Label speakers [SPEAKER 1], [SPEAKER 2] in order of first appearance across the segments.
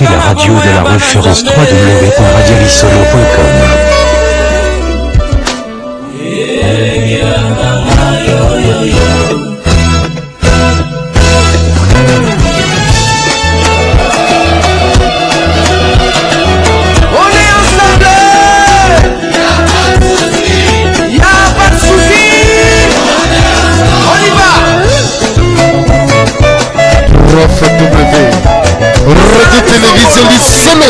[SPEAKER 1] écoutez la radio de la référence www.radiolisolo.com.
[SPEAKER 2] On est ensemble. Y a pas de souci. On y va.
[SPEAKER 3] Prof W. Radio Télévision Lisolo.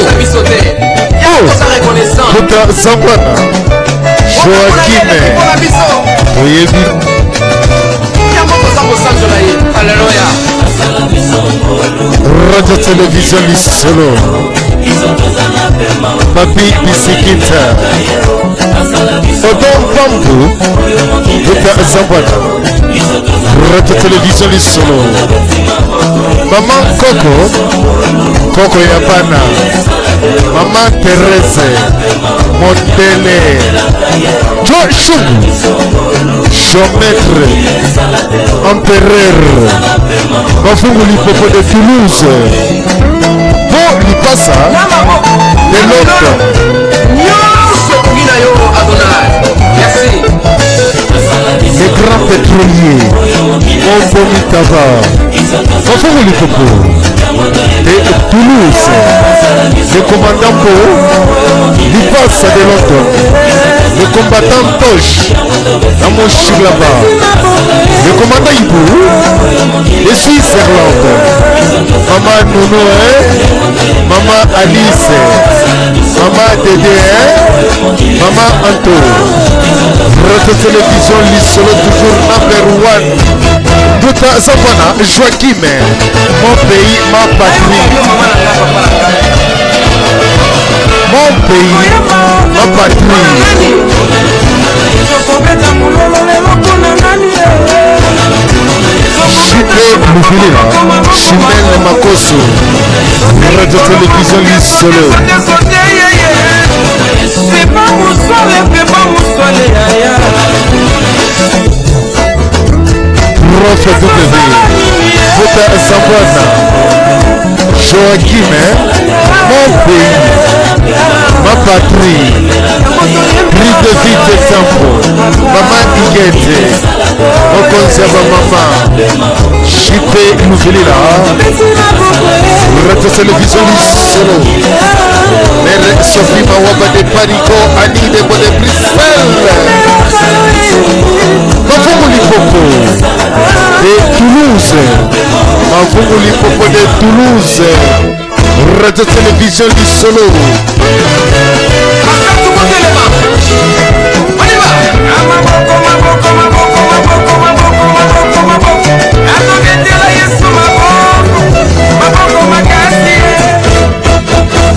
[SPEAKER 3] Oh. Kota Zambwana. Joaquim. Toyebi. Radio Télévision Lisolo. Papi Bisikita. Odon Pambu. Kota Zambwana. Radio Télévision Lisolo. Maman Coco. Coco ya bana. Maman Thérèse. Modele. Joe Shungu. Géomètre. Empereur. Mafungu Lipopo de Toulouse. Bo Lipasa. De Londres.
[SPEAKER 2] Nyonso okoki na yo Adonai. Merci.
[SPEAKER 3] Les grands pétroliers. Ombomi Tava. Mafungu Lipopo. De Toulouse. Le commandant Po. Lipasa de Londres. Le combattant Tosh. Namochiglaba. Le commandant Ibou. De Switzerland. Maman Nono, hein? Maman Alice. Maman Dédé, hein? Maman Anto. Radio Télévision Lisolo, toujours number one. Buta Zambana, Joaquim. Mon pays, ma patrie. Mon pays, ma patrie. JP Lufilila, Chimène Makoso, Radio Télévision Lisolo. Prof W, Vota Zambwana, Joaquim, mon pays, ma patrie, Prix de vie de Tempo, Maman Iguete, Mokonzi ya bamama, JP Lufilila, Radio Télévision Lisolo, Mère Sophie Mawaba de Parico, Annie de de Bruxelles, Mafungu Lipopo de Toulouse, Mafungu Lipopo de Toulouse, Radio Télévision Lisolo.
[SPEAKER 2] Azobetela Yesu maboko, maboko makasi.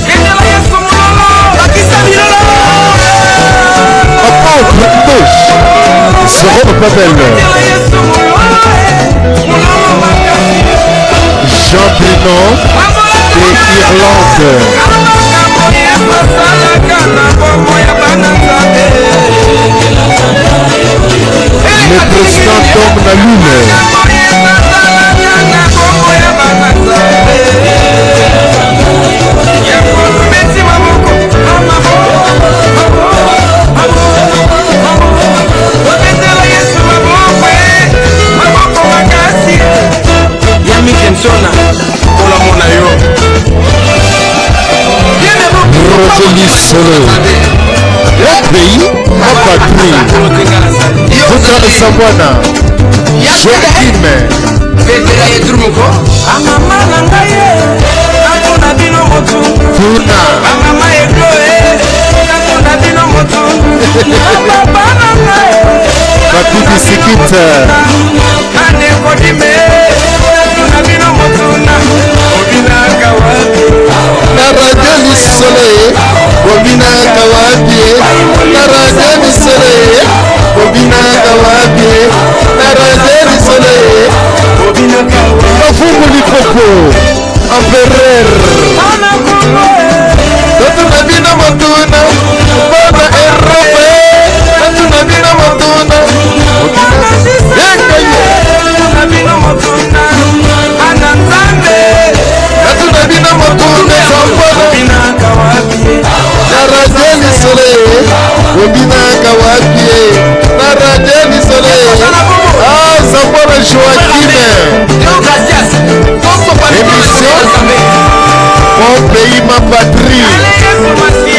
[SPEAKER 2] Betela Yesu mololo, bakisa milolo.
[SPEAKER 3] Apôtre Ndosh, Zéro Babel,
[SPEAKER 2] Betela Yesu mololo, mololo makasi.
[SPEAKER 3] Jean Bruno de Irlande.
[SPEAKER 2] Makambo Yesu asalaka na bomoi ya bana Nzambe.
[SPEAKER 3] Le président Tom Nalule,
[SPEAKER 2] Makambo Yesu asalaka na bomoi ya bana Nzambe. Yango tobeti maboko, maboko, maboko, maboko. Tobetela Yesu maboko, maboko makasi. Ya Mikensona, kolamona yo.
[SPEAKER 3] Roger Lisolo. Mon pays, ma patrie. Vota Zambwana, Joaquim,
[SPEAKER 2] Betela ye drumuko. Bamama na ngai ye, natuna bino motu.
[SPEAKER 3] Tuna,
[SPEAKER 2] Bamama eglo e, natuna bino motu. Na papa na ngai e,
[SPEAKER 3] Papi Bisikit,
[SPEAKER 2] Banekodime, natuna bino motuna. Obinaka wapi?
[SPEAKER 3] Na radio Lisolo, bobinaka wapi? Na radio Lisolo, bobinaka wapi? Na radio Lisolo,
[SPEAKER 2] Obinaka wapi?
[SPEAKER 3] Mafungu Lipopo, Empereur.
[SPEAKER 2] Bana Kongo e,
[SPEAKER 3] Totuna bino motuna, bana Europe, totuna bino motuna.
[SPEAKER 2] Bana
[SPEAKER 3] Yenga ye.
[SPEAKER 2] Natuna bino motuna.
[SPEAKER 3] patrie.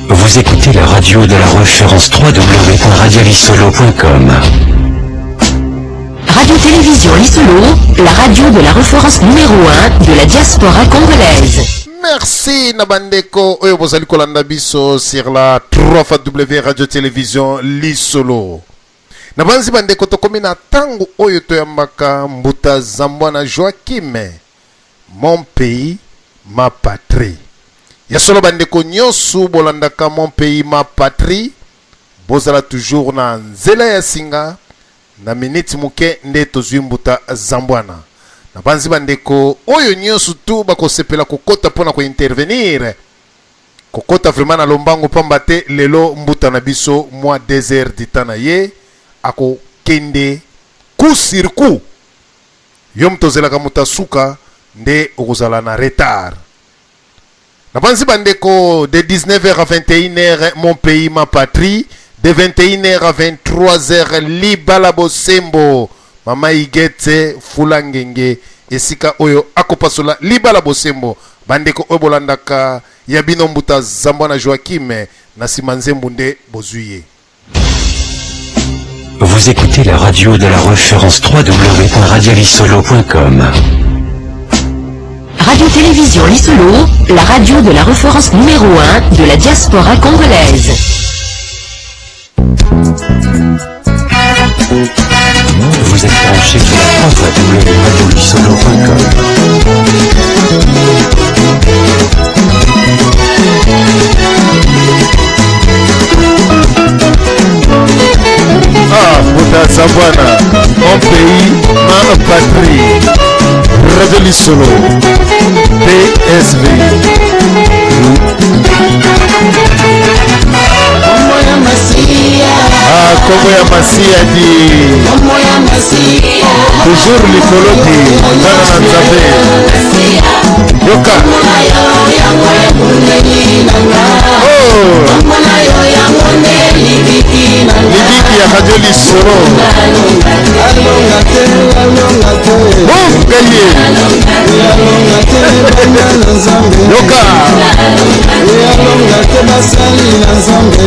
[SPEAKER 1] Vous écoutez la radio de la référence www.radialisolo.com.
[SPEAKER 4] Radio-Télévision Lisolo, la radio de la référence numéro 1 de la diaspora congolaise.
[SPEAKER 3] Merci na bandeko oyo bozali kolanda biso sur la 3 W Radio Télévision Lisolo. Nabanzi bandeko, tokomi na ntango oyo toyambaka mbuta Zambwana Joakim, Mon pays ma patrie. Ya solo, bandeko nyonso bolandaka Mon pays ma patrie, bozala toujours na nzela ya singa. Na miniti moke nde tozwi mbuta Zambwana. Nabanzi bandeko oyo nyonso tu bakosepela kokota mpona kointervenir, kokota vraiment na lombango, pamba te lelo mbuta na biso mwa 2 heures du temps na ye akokende coup sur coup. Yo moto ozelaka moto asuka nde okozala na retard. Nabanzi bandeko, de 19h à 21h, Mon pays ma patrie, de 21h à 23h, Libala Bosembo, mama Igete Fulangenge, esika oyo akopasola libala bosembo. Bandeko oyo bolandaka ya bino mbuta Zambwana Joakim, na nsima nzembo nde bozwi ye.
[SPEAKER 1] Vous écoutez la radio de la référence www.radialisolo.com.
[SPEAKER 4] Radio-Télévision Lisolo, la radio de la référence numéro 1 de la diaspora congolaise.
[SPEAKER 1] Vous êtes branché sur la www.radiolisolo.com.
[SPEAKER 3] Ah, mbuta Zambwana, Mon pays ma patrie, Radio Lisolo, PSV. Ah, kombo ya Masiya di toujours likolo di bana na Nzambe. Yoka, oh, libiki ya Radio Lisolo. Oh, gaye, yoka,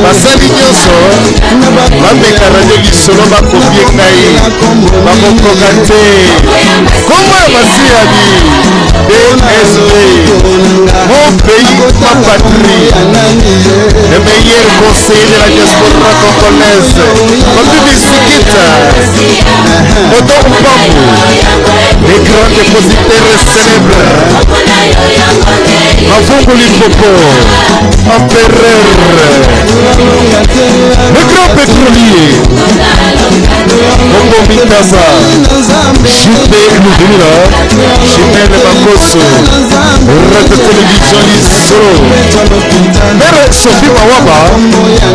[SPEAKER 3] basali nyonso bameka Radio Lisolo, bakopie ngai, bakokoka te. Kombo ya Masiya di DSV, Mon pays ma patrie, le meilleur conseiller de la diaspora congolaise, Papi Bisikita Moto Mpambu, les grands dépositaires célèbres, Mavungu Limpopo, empereur, le grand pétrolier, Bongo Mitasa, JP Lubila, Chimène Makoso, Radio Télévision Lisolo, Mère Sophie Mawaba,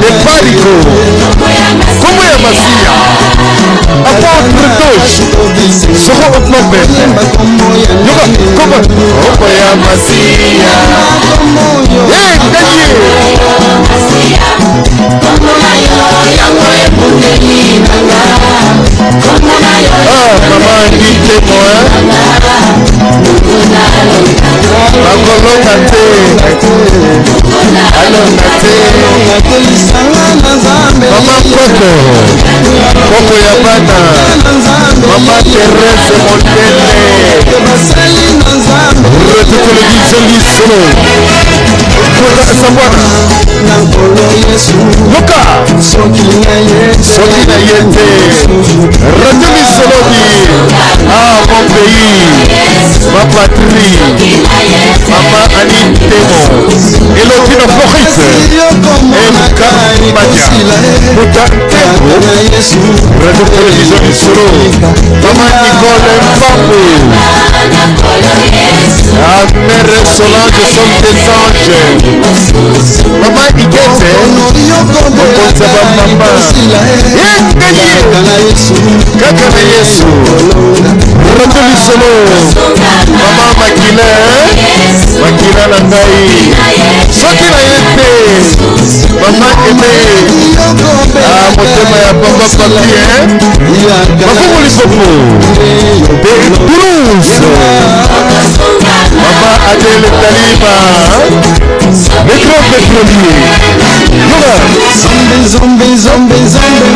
[SPEAKER 3] de Parico, Kombo ya Masiya, Apôtre Doge, Soko Oknope, Yoka, Kombo, Kombo ya Masiya, Eh, Ngaye. Ah, mama Nite Moe, bakolonga te, alonga te. Mama Koko, Koko ya bana, mama Therese Mondele, Radio Télévision Lisolo, Kota Sabwana, yoka. Soki na ye te. Radio Lisolobi. Ah, mon pays. Ma patrie. Mama Annie Temo. Elodie na Floride. MK Madia. Mouta Tembo. Radio Télévision Lisolo. Mama Nicole Mbambu. Ah, Mère Solange, sommes des anges. Mama Ikete. Mokonzi ya bamama. Yengaye. Kaka na Yesu. Radio Lisolo. Mama Makila. Makila na ngai. Soki na ye te. Mama Aimé. Ah, motema ya papa papi, hein. Mafumu Lipopo. De Toulouse. Mama Adèle Taliba. Le grand pétrolier. Yoga.
[SPEAKER 2] Zombe, zombe, zombe, zombe.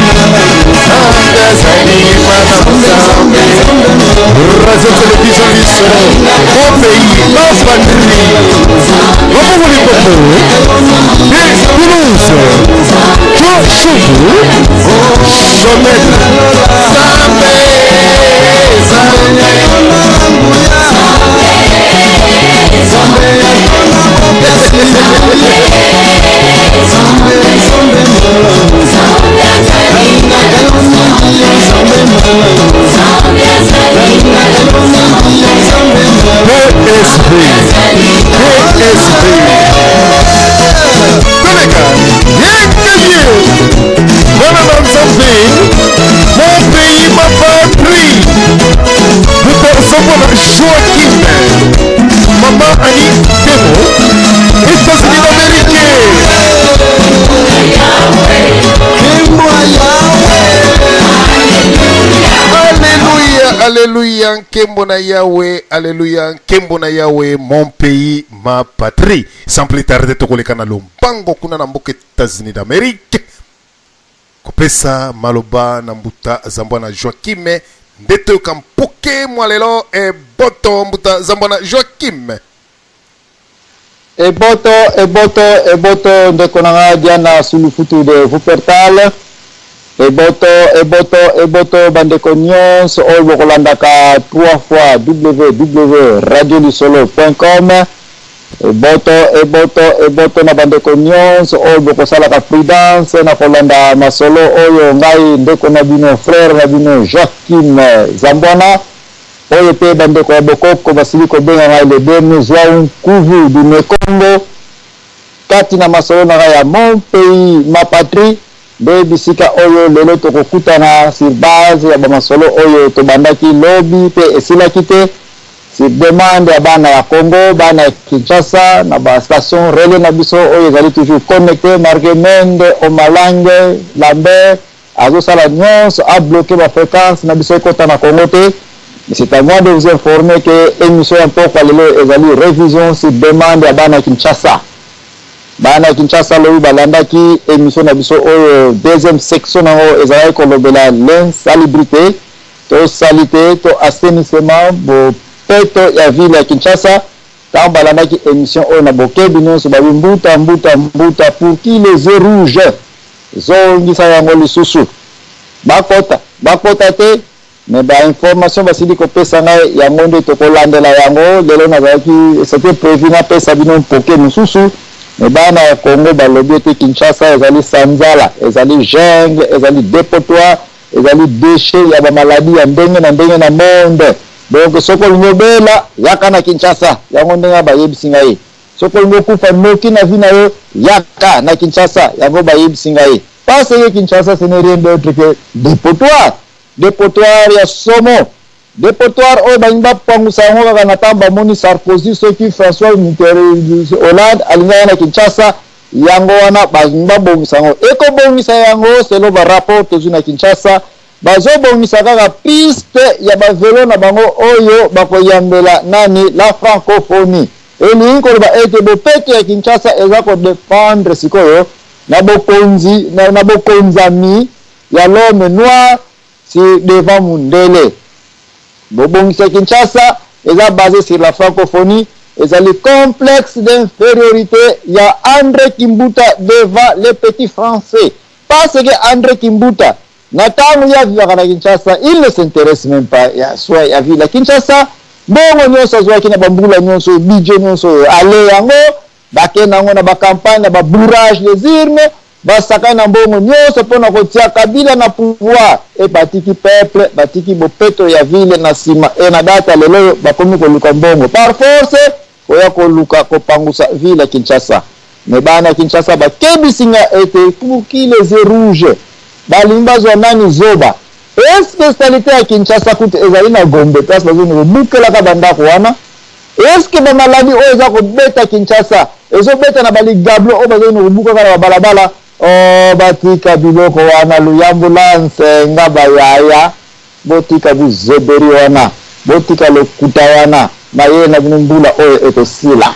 [SPEAKER 3] Zombe, zombe, Radio Télévision Lisolo. Mon pays, ma patrie. Mafumu Lipopo. De Toulouse. Joe Choubou. Chomette. Zambe, Zambe. PSV. PSV. Toleka. Yekeye. Mwana na Nzambe. Mon pays, ma patrie. Moto na Joaquim. Mama Annie Temo. États-Unis d'Amérique. Alléluia, Alléluia, nkembo na Yahweh, Alléluia, nkembo na Yahweh, mon pays, ma patrie. Sans plus tarder, tokoleka na lombango kuna na mboka États-Unis d'Amérique. Kopesa maloba na mbuta zambwa na Joaquim nde toyoka mpoke mwa lelo eboto mbuta zambwa na Joaquim.
[SPEAKER 5] Eboto, eboto, eboto, ndeko na nga Diana Sulufutu de Wuppertal. Eboto, eboto, eboto, bandeko nyonso oyo bokolandaka 3 fois www.radiolisolo.com. Eboto, eboto, eboto na bandeko nyonso oyo bokosalaka prudence na kolanda masolo oyo ngai ndeko na bino, frère na bino Joaquim Zambwana, oyo mpe bandeko ya bokoko basili kobenga ngai le dernier Joao Nkuvu du Mekongo. Kati na masolo na ngai ya Mon pays, ma patrie, nde bisika oyo lelo tokokutana sur base ya bamasolo oyo tobandaki lobi mpe esilaki te, sur demande ya bana ya Congo, bana ya Kinshasa, na ba station relais na biso oyo ezali toujours connecté. Marke Mende Omalange Lambert azosala nyonso abloquer ba fréquence na biso ekota na Congo te. Mais c'est à moi de vous informer que émission ya mpokwa lelo ezali révision sur demande ya bana ya Kinshasa. Bana ya Kinshasa lobi balandaki émission na biso oyo deuxième section nango ezalaki kolobela l'insalubrité to salité to assainissement, bopeto ya ville ya Kinshasa. Ntango balandaki émission oyo na bokebi nyonso, babi: "Mbuta, mbuta, mbuta, pour qui les yeux rouges? Zongisa yango lisusu." Bakota, bakota te, mais bainformation basili kopesa ngai yango nde tokolandela yango lelo. Nazalaki, c'était prévu napesa bino mpoke mosusu, mais bana ya Congo balobi ete Kinshasa ezali sanzala, ezali jungle, ezali dépotoir, ezali déchet ya bamaladi ya ndenge na ndenge na monde. Donc soki olingi obela, yaka na Kinshasa. Yango ndenge bayebisi ngai. Soki olingi okufa noki na vie na yo, yaka na Kinshasa. Yango bayebisi ngai, parce que Kinshasa, ce n'est rien d'autre que dépotoir, dépotoir ya somo, dépotoir oyo balingi bapangusa yango kaka na ntango bamoni Sarkozy, soki François Hollande alingaki na Kinshasa. Yango wana balingi babongisa yango, ekobongisa yango selon barapport tozwi na Kinshasa. Bazobongisa kaka piste ya bavelo na bango oyo bakoyambela nani, la Francophonie. Elingi koloba ete bopeto ya Kinshasa eza kodépendre sikoyo na bokonzi na bokonzami ya l'homme noir si devant mundele. Bobongisa Kinshasa eza basé sur la Francophonie, ezali complexe d'infériorité ya André Kimbuta devant les petits Français. Parce que Andre Kimbuta, na tango ye avivaka na Kinshasa, il ne s'interesse meme pas ya soin ya ville ya Kinshasa. Mbongo nionso azuaki na ba mbula nionso oyo, budget nionso oyo, ale yango, bakenda yango na ba campagne, na ba bourrage les urnes, basakani na mbongo nionso pona kotia Kabila na pouvoir et batiki peuple, batiki bopeto ya ville na sima et na date ya lelo oyo bakomi koluka mbongo par force koya koluka kopangusa ville ya Kinshasa. Mais bana Kinshasa bakebisi nga ete pour qui les yeux rouges balingi bazwa nani zoba? Est-ce que salite ya Kinshasa kutu ezali na Gombe place bazokende kobukelaka ba ndako wana? Est-ce que ba maladies oyo eza kobeta Kinshasa ezobeta na ba ligablo oyo bazokende kobukaka na ba balabala? Oh batika biloko wana luyambu la nsenga ba yaya botika buzoberi wana botika lokuta wana mayele na bino mbula oyo ekosila.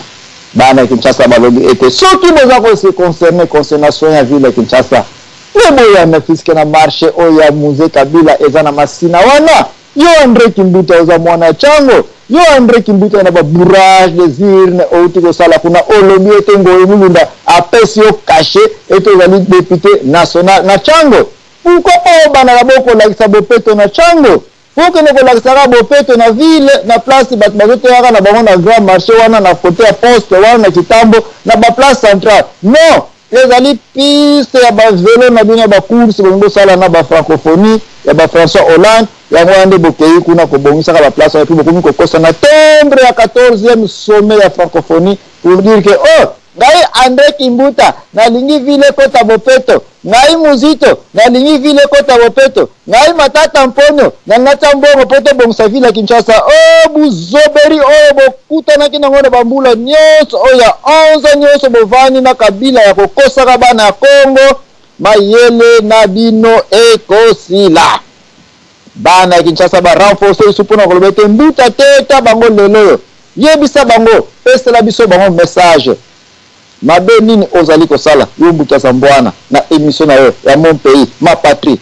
[SPEAKER 5] Bana ya Kinshasa balobi ete soki boza ko se concerner concernant soins ya ville ya Kinshasa nde boya ne fût-ce que na marche oyo ya Muze Kabila eza na Masina wana. Yo Andre Kimbuta oza mwana ya Tshango, yo Andre Kimbuta na ba bourrage des urnes owuti kosala kuna olobi ete Ngoyi Mulunda apesi yo cachet ete ozali depute national na Tshango. Pourquoi pas obanda d'abord kolakisa bopeto na Tshango? Okende kolakisa kaka bopeto na ville na place bato bazotekaka na bango na grand marché wana na cote ya poste wana na Kitambo na ba place centrale. Non! Ezali piste ya ba velo na bino ya ba course bolingi bosala na ba francophonie ya ba François Hollande yango wana nde bokeyi kuna kobongisaka ba place wana puis bokomi kokosa na timbre ya 14e sommet ya francophonie pour dire que oh ngai Andre Kimbuta nalingi ville ekota bopeto ngai Muzito nalingi ville ekota bopeto Ngai Matata Mponyo nalingi natia mbongo po tobongisa ville ya Kinshasa. Oh buzoberi oyo bokutanaki nango na ba mbula nionso oyo ya 11 ans nionso bovandi na Kabila ya kokosaka bana ya Congo, mayele na bino ekosila. Bana ya Kinshasa ba renforcer lisusu pona koloba ete mbuta teta bango lelo oyo. Yebisa bango, pesela biso bango message. Mabe nini ozali kosala yo Mbuta Zambwana na emission na yo ya mon pays ma patrie?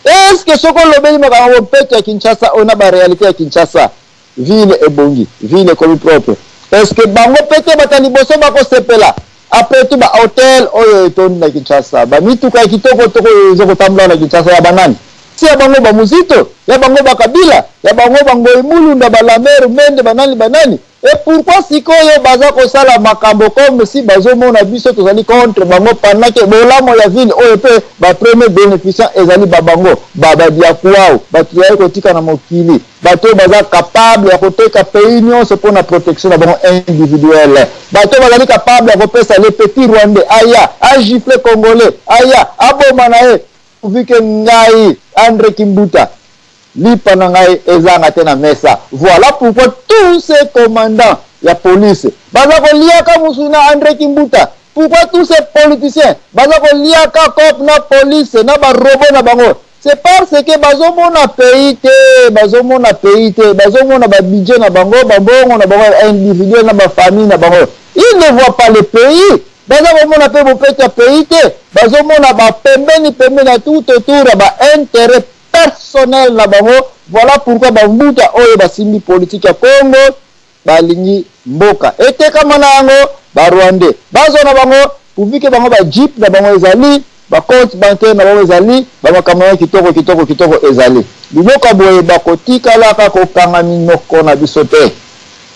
[SPEAKER 5] Est ce que soki olobeli makambo ya bompeto ya Kinshasa oyo na ba realite ya Kinshasa ville ebongi, ville ekomi propre, est ce que bango pe te bato ya liboso bakosepela? Après tout ba hotels oyo etondi na Kinshasa, ba mituka ya kitoko toko oyo ezo kotambola na Kinshasa ya ba nani? Si ya bango ba Muzito, ya bango ba Kabila, ya bango ba Ngoyi Mulunda, ba Lambert Mende, ba nani ba nani? Et pourquoi sikoyo baza kosala makambo comme si bazo mona biso tozali contre bango pendant que bolamo ya ville oyo pe ba premier beneficiant ezali ba bango ba badiakuau batu tozali kotika na mokili bato oyo baza capable ya koteka pays nionso pona protection na bango individuelle bato oyo bazali capable ya kopesa le petit rwandais aya a gifle congolais aya aboma na ye pourvu que ngai Andre Kimbuta Lipa na ngai ezanga te na mesa. Voilà pourquoi tous ces commandants ya police baza koliaka musuni na Andre Kimbuta. Pourquoi tous ces politiciens baza koliaka coop na police na ba robots na bango. C'est parce que bazomona pays te, bazomona pays te, bazomona ba budget na bango, ba mbongo na bango individuel na ba famille na bango. Ils ne voient pas le pays. Baza komona pe bopeto ya pays te, bazomona ba pembeni pembeni ya tout autour ya ba interet personnel na bango voilà pourquoi ba mbuta oyo basimbi politique ya Congo balingi mboka etekama na yango ba rwandais bazwa na bango pourvu que bango ba jeep na bango ezali ba compte bancaire na bango ezali ba makambo na kitoko kitoko kitoko ezali biloko ya boye bakotikalaka kokanga minoko na biso te.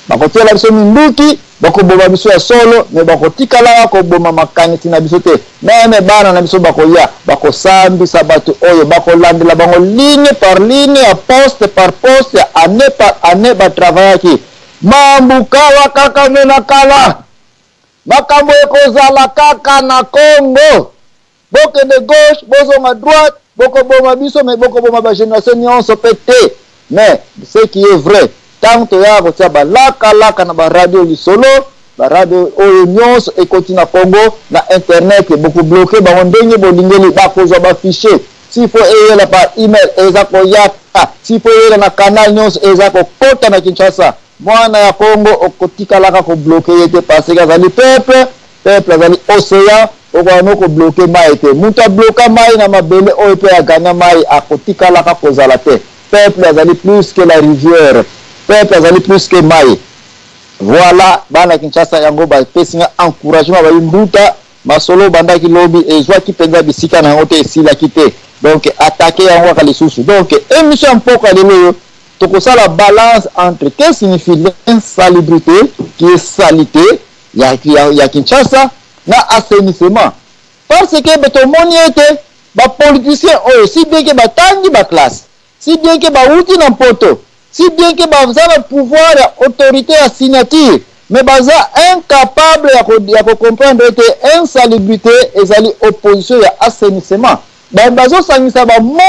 [SPEAKER 5] Bakotiela biso minduki, bakoboma biso ya solo, mais bakotikalaka koboma makanisi na biso te. Meme bana na biso bakoya, bakosambisa bato oyo, bakolandela bango ligne par ligne, ya poste par poste, ya annee par annee ba travaillaki. Mambu kawa kaka nde na kala. Makambo ekozala kaka na Congo. Bokende gauche, bozonga droite, bokoboma biso mais bokoboma ba generation nionso pe te. Mais ce qui est vrai, tango toyaka kotia ba laka laka na ba radio lisolo, ba radio oyo nionso ekoti na Congo na internet, boko bloquer bango ndenge bolingeli, bakozwa ba fichiers. S'il faut eyela par email eza koyaka, s'il faut eyela na canal nionso eza kokota na Kinshasa. Mwana ya Congo okotikalaka ko bloquer ye te parce que azali peuple, peuple azali ocean, okoka no ko bloquer mayi te. Mutu a bloqua mayi na mabele oyo pe a gagna mayi akotikalaka kozala te. Peuple azali plus que la rivière, peuple azali plus que mayi. Voilà bana Kinshasa yango ba pesi nga encouragement bayi mbuta. Masolo obandaki lobi ezwaki mpenza bisika na yango te, esilaki te. Donc attaquer yango kaka lisusu. Donc émission ya mpoka lelo oyo tokosala balance entre que signifie l'insalubrité qui est salité ya Kinshasa na assainissement. Parce que tomoni ete ba politiciens oyo, si bien que batangi ba classe, si bien que bauti na mpoto, si bien que baza na pouvoir ya autorité ya signature, mais baza incapable ya kocomprendre ete insalubrité ezali opposition ya assainissement. Bazosangisa bamo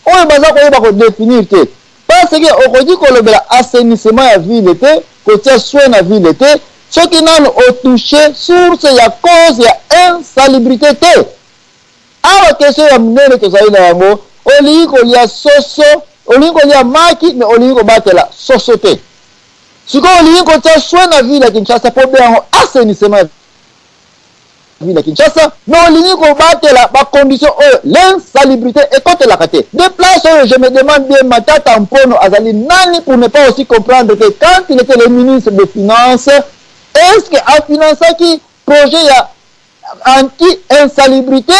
[SPEAKER 5] oyo baza koyeba kodéfinir te, parce que okoki kolobela assainissement ya ville te, kotia soin na ville te, soki nano otouche source ya cause ya insalubrité te. Awa question ya monene tozali na yango: olingi kolia soso, olingi kolia maki, mais olingi kobatela soso te. Sikoyo olingi kotia soin na ville ya Kinshasa mpo be yango assainissement ya ville ya Kinshasa, mais olingi kobatela bacondition oyo l'insalubrité ekotelaka te. De place oyo, je me demande bien, Matata Mpono azali nani pour ne pas aussi comprendre que quand il était le ministre des Finances, est ce que afinançaki projet ya anti-insalubrité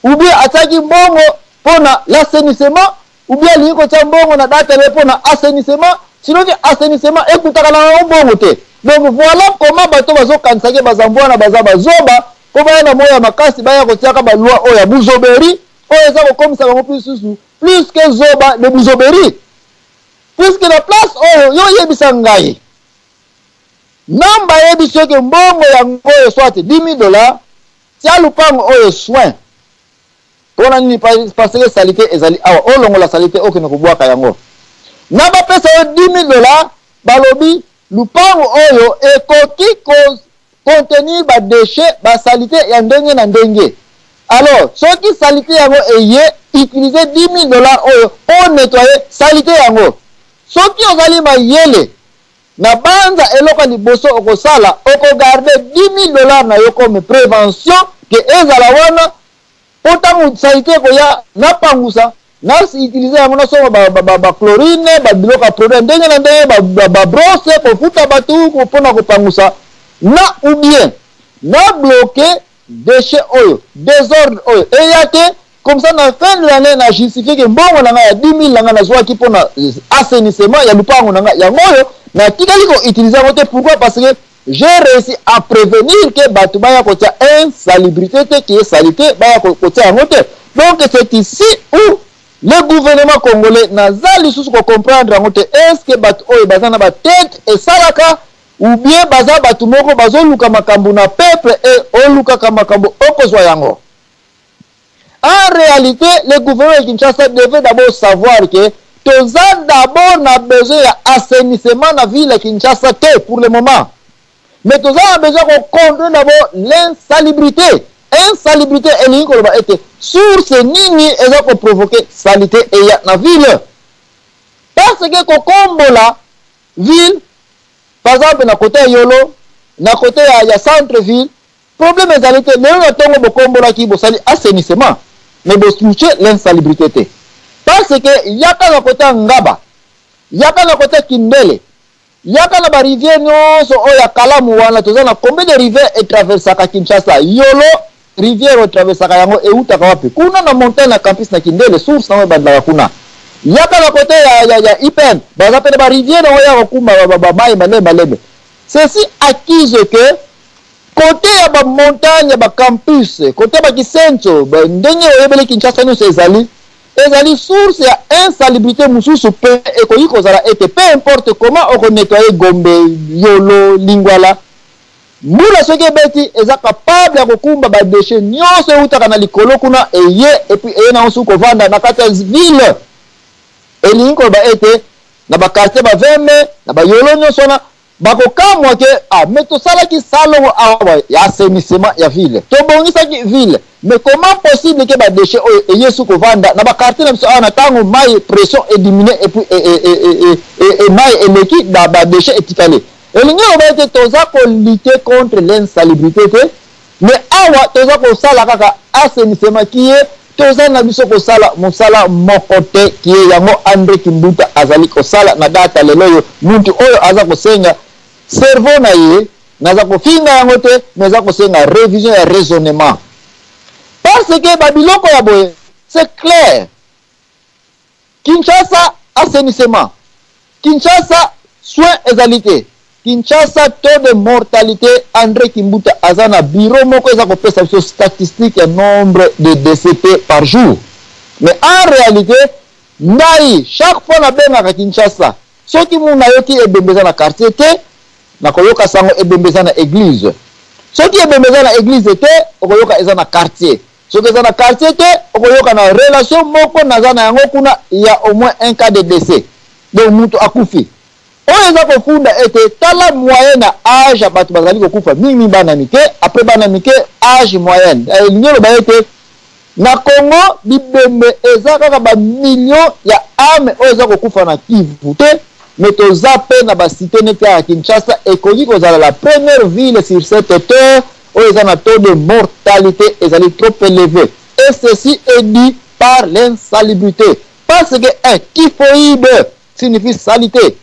[SPEAKER 5] ou bien atiaki mbongo mpona l'assainissement, ou bien alingi kotia mbongo na date ale mpona assainissement? Sinon ke assainissement ekutaka na yango mbongo te. Donc voilà comment bato bazokanisaki bazambwana baza bazoba mpo baya na moyo ya makasi, baya kotiaka baloi oyo ya buzoberi, oyo eza kokomisa bango plus susu plus que zoba de buzoberi. Puisque na place oyo yo oyebisa ngai, namba yebi soki mbongo yango oyo, soit 10 000 $, tia lupango oyo soin. Mpona nini? Parce que saleté ezali awa, olongola saleté, okende kobwaka yango. Na bapesa yo 10 000 $, balobi lupango oyo ekoki contenir badéchet, basaleté ya ndenge na ndenge. Alors soki saleté yango eye, utiliser 10 000 $ oyo mpo nettoyer saleté yango. Soki ozali mayele na banza, eloko ya liboso okosala, okogarder 10 000 $ na yo comme prévention, ke ezala wana mpo ntango saleté ekoya, napangusa, na utiliser yango, nasomba bachlorine, babiloko ya produit ya ndenge na ndenge, babrosse, kofuta bato mpona kopangusa na, ou bien na bloquer déchet oyo, désordre oyo eya te. Comme ça, na fin de l'année, na justifie ke mbongo na ngai ya 10 000 na ngai nazwaki mpona assainissement ya lupango na ngai, yango oyo natikali koutiliser yango te. Pourquoi? Parce que j'ai réussi à prévenir ke bato baya kotia insalubrité te, qui est salité, baya kotia yango te. Donc c'est ici où le gouvernement congolais naza lisusu kocomprendre yango te. Est ce que bato oyo baza na batete esalaka, ou bien baza bato moko bazoluka makambo na peuple? E olukaka makambo, okozwa yango. En réalité, le gouvernement de Kinshasa devait d'abord savoir que toza d'abord na besoin ya assainissement na ville ya Kinshasa te pour le moment, mais toza na besoin kocontrôler d'abord l'insalubrité. Insalubrité elingi koloba ete source nini eza koprovoquer salité eya na ville. Parce que kokombola ville, par exemple na côté ya Yolo, na côté ya centre ville, problème ezali te. Lelo na ntongo bokombolaki, bosali assainissement, mais botouche l'insalubrité te. Parce que yaka na côté ya Ngaba, yaka na côté ya Kindele, yaka na barivière nyonso oyo ya Kalamu wana, toza na combien de rivière etraversaka Kinshasa? Yolo, rivière oyo etraversaka yango eutaka wapi? Kuna na montagne na campus na Kindele, source nango ebandaka kuna. Yaka na côté ya IPN, baza pene barivière yango ya kokumba bamai maleme maleme. Ceci accuse que côté ya bamontagne ya bacampus, côté ya bakisenso, ndenge oyebeli Kinshasa nyonso, ezali source ya insalubrité mosusu mpe ekoki kozala ete peu importe comment okonettoyer Gombe, Yolo, Lingwala, mbula soki ebeti eza capable ya kokumba badéchet nyonso eutaka na likolo kuna, eye et puis eye nango soki kovanda na kati ya ville. Elingi koloba ete na baquartier baveme na bayolo nyonso wana, bakokamwa ke ah, mais tosalaki salongo awa ya assainissement ya ville, tobongisaki ville, mais comment possible ke badéchet oyo eye su kovanda na baquartier na biso awa? Na ntango mai pression ediminue et puis mai eleki, badéchet etikali. Elingi koloba ete toza kolutter contre l'insalubrité te, mais awa toza kosala kaka assainissement kie toza na biso kosala mosala moko te. Kie yango André Kimbuta azali kosala na data lelo oyo, mutu oyo aza kosenga cerveau na ye. Naza kofinga yango te, mais eza kosenga révision ya raisonnement. Parce que babiloko ya boye, c'est clair. Kinshasa, assainissement. Kinshasa, soins ezali te. Kinshasa, taux de mortalité. André Kimbuta aza na bureau moko eza kopesa biso statistique ya nombre de décès par jour. Mais en réalité, ngai chaque fois nabengaka Kinshasa, soki mu nayoki ebembe eza na quartier te, nakoyoka sango ebembe eza na église. Soki ebembe eza na église te, okoyoka eza na quartier. Soki eza na quartier te, okoyoka na relation moko naza na yango kuna ya au moins un cas de décès, donc mutu akufi. Oyo eza kofunda ete tala moyenne na âge ya bato bazali kokufa mingi, bana mike. Après bana mike, âge moyenne elingi oloba ete na Congo bibembe eza kaka bamillion ya âme oyo eza kokufa na Kivu te, mais toza mpe na bacité neti ya Kinshasa. Ekoki kozala la première ville sur cette terre oyo eza na taux de mortalité ezali trop élevé, et ceci est dû par l'insalubrité, parce que un typhoïde signifie salité.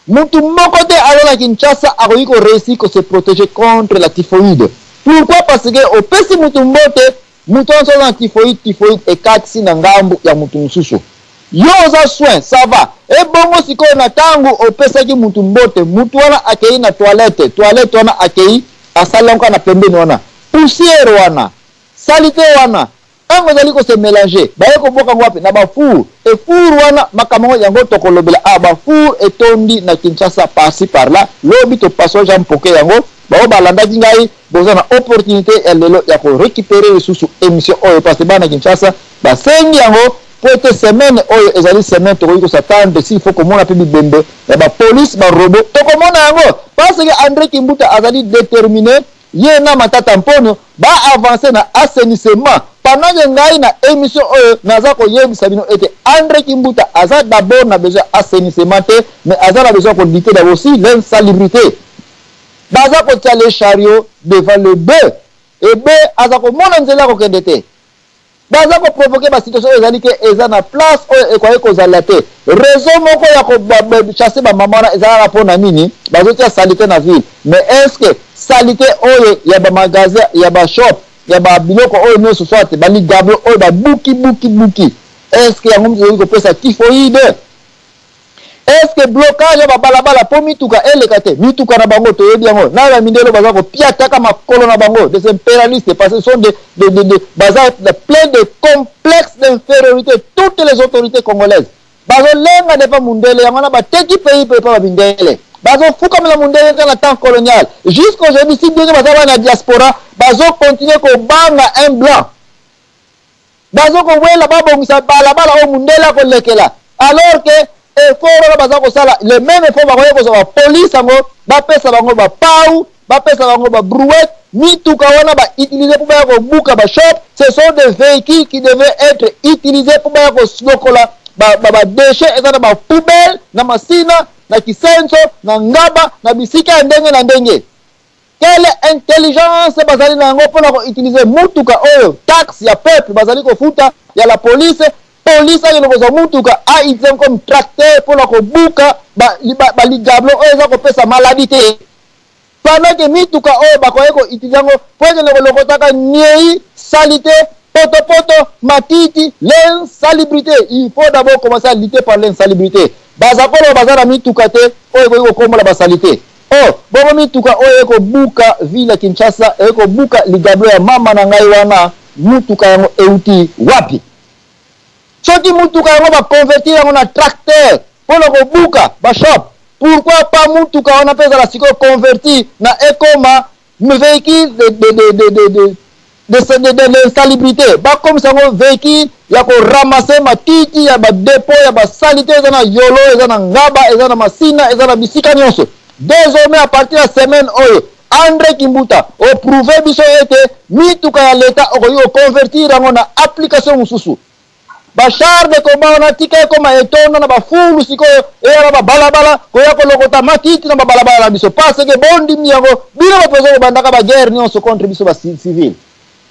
[SPEAKER 5] Mutu moko te aza na Kinshasa akoki koréussir kose protéger contre la typhoïde. Pourquoi? Parce que opesi mutu mbote, mutu wana aza na typhoïde, typhoïde ekatisi na ngambu ya mutu mosusu. Yo oza soin, ça va. Ebongo sikoyo na ntango opesaki mutu mbote, mutu wana akei na toilette, toilette wana akei asali yango kaka na pembeni wana, poussière wana, saleté wana, ntango ezali kose mélanger, baye koboka yango wapi? Na bafour. E four wana, makambo yango, yango tokolobela. A bafour etondi na Kinshasa par-ci par-là. Lobi topaso Jean Mpoke yango. Bao balandaki ngai, boza na opportunité ya lelo ya korécupérer lisusu émission oyo, parce bana Kinshasa basengi yango, po ete semaine oyo ezali semaine tokoki kos'attendre s'il faut komona mpe bibembe ya bapolice, barobots, tokomona yango, parce que André Kimbuta azali déterminé, ye na Matata Mponio baavance na assainissement. Pendant que ngai na émission oyo naza koyebisa bino ete André Kimbuta aza d'abord na besoin assainissement te, mais aza na besoin kolutter d'abord aussi l'insalubrité. Baza kotia le chariot devant le bœuf, ebe aza komona nzela ya kokende te. Baza koprovoquer basituation oyo ezali ke eza na place oyo ekoki kozala te. Raison moko ya kochasser bamama wana eza kaka mpona nini? Bazotia saleté na ville. Mais est ce que saleté oyo ya bamagasin, ya bashop, ya babiloko oyo nyonso, soit baligablo oyo babuki buki buki, est ce que yango moto ezali kopesa typhoïde? Est ce que blocage ya babalabala mpo mituka eleka te, mituka na bango toyebi yango na bamindele baza kopiataka makolo na bango, des impérialistes, parce que sont de baza plein de complexes d'infériorité. Toutes les autorités congolaises bazolenga depa mundele, yango wana bateki pays mpe epa bamindele, bazofukamela mundele kaka na temps colonial jusqu'aujourd'hui. Si bien baza bana ya diaspora, bazocontinuer kobanga un blanc, bazokowela babongisa balabala oyo mundele akolekela, alors que effort wana baza kosala, le même effort bakoki kozwa bapolice yango, bapesa bango bapau, bapesa bango babrouette. Mituka wana bautiliser mpo baya kobuka bashop, ce sont des véhicules qui devaient être utilisés mpo baya koslokola badéchet eza na bapoubelle na Masina, na Kisenso, na Ngaba, na bisika ya ndenge na ndenge. Quelle intelligence bazali na yango mpona koutiliser mutuka oyo taxe ya peuple bazali kofuta ya la police? Police akende kozwa mutuka, autiliser comme tracteur mpona kobuka baligablo oyo eza kopesa maladie te, pendant que mituka oyo bakoki koutiliser yango mpo ekende kolokotaka niei, saleté, potopoto, matiti, l'insalubrité. Il faut d'abord commencer à lutter par l'insalubrité. Baza koloba baza na mituka te oyo ekoki kokombola basaleté. Oh, bongo mituka oyo ekobuka ville ya Kinshasa, ekobuka ligablo ya mama na ngai wana, mutuka yango euti wapi? Soki mutuka yango baconvertir yango na tracteur mpona kobuka bashop, pourquoi pas mutuka wana mpe ezala sikoyo converti na ekoma véhicule de l'insalubrité? Bakomisa yango véhicule ya koramasser matiti ya badépôt ya basaleté eza na Yolo, eza na Ngaba, eza na Masina, eza na bisika nyonso. Désormais, à partir ya semaine oyo, André Kimbuta oprouver biso ete mituka ya leta okoki koconvertir yango na application mosusu. Bachar de combat wana, tika ekoma etondo na bafulu sikoyo, eya na babalabala koya kolokota matiti na babalabala na biso, parce que bondimi yango bino bato kobandaka baguerre nyonso contre biso bacivile.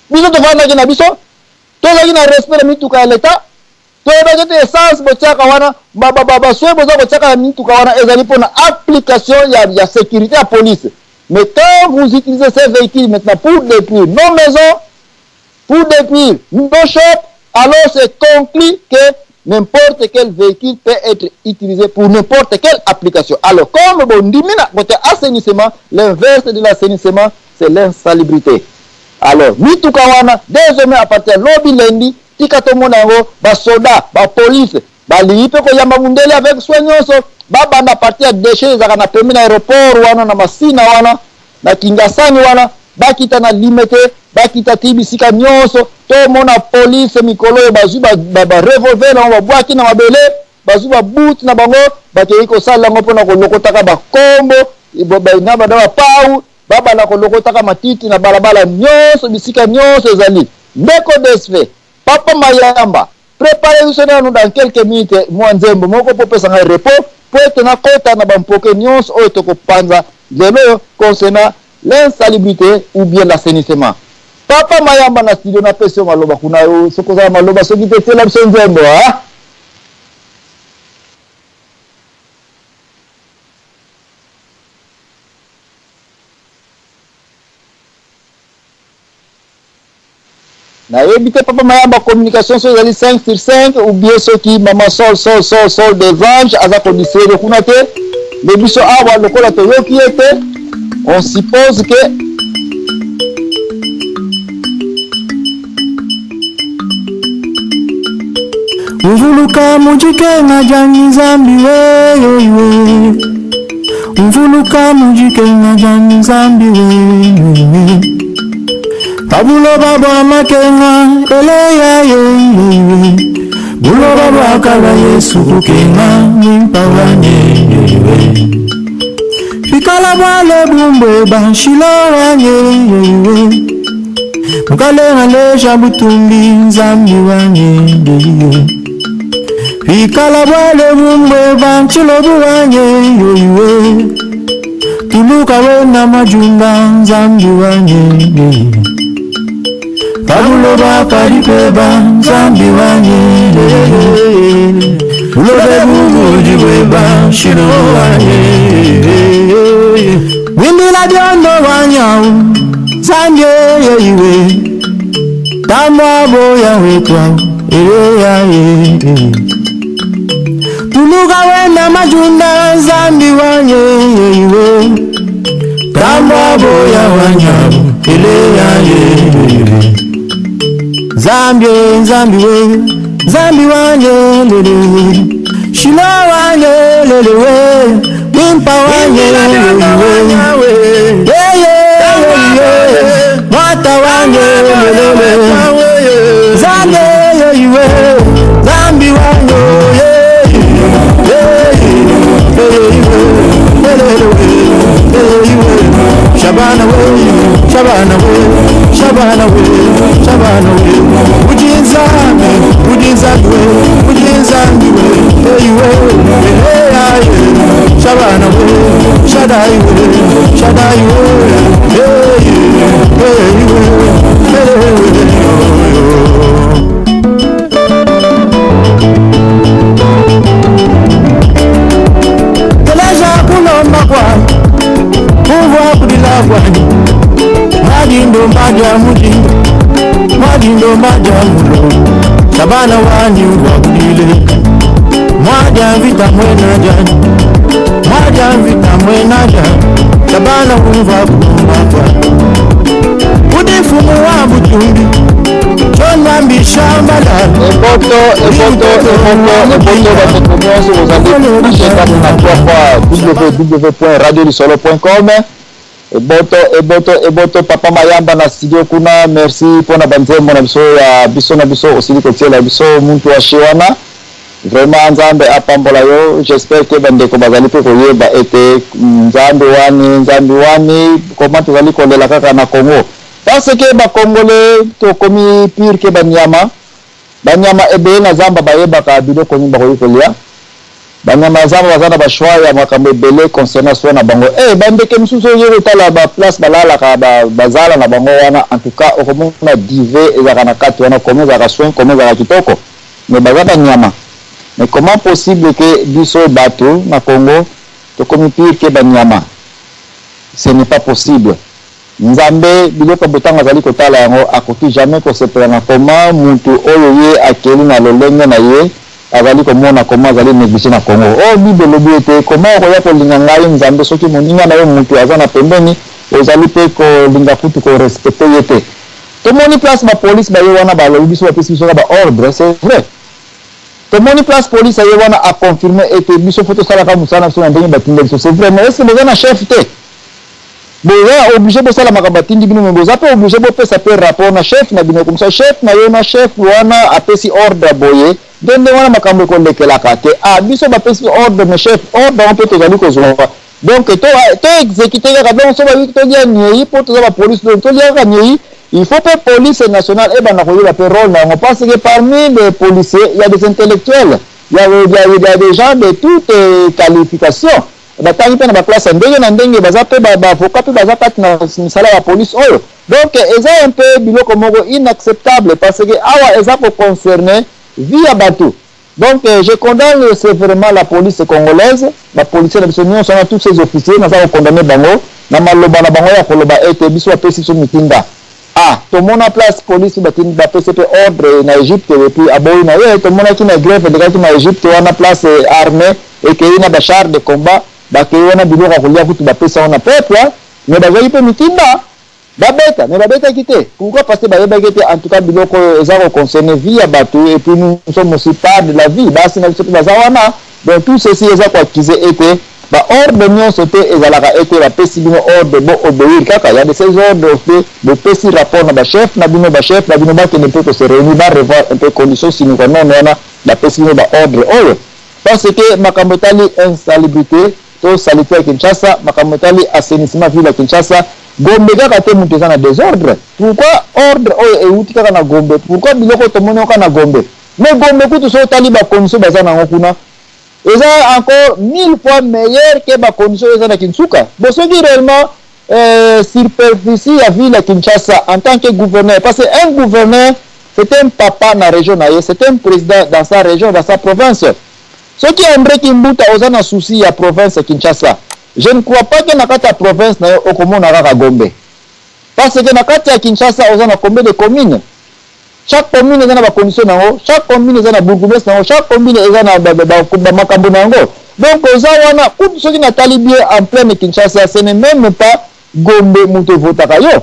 [SPEAKER 5] Biso tovandaki na biso, tozalaki na respect na mituka ya leta. Toyebaki ete essence botiaka wana, basoin boza kotiaka na mituka wana ezali mpona application ya sécurité ya police. Mais quand vous utilisez ces véhicules maintenant pour détruire nos maisons, pour détruire nos shops, alors c'est conclu que n'importe quel véhicule peut être utilisé pour n'importe quelle application. Alors, comme bondimina côté assainissement, l'inverse de l'assainissement, c'est l'insalubrité. Alors, mituka wana, désormais à partir de lobi lundi, tika tomona yango, ba soda, ba police, balingi mpe koyamba mundele avec soin nyonso, babanda partir ya déchet ezalaka na pembeni na aéroport wana, na Masina wana, na Kingasani wana, bakita na Limete, bakita ti bisika nyonso. Tomona police mikolo oyo bazwi barevolver na bango, babwaki na mabele, bazwi babuti na bango, bakei kosala yango mpona kolokotaka bakombo na bapau, babanda kolokotaka matiti na balabala nyonso, bisika nyonso ezali. Ndeko Desfe, Papa Mayamba, prépare biso nanu dans quelques minutes mwa nzembo moko mpo opesa ngai repos, po ete nakota na bampoke nyonso oyo tokopanza lelo oyo concernant l'insalubrité ou bien l'assainissement. Papa Mayamba na studio, napesi yo maloba kuna yo, soki ozala maloba, soki te, tiela biso nzembo. Ah? Nayebi te, Papa Mayamba, communication so ezali 5 sur 5 ou bien soki mama Sol, Sol, Sol, Sol des anges aza kodistraire kuna te. Me biso awa lokola toyoki ye te, on suppose que
[SPEAKER 2] Mvuluka mujikenga jangi Nzambi we, Mvuluka mujikenga jangi Nzambi we, Pabuloba bwa makenga eleya ye, Buloba bwa kala Yesu kukenga nimpawanye ye, Fikala bwale bumbwe banshilo wanye ye, Mukalenga leja butumbi Nzambi wanye ye, Fikala bwale bumbwe banshilo buwanye ye, Tuluka wena majumba Nzambi wanye ye, Pabuloba kalipeba Nzambi wanye ye, Bulobe bubuji bweba shilo wanye ye, Windila diondo wanyau Nzambi ye iwe, Tambwa boya wetwa ele ya ye, Tuluka wenda majunda Nzambi wanye ye iwe, Tambwa boya wanyau ele ya ye, Nzambi, Nzambi we, Nzambi wanye lele, Shila wanye lele we, Mimpa wanye lele we, ye ye ye, Mwata wanye lele, Nzambi ye we, Nzambi wanye ye ye ye we, Shabana we, Shabana we, Shabana we, Shabana we, Ujinzambi, Ujinzambi we, Ujinzambi we, hey we, hey hey, Shabana we, Shadai we, Shadai we, hey hey we, hey we. Teleja kulomba kwa, kumvwa kudila kwani, Madindo maja muji, Madindo maja mulo, Shabana wani wakudile, Mwaja vita mwena jani, Mwaja vita mwena jani, Shabana umva kulomba kwa. Udifumu wa buchumbi, Chonwa mbishambala.
[SPEAKER 5] Eboto, eboto, eboto, eboto, bandeko nyonso bozali branché kaka na 3 www.radiolisolo.com. Eboto, eboto, eboto, Papa Mayamba na studio kuna, merci mpona banzembo na biso ya biso na biso osili kotiela biso muntu wa shiwana. Vraiment Nzambe apambola yo. J'espère que bandeko bazali mpe koyeba ete Nzambe wani, Nzambe wani, comment tozali kolela kaka na Congo. Parce que ba Congolais tokomi pire que banyama. Banyama ebele na zamba bayebaka biloko nini bakoki kolia. Banyama ya zamba baza na ba choix ya makambo ebele concernant soin na bango. Bandeke mosusu oyo kotala ba place balalaka, bazala na bango wana, en tout cas okomona dive ezalaka na kati wana, comment ezalaka soin, comment ezalaka kitoko. Mais baza banyama. Mais comment possible que biso bato na Congo tokomi pire que banyama? Ce n'est pas possible. Nzambe biloko ya botango azali kotala yango akoki jamais kosepela na comment mutu oyo ye akeli na lolenge na ye azali komona comment azali negliger na Congo. Oyo bible elobi ete comment okoya kolinga ngai Nzambe soki moninga na yo mutu aza na pembeni ozali pe kolinga kutu ko respecter ye te. Tomoni place ba police baye wana balobi biso bapesi biso kaka ba ordre c'est vrai. Tomoni place police aye wana a confirmer ete biso faut tosalaka mosala na biso na ndenge batinda biso c'est vrai mais est ce que boza na chef te? Boza oblige bosala makambo atindi bino mais boza pe oblige bopesa pe rapport na chef na bino comme ça chef na yo na chef wana apesi ordre boye nde ndenge wana makambo ekolekelaka te ah biso bapesi ordre mais chef ordre yango pe tozali kozwa donc to to exécuter kaka donc so bayoki tolia nyei po toza ba police donc tolia kaka nyei. Il faut pe police nationale ebanda koyeba pe role na yango parce que parmi les policiers il y a des intellectuels, il y a des gens de toutes qualifications, batangi pe na ba classe ya ndenge na ndenge, baza pe ba avocat pe baza kati na misala ya police oyo. Donc eza un peu biloko moko inacceptable parce que awa eza ko concerner vie ya batu. Donc je condamne severement la police congolaise, ba policiers na biso nionso wana, tous ces officiers naza ko condamner bango na maloba na bango ya koloba ete biso bapesi biso mitinda. Ah tomona place police batindi bapesi pe ordre na Egypte et puis aboyi na ye, tomonaki na grève elekaki na Egypte wana place armee ekeyi na ba chars de combat bakeyi wana biloko ya kolia kutu bapesi yango na peuple mais bazwaki pe mitinda babeta mais babetaki te. Pourquoi? Parce que bayebaki ete en tout cas biloko oyo eza ko concerner vie ya batu et puis nous sommes aussi part de la vie, basi na biso pe baza wana. Donc tout ceci eza ko accuser ete ba ordre nionso te ezalaka ete bapesi bino ordre bo obeir kaka, ya de ces ordres pe bopesi rapport na ba chefs na bino, ba chefs na bino bakende mpe ko se reunir ba revoir un peu condition sine qua non wana bapesi bino ba ordre oyo. Parce que makambo etali insalubrite to salite ya Kinshasa, makambo etali assainissement ville ya Kinshasa, Gombe kaka te mutu eza na desordre. Pourquoi ordre oyo ewuti kaka na Gombe? Pourquoi biloko oyo tomoni yango kaka na Gombe? Mais Gombe kutu soki otali ba conditions baza na yango kuna eza encore 1000 fois meilleur que ba conditions oyo eza na Kinsuka. Bon soki reellement surperficie ya ville ya Kinshasa en tant que gouverneur, parce que un gouverneur c'est un papa na region na ye, c'est un president dans sa region, dans sa province. Soki Andre Kimbuta oza na souci ya province ya Kinshasa, je ne crois pas que na kati ya province na yo okomona kaka Gombe. Parce que na kati ya Kinshasa oza na combien de communes? Chaque commune eza na ba conditions na yango, chaque commune eza na bourgmestre na yango, chaque commune eza na ba makambo na yango. Donc oza wana kutu soki natali bien en pleine Kinshasa, ce n'est meme pas Gombe mutu evotaka yo.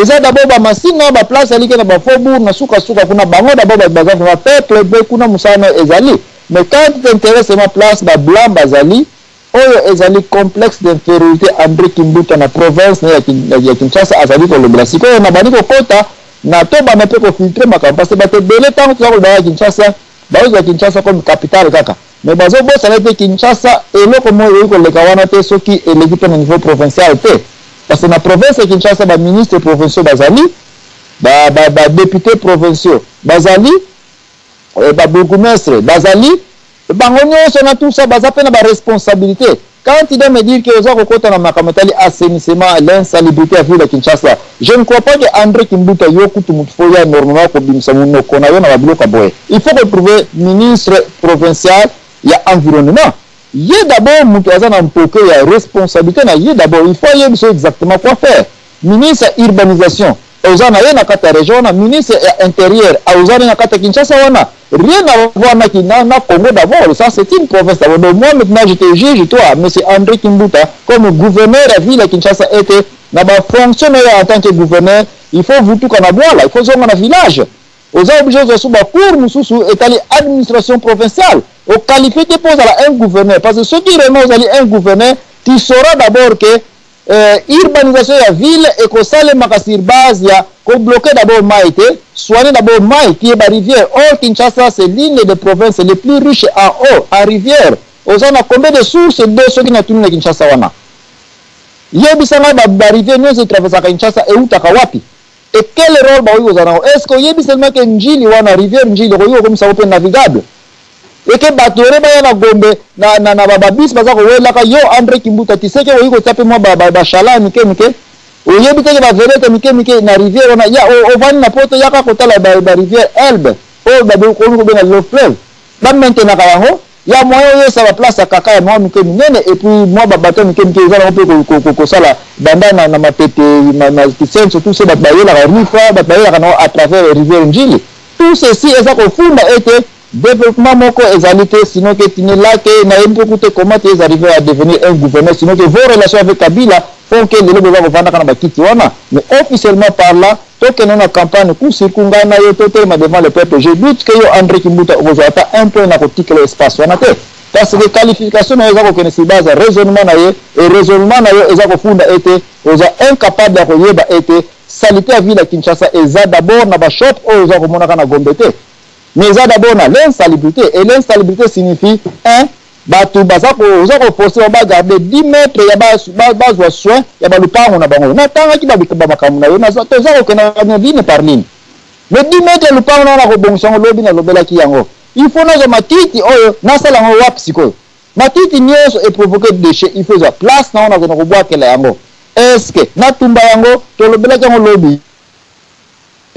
[SPEAKER 5] Eza d'abord ba Masina, ba place alike na ba faubourg na suka suka kuna bango d'abord bato baza vraiment peuple pe kuna musala nayo ezali. Mais quand tu t'interesses seulement place ba blancs bazali, oyo ezali complexe d'inferiorite Andre Kimbuta na province naye ya Kinshasa azali kolobela. Sikoyo nabandi kokota na tobanda pe ko filtrer makambo parce que bato ebele tango toza koloba kaka Kinshasa bazozwa Kinshasa comme capitale kaka mais bazobosana ete Kinshasa eloko moko ekoki koleka wana te soki eleki pe na niveau provincial te. Parce que na province ya Kinshasa ba ministres provinciaux bazali, ba ba deputes provinciaux bazali, ba bourgoumestres bazali, bango nionso na tout ça baza pe na ba responsabilites. Quand tu dois me dire que oza kokota na makambo etali assainissement, l'insalubrite ya ville ya Kinshasa, je ne crois pas que Andre Kimbuta yo kutu mutu faut oya normalement kobimisa munoko na yo na ba biloko ya boye. Il faut ko trouver ministre provincial ya environnement. Ye d'abord mutu aza na mpoke ya responsabilite na ye d'abord il faut ayebisa yo exactement quoi faire. Ministre ya urbanisation oza na ye na kati ya region wana, ministre ya interieur oza na ye na kati ya Kinshasa wana, rien à voir na, na, na Congo d'abord, ça c'est une province d'abord. Donc moi maintenant je te juge toi monsieur Andre Kimbuta comme gouverneur ya ville ya Kinshasa ete na ba fonction na yo en tant que gouverneur il faut vutuka na bwala, il faut zonga na village. Oza oblige ozwa su ba cours mususu etali administration provinciale. O qualifier te po ozala un gouverneur parce que soki réellement ozali un gouverneur tu sauras d'abord que urbanisation ya ville ekosalemaka sur base ya ko bloquer d'abord mayi te, soigner d'abord mayi qui est ba rivières. Or Kinshasa c'est l'une des provinces les plus riches en eau, en rivières. Oza na combien de sources d'eau soki natuni na Kinshasa wana? Yebisa ngai ba rivières nionso e traversaka Kinshasa ewutaka wapi? Et quel role bakoki kozala nango? Est-ce que oyebi seulement que Ndjili wana, rivière Ndjili okoki kokomisa yango pe navigable? Et que batu ere baya na Gombe na, na, na ba, ba bus baza kowelaka yo Andre Kimbuta, tu sais que okoki kotia pe mwa ba, ba, ba chaland mike mike? Oyebi te que ba vedette mike mike na rivière wana, ya, ovandi na poto, yaka kotala ba, ba rivière Elbe, oyo bakomi kobenga lelo fleuve. Ba maintenaka yango. Ya moyen oyesa ba place ya kaka ya mwa mike minene et puis mwa ba bateau mike mike eza nango mpe kosala banda na, na Matete na, na Kisenso, tout ce bato bayelaka Rifa, bato bayelaka nango à travers rivière Ndjili. Tout ceci eza kofunda ete développement moko ezali te, sinon que tu n'es là que nayebi mpe kute comment tu es arrivé à devenir un gouverneur, sinon que vos relations avec Kabila font que lelo boza kovandaka na bakiti wana. Mais officiellement par là, tokende na campagne coup sur coup, ngai na yo totelema devant le peuple, je doute que yo André Kimbuta okozwa ata un peu na kotikela espace wana te, parce que qualification na yo eza kokende sur base ya raisonnement na ye, et raisonnement na yo eza kofunda ete oza incapable ya koyeba ete saleté ya ville ya Kinshasa eza d'abord na bashop oyo oza komonaka na Gombe te, mais eza d'abord na l'insalubrité. Et l'insalubrité signifie un bato baza oza koforce bango bagarde 10 mètres ya bazwa soin ya balupango na bango. Natangaki bamakambo na yo, toza kokenda na ligne par ligne, mais 10 mètres ya lupango na nakobongisa yango lobi, nalobelaki yango. Il faut nazwa matiti oyo nasala yango wapi sikoyo? Matiti nyonso eprovoke déchet, il faut ezwa place nango, nakenda kobwakela yango. Est ce que natumba yango? Tolobelaki yango lobi,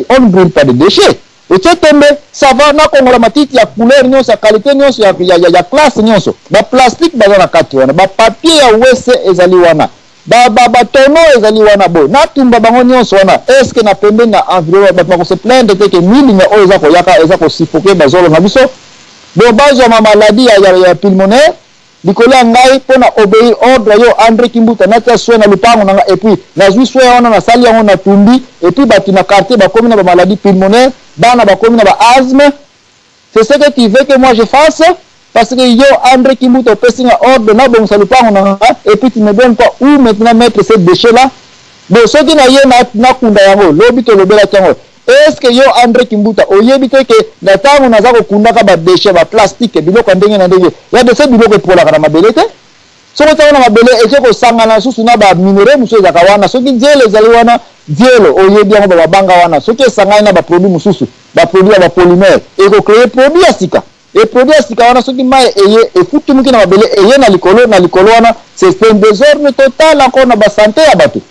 [SPEAKER 5] on ne brûle pas de déchets. Otie tembe, ça va. Nakongola matiti ya couleur nyonso, ya qualité nyonso, ya classe nyonso, baplastique baza na kati wana, bapapier ya wc ezali wana, batonneau ezali wana, boye natumba bango nyonso wana. Est-ce na pembeni na environnement bato bakose plaindre te ke milinga oyo eza koyaka eza kosuffoquer bazolo na biso? Bon, bazwama maladie ya pulmonaire likolo ya ngai mpo na obéir ordre yo André Kimbuta, natia soin na lupango na nga, et puis nazwi soin wana, nasali yango, natumbi, et puis bato na quartier bakomi na bamaladie pulmonaire, bana bakomi na baasthme. C'est ce que tu veux que moi je fasse? Parce que yo André Kimbuta opesi nga ordre nabongisa lupango na nga, et puis tu me donnes pas où maintenant mettre ces déchets là. Bon, soki na ye nakunda yango lobi, tolobelaki yango. Est ce que yo André Kimbuta oyebi te ke na ntango naza kokundaka badéchet, baplastique, biloko ya ndenge na ndenge ya dese, biloko epolaka na mabele te? Soki otiaka na mabele, eke kosangana lisusu na baminerai mosusu ezalaka wana. Soki dielo ezali wana, dielo oyebi yango, bababanga wana, soki esangani na baproduit mosusu, baproduit ya bapolymère, ekocréer produit ya sika. E produit ya sika wana, soki mai eye efutumuki na mabele, eye na likolo, na likolo wana, c'est un désordre total encore na basanté ya bato.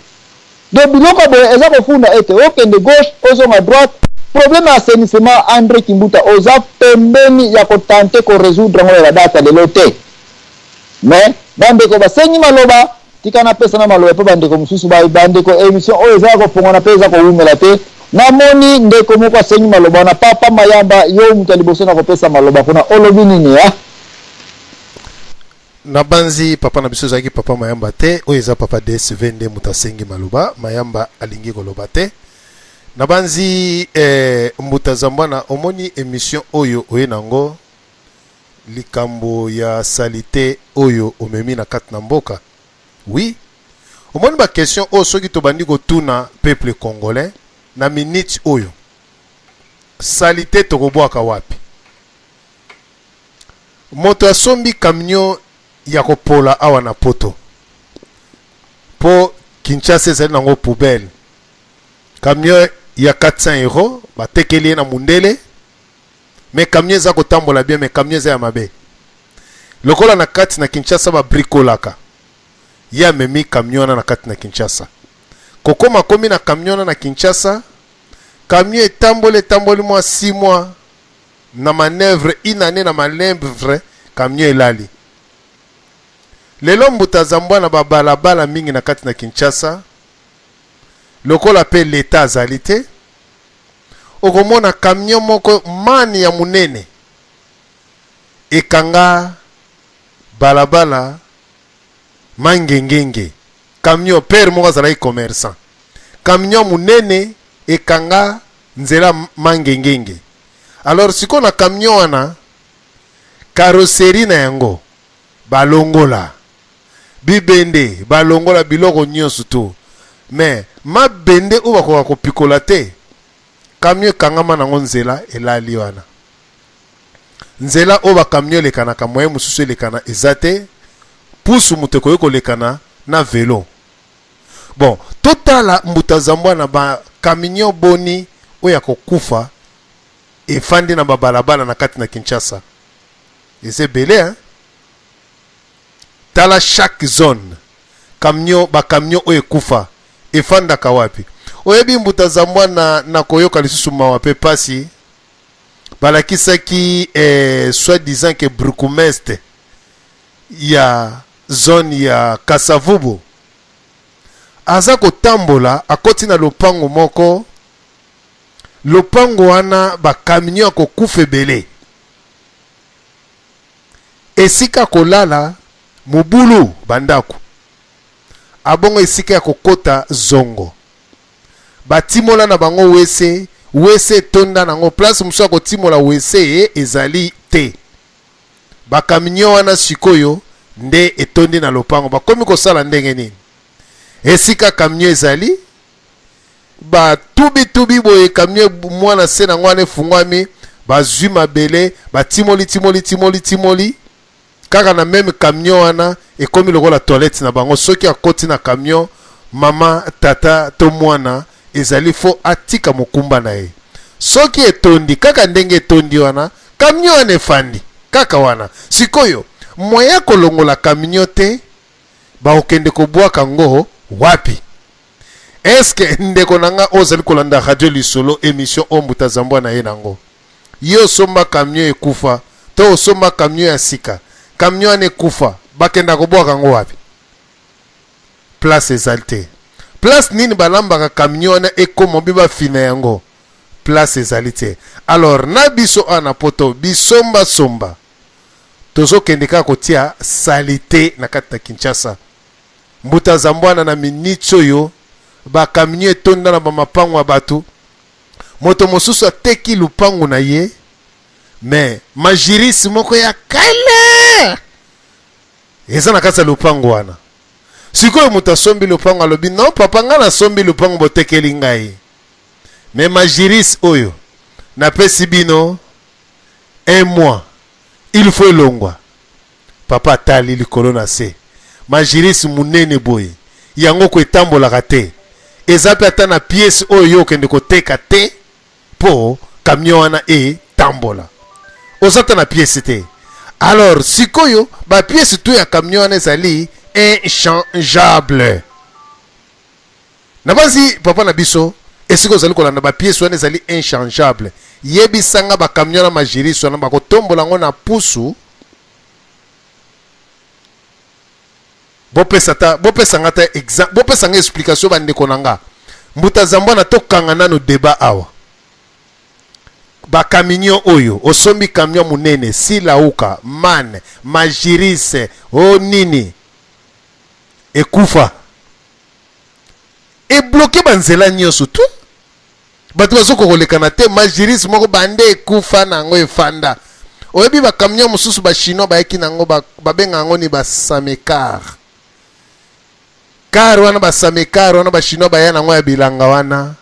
[SPEAKER 5] Donc biloko boye eza kofunda ete okende gauche, ozonga droite. Problème ya assainissement, André Kimbuta, oza pembeni ya kotenter korésoudre yango ya badata lelo te. Mais bandeko basengi maloba, tika napesa na maloba mpe bandeko mosusu. Bandeko, émission oyo eza ya kofongwana mpe eza kowumela te. Namoni ndeko moko asengi maloba wana, Papa Mayamba. Yo moto ya liboso na kopesa maloba kuna, olobi nini ya?
[SPEAKER 3] Nabanzi papa na biso ezalaki papa Mayamba te, oyo eza papa DSV nde moto asengi maloba. Mayamba alingi koloba te. Nabanzi mbuta Zambwana, omoni émission oyo oye nango, likambo ya saleté oyo omemi na kati na mboka. Oui, omoni baquestion oyo soki tobandi kotuna peuple congolais na minute oyo, saleté tokobwaka wapi? Moto asombi camion ya kopola awa na Poto, mpo Kinshasa ezali nango poubelle, camion ya 400 euro batekeli ye na mundele, mais camion eza kotambola bien, mais camion eza ya mabe. Lokola na kati na Kinshasa babrikolaka, ye amemi camion wana na kati na Kinshasa. Kokóma komi na camion wana na Kinshasa, camion etamboli, etamboli mwa 6 mois na manœuvre, une année na manœuvre, camion elali. Lelo mbuta Zambwa, na babalabala mingi na kati na Kinshasa, lokola mpe leta azali te, okomona camion moko mani ya monene ekanga balabala Mangengenge. Camion père moko azalaki commerçant, camion monene ekanga nzela Mangengenge. Alors sikoyo na camion wana, carrosserie na yango balongola, bibende balongola, biloko nyonso to, mais mabende oyo bakoka kopikola te. Camion ekangama nango nzela, elali wana. Nzela oyo bacamion elekanaka, moyen mosusu elekana eza te. Pusu moto ekoki kolekana na velo. Bon, totala mbuta Zambwa, na bacamion boni oyo ya kokufa efandi na babalabala na kati na Kinshasa? Eza ebele, hein? Tala chaque zone, camion, bacamion oyo ekufa efandaka wapi? Oyebi mbuta Zambwa, na koyoka lisusu mawa mpe pasi. Balakisaki eh, soit disant que bourgmestre ya zone ya Kasavubu aza kotambola, akoti na lopango moko. Lopango wana ba camion ya kokufa ebele, esika kolala mobulu, bandako abongo, esika ya kokota zongo, batimola na bango wese, wese etonda nango, place mosusu ya kotimola wese ezali te. Bakamion wana sikoyo nde etondi na lopango, bakomi kosala ndenge nini? Esika kamion ezali, batubitubi boye kamion, mwana se nango wana efungwami, bazwi mabele, batimoli timoli timoli timoli kaka na meme camion wana, ekomi lokola toilette na bango. Soki akoti na camion, mama, tata to mwana, ezali fo atika mokumba na ye. Soki etondi kaka ndenge etondi wana, camion wana efandi kaka wana. Sikoyo moyen kolongola camion te, bakokende kobwaka ngo wapi? Eske ndeko na nga oyo ozali kolanda Radio Lisolo, émission oyo Mbuta Zambwa na ye nango, ye osomba camion ekufa to osomba camion ya sika, camion wana ekufa, bakenda kobwaka yango wapi? Place ezali te. Place nini balambaka camion wana ekoma mpe bafina yango? Place ezali te. Alors na biso awa na poto, bisombasomba, tozokende kaka kotia salite na kati na Kinshasa. Mbuta Zambwana, na miniti oyo bakamion etonda na bamapango ya bato. Moto mosusu ateki lupangu na ye, me magirisi moko ya kala eza na kati ya lupangu wana. Sikoyo moto asombi lupangu alobi: "Non papa, ngai nasombi lupangu, botekeli ngai, me magirisi oyo napesi bino un mois, il faut elongwa." Papa atali likolo na se, magirisi monene boye, yango ko etambolaka te, eza mpe ata na pièce oyo yo okende koteka te mpo camion wana etambola, oza ata na pièce te. Alors sikoyo bapièce to ya camion wana ezali inchangeable. Nabanzi papa na biso, esika ozali kolanda, bapièce wana ezali inchangeable. Yebisanga, bacamion na magirisi wana bakotombola yango na pusu? Bopesa ta, bopesa nga ta exemple, bopesa nga explication. Bandeko na nga, Mbuta Zambwana, tokanga nano débat awa. Bakamion oyo osombi, camion monene, silauka man magirise o nini, ekufa, ebloquer banzela nyonso tu, bato bazokoka kolekana te. Magirise moko bande ekufa na yango efanda. Oyebi bakamion mosusu bachinois bayaki nango, babenga yango ni basamecar car wana, basamecar wana bachinois baya nango ya bilanga wana,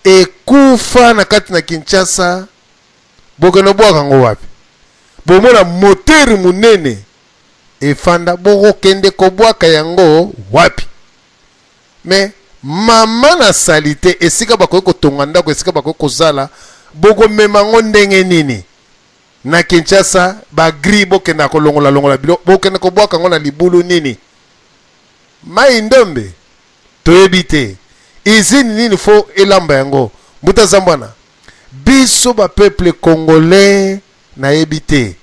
[SPEAKER 3] ekufa na kati na Kinshasa. Bokende obwaka yango wapi? Bomona moteur monene efanda, bokokende kobwaka yango wapi? Me mama na sali te, esika bakoki kotonga ndako, esika bakoki kozala, bokomema yango ndenge nini na Kinshasa? Bagri bokenda kolongola-longola biloko, bokende kobwaka yango na libulu nini? Mai ndombe toyebi te, usine nini fo elamba yango? Mbuta Zambwana, biso bapeuple congolais, nayebi te,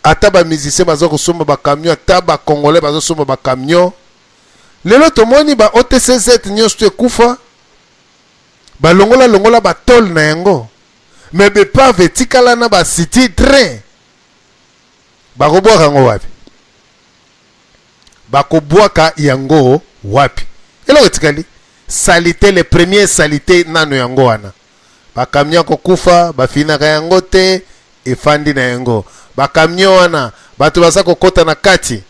[SPEAKER 3] ata bamusicien baza kosomba bacamion, ata bacongolais bazosomba bacamion. Lelo tomoni ba OTCZ nyonso to ekufa, balongola longola batole na yango, me baépave etikala na bacity train. Bakobwaka yango wapi? Bakobwaka yango wapi? Eloko etikali saleté, le premier saleté nano yango wana. Bakamion kokufa, bafinaka yango te, efandi na yango. Bakamion wana, bato baza kokɔta na kati,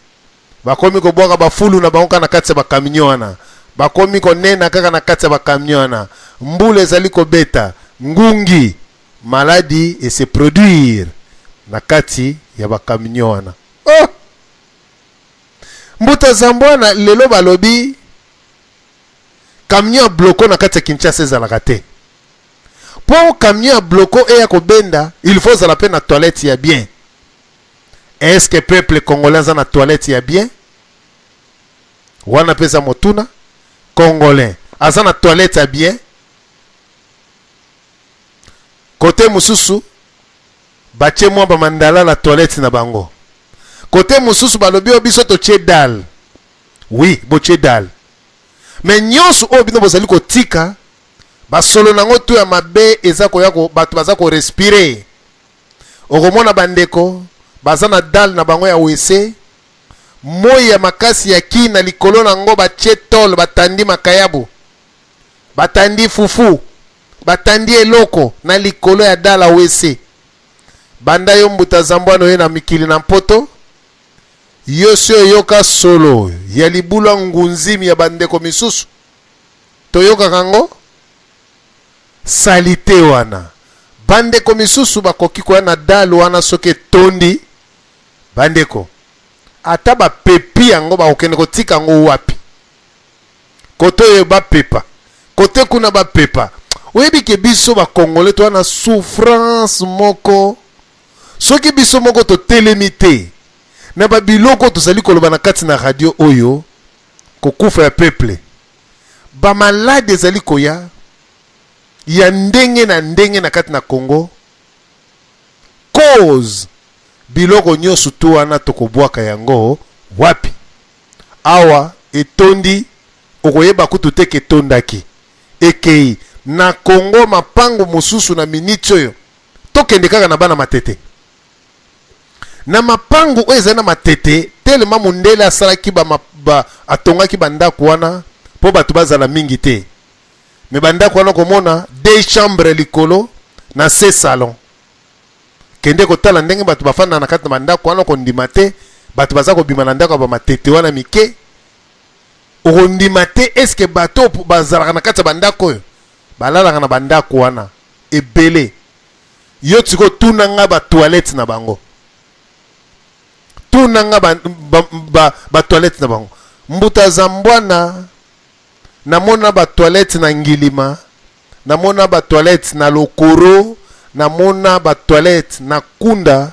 [SPEAKER 3] bakomi kobwaka bafulu na bango kaka na kati ya bakamion wana, bakomi konena kaka na kati ya bakamion wana. Mbula ezali kobeta, ngungi, maladie ese produire na kati ya bakamion wana. Oh! Mbuta Zambwana, lelo balobi camion ya bloco na kati ya Kinshasa ezalaka te. Mpo camion ya bloco eya kobenda, il faut ozala mpe na toilette ya bien. Est ce que peuple congolais aza na toilette ya bien? Wana mpe eza motuna. Congolais aza na toilette ya bien? Kote mosusu. Batie mwa bamandala na toilette na bango. Kote mosusu balobi oyo biso totie dalle. Oui, botie dalle. Mais nyonso oyo bino bozali kotika, basolo nango tu ya mabe eza koya ko, bato baza ko respirer. Okomona bandeko baza na dalle na bango ya WC, moi ya makasi ya ki na likolo na yango batie tole, batandi makayabu, batandi fufu, batandi eloko na likolo ya dalle ya WC. Banda yo mbuta zambwana oye na mikili na mpoto, yo si oyoka solo ya libulu ya ngunzimi ya bandeko misusu? Toyokaka yango? Salite wana. Bandeko misusu bakoki koya na dalle wana soki etondi. Bandeko, ata bapepi yango bakokende kotika yango wapi? Kote oyo bapepa, kote kuna bapepa. Oyebi ke biso ba Congolais toza na souffrance moko. Soki biso moko totelemi te na ba biloko tozali koloba na kati na radio oyo, kokufa ya peuple, ba malade ezali koya ya ndenge na ndenge na kati na Congo, cause biloko nyonso tu wana tokobwaka yango wapi? Awa etondi, okoyeba kutu te ke etondaki, ekei na Congo. Mapango mosusu na miniti oyo tokende kaka na bana Matete, na mapango oyo ezali na Matete, telema mondele asalaki ba, ba, atongaki bandako wana mpo bato bazala mingi te. Me bandako wana komona deux chambres likolo na se salon. Kende kotala ndenge bato bafanda na kati na bandako wana, okondima te. Bato baza kobima na ndako ya bamatete wana mike, okondima te. Eske bato bazalaka na kati ya bandako oyo balalaka na bandako wana ebele? Yo sikoyo tuna nga ba toilette na bango, tuna nga ba, ba, ba, ba toilette na bango. Mbuta Zambwana, namona ba toilette na Ngilima, namona ba toilette na Lokoro, namona ba toilette na Kunda,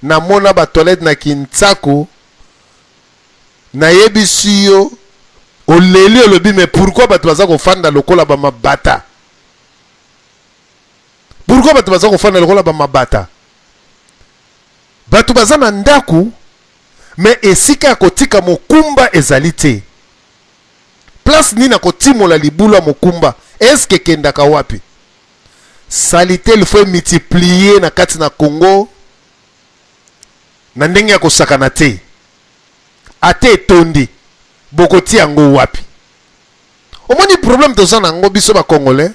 [SPEAKER 3] namona ba toilette na Kintsako. Nayebisi yo, oleli, olobi mais pourquoi bato baza kofanda lokola ba mabata? Pourquoi bato baza kofanda lokola ba mabata? Bato baza na ndako, mais esika ya kotika mokumba ezali te. Place nini akotimola libulu ya mokumba? Eske ekendaka wapi? Salite il faut multiplier na kati na Congo na ndenge ya kosakana te. Ata etondi, bokotia yango wapi? Omoni problème toza na yango biso ba Congolais,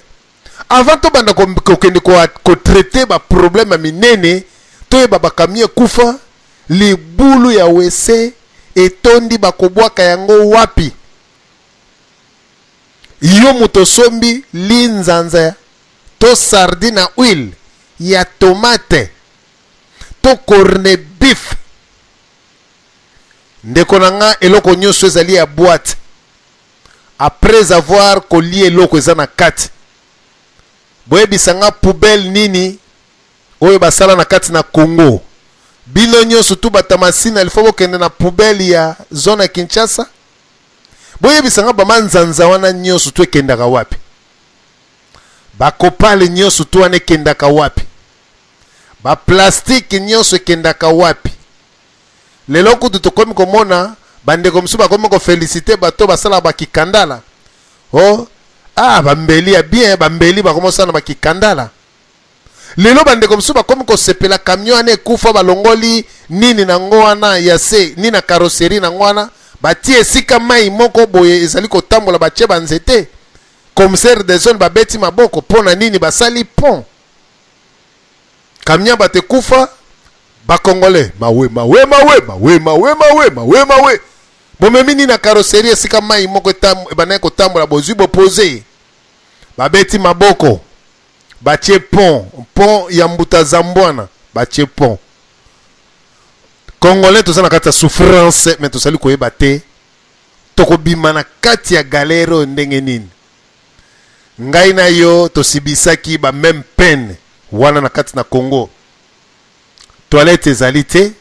[SPEAKER 3] avant tobanda kokende kotraite ba problème ya minene, toyeba ba camion ekufa, libulu ya WC etondi, bakobwaka yango wapi? Yo moto osombi linzanza to sardine na huile ya tomate to corne beef, ndeko na nga, eloko nyonso ezali ya boîte. Après avoir kolia eloko eza na kati, boyebisa nga poubelle nini oyo basala na kati na Congo? Bino nyonso tu batamasina, il faut bokende na poubelle ya zone ya Kinshasa. Boyebisa nga bamanzanza wana nyonso tu ekendaka wapi? Bakopale nyonso tu wana ekendaka wapi? Baplastike nyonso ekendaka wapi? Lelo kutu tokomi komona bandeko mosusu bakomi kofelisite bato basalaka bakikandala. Oh, ah, bambeli ya bien, bambeli bakomi kosala na bakikandala. Lelo bandeko mosusu bakomi kosepela camion wana ekufa, balongoli nini nango wana ya se, nini na carrosserie nango wana, batie esika mai moko boye ezali kotambola, batie banzete. Commissaire des zones babeti maboko mpo na nini basali pont. Camion bato ekufa, ba Congolais mawe mawe mawe mawe mawe mawe mawe mawe. Bomemi nini na carrosserie esika mai moko ebandaki kotambola, bozwi bopose, babeti maboko, batie pont, pont ya mbuta Zambwana, batie pont. Congolais toza na kati ya souffrance, mais tozali koyeba te tokobima na kati ya galère oyo ndenge nini. Ngai na yo tosibisaki ba même peine wana na kati na Congo. Toilette ezali te.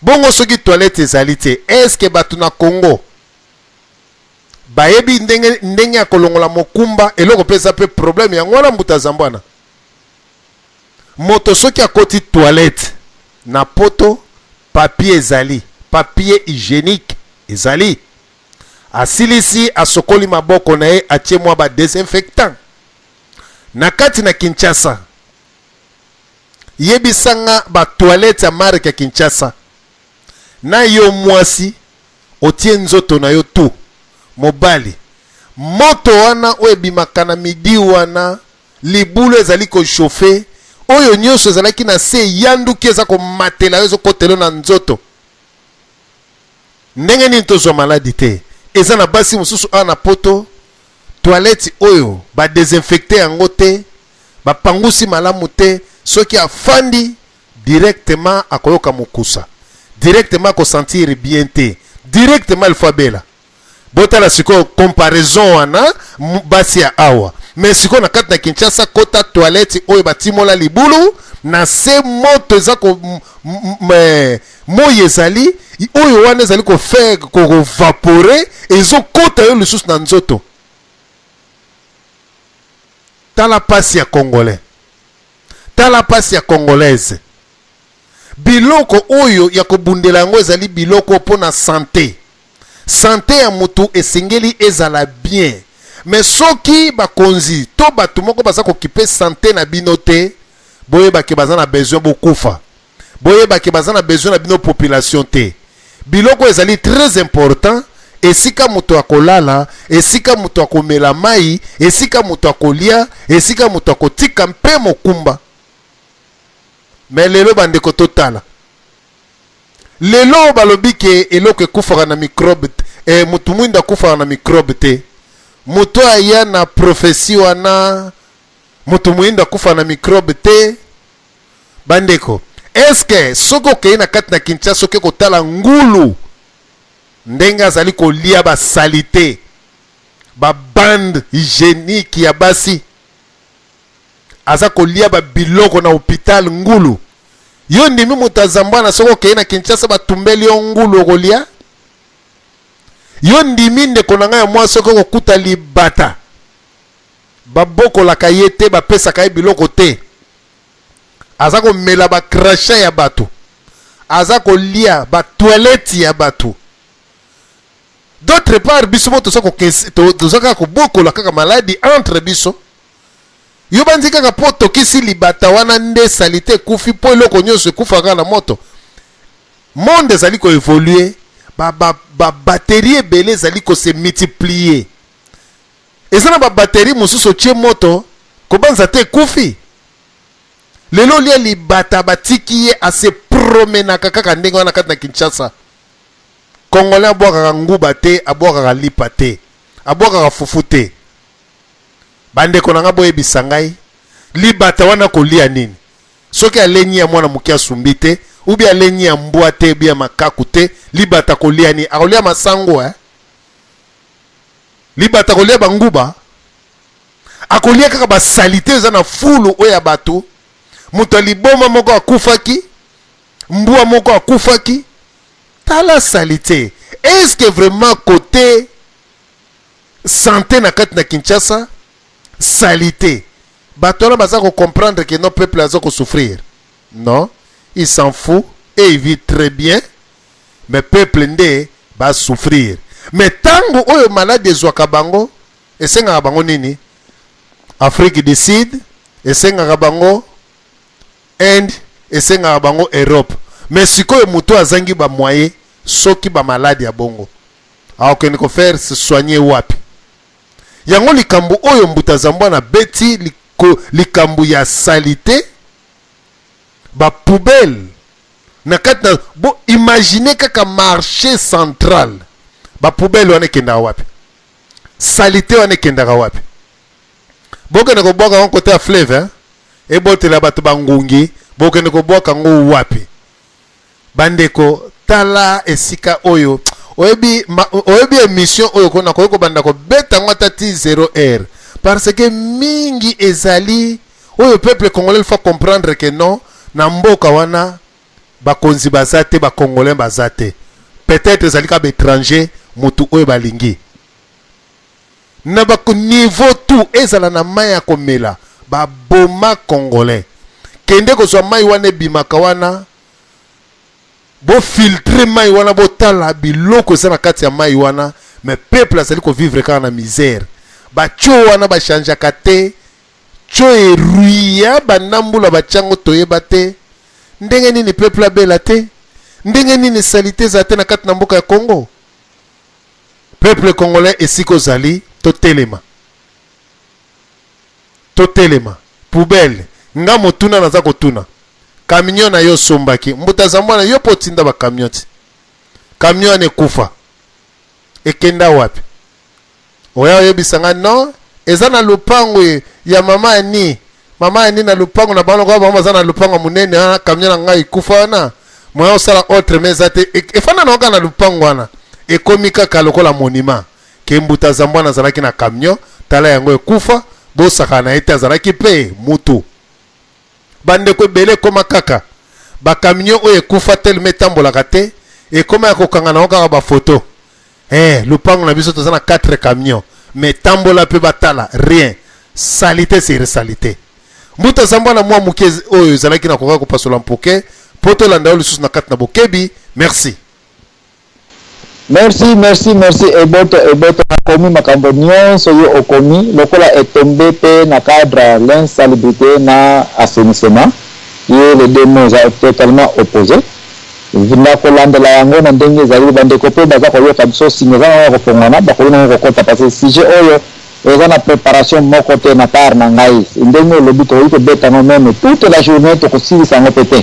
[SPEAKER 3] Bongo soki toilette ezali te, est-ce que bato na Congo bayebi ndenge, ndenge ya kolongola mokumba? Eloko mpe eza mpe problème yango wana mbuta Zambwana. Moto soki akoti toilette, Na poto papier ezali, papier hygienique ezali. Asilisi asokoli maboko na ye atie mwa ba desinfectant. Na kati na Kinshasa yebisa nga ba toilette ya marque ya Kinshasa na yo mwasi otie nzoto na yo tout mobali moto wana oyo ebimaka na midi wana libulu ezali ko chauffer oyo nyonso ezalaki na se eyanduki eza komatela yo ezokotela yo na nzoto ndenge nini tozwa maladi te eza na basi mosusu awa na poto toilette oyo ba desinfecte yango te bapangusi malamu te soki afandi directement akoyoka mokusa directement akosentir bien te directement il faut abela Botala sikoyo comparaison wana basi ya awa mais sikoyo na kati na Kinshasa kota toilette oyo batimola libulu na se moto eza ko moi ezali oyo wana ezali ko faire ko vaporer ezokota yo lisusu na nzoto. Tala pasi ya congolais, tala pasi ya congolaise. Biloko oyo ya kobundela yango ezali biloko mpo na sante. Sante ya mutu esengeli ezala bien mais soki bakonzi to batu moko baza kokipe sante na bino te boyeba ke baza na besoin bokufa. Boyeba ke baza na besoin na bino population te. Biloko ezali très important esika moto akolala, esika moto akomela mayi, esika moto akolia, esika moto akotika mpe mokumba. Mais lelo bandeko totala Lelo balobi ke eloko ekufaka na microbe eh, mutu mwindu akufaka na microbe te. Mutu aya na prophetie wana mutu mwindu akufa na microbe te. Bandeko, est-ce que soki okei na kati na Kinshasa oke kotala ngulu ndenge azali kolia ba salite ba bande hygienique ya basi aza kolia ba biloko na hopital ngulu yo ndimi moto ya zambwana soki okei na kinshasa batumbeli yo ngulu okolia yo ndimi ndeko na ngai ya mwasi soki okokuta libata babokolaka ye te bapesaka ye biloko te aza komela bakrachat ya bato aza kolia batoilette ya bato d'autre part biso mo toza kaka kobokola kaka maladi entre biso Yo banzi kaka po otokisi libata wana nde salite ekufi po eloko nionso ekufa kaka na moto? Monde ezali ko evoluer, ba ba ba batterie ebele ezali ko se multiplier. Eza na ba batterie mosusu otie moto kobanza te ekufi. Lelo olia libata batiki ye a se promenaka kaka ndenge wana kati na Kinshasa. Congolais abwakaka nguba te, abwakaka lipa te, abwakaka fufu te. Ba ndeko na nga boyebisa ngai libata wana kolia nini? Soki alenyi ya mwana moke asumbi te ou bien alenyi ya mbwa te bien makaku te libata kolia nini? Akolia masango eh? Libata kolia ba nguba? Akolia kaka ba salite eza na fulu oyo ya bato. Moto ya liboma moko akufaki, mbwa moko akufaki. Tala salite. Est-ce que vraiment côté sante na kati na Kinshasa salite bato wana baza ko comprendre que non peuple aza ko souffrir non il s'en fout et il vit très bien mais peuple nde ba souffrir mais tango oyo malade ezwaka bango esengaka bango nini Afrique du Sud esengaka bango Inde esengaka bango Europe mais sikoyo moto azangi ba moyen soki ba malade ya bongo akokende ko faire se soigner wapi? Yango likambo oyo Mbuta Zambwana abeti liko, likambo ya salite ba poubelle na kati na bo imaginer kaka marché central ba poubelle wana ekendaka wapi? Salite wana ekendaka wapi? Bokende kobwaka yango kote ya fleuve hein? Ebotela bato bangungi, bokende kobwaka yango wapi? Bandeko tala esika oyo oyebi ma, oyebi emission oyo ko nakoki kobanda kobeta yango ata ti 0 heure parce que mingi ezali oyo peuple congolais il faut comprendre que non na mboka wana bakonzi baza te ba congolais baza te peut-être ezali kaka ba étranger mutu oyo balingi na ba niveau tout ezala na mai ya komela baboma congolais kende kozwa mai wana ebimaka wana. Bofiltre mai wana, botala biloko eza na kati ya mai wana, mais peuple azali kovivre kaka na misère. Batio wana bachangeaka te, tio eruya banda mbula batyango, toyeba te ndenge nini peuple abela te, ndenge nini saleté ezala te na kati na mboka ya Congo. Peuple congolais, esika ozali, totelema, totelema. Poubelle, nga motuna naza kotuna: camion na yo osombaki, mbuta Zambwana, yo mpo otinda bacamion ti camion wana ekufa, ekenda wapi? Oya oyebisa nga non, eza na lupango ya mama Ani, mama Ani na lupango na bango, lokola bango baza na lupango ya monene wana. Camion na ngai ekufa wana, moya osala autre mais eza te. Efanda na kaka na lupango wana, ekomi kaka lokola monument ke mbuta Zambwana azalaki na camion. Tala yango ekufa, bosaka na ye te, azalaki mpe mutu. Bandeko ebele, ekóma kaka bacamion oyo ekufa telema, etambolaka te, ekóma ya kokanga nango kaka bafoto. Lupango na biso toza na 4 camion, mais tambola mpe batala, rien, saleté sur saleté. Mbuta Zambwana, mwa moke oyo ezalaki na koka kopasola mpoke mpo tolanda yo lisusu na kati na bokebi. Merci.
[SPEAKER 5] Merci, merci, merci. Eboto, Eboto, nakomi makambo nyonso yo okomi lokola etombe mpe na cadre ya l'insalubrité na assainissement. Ye, les deux mots eza totalement opposé. Nakolandela yango na ndenge ezali. Bandeko mpe baza koyoka biso, nsima eza nango kofongwana, bakoki nango kokota, parce que sujet oyo eza na préparation moko te na part na ngai. Ndenge olobi, tokoki kobeta yango même toute la journée, tokosilisa yango mpe te,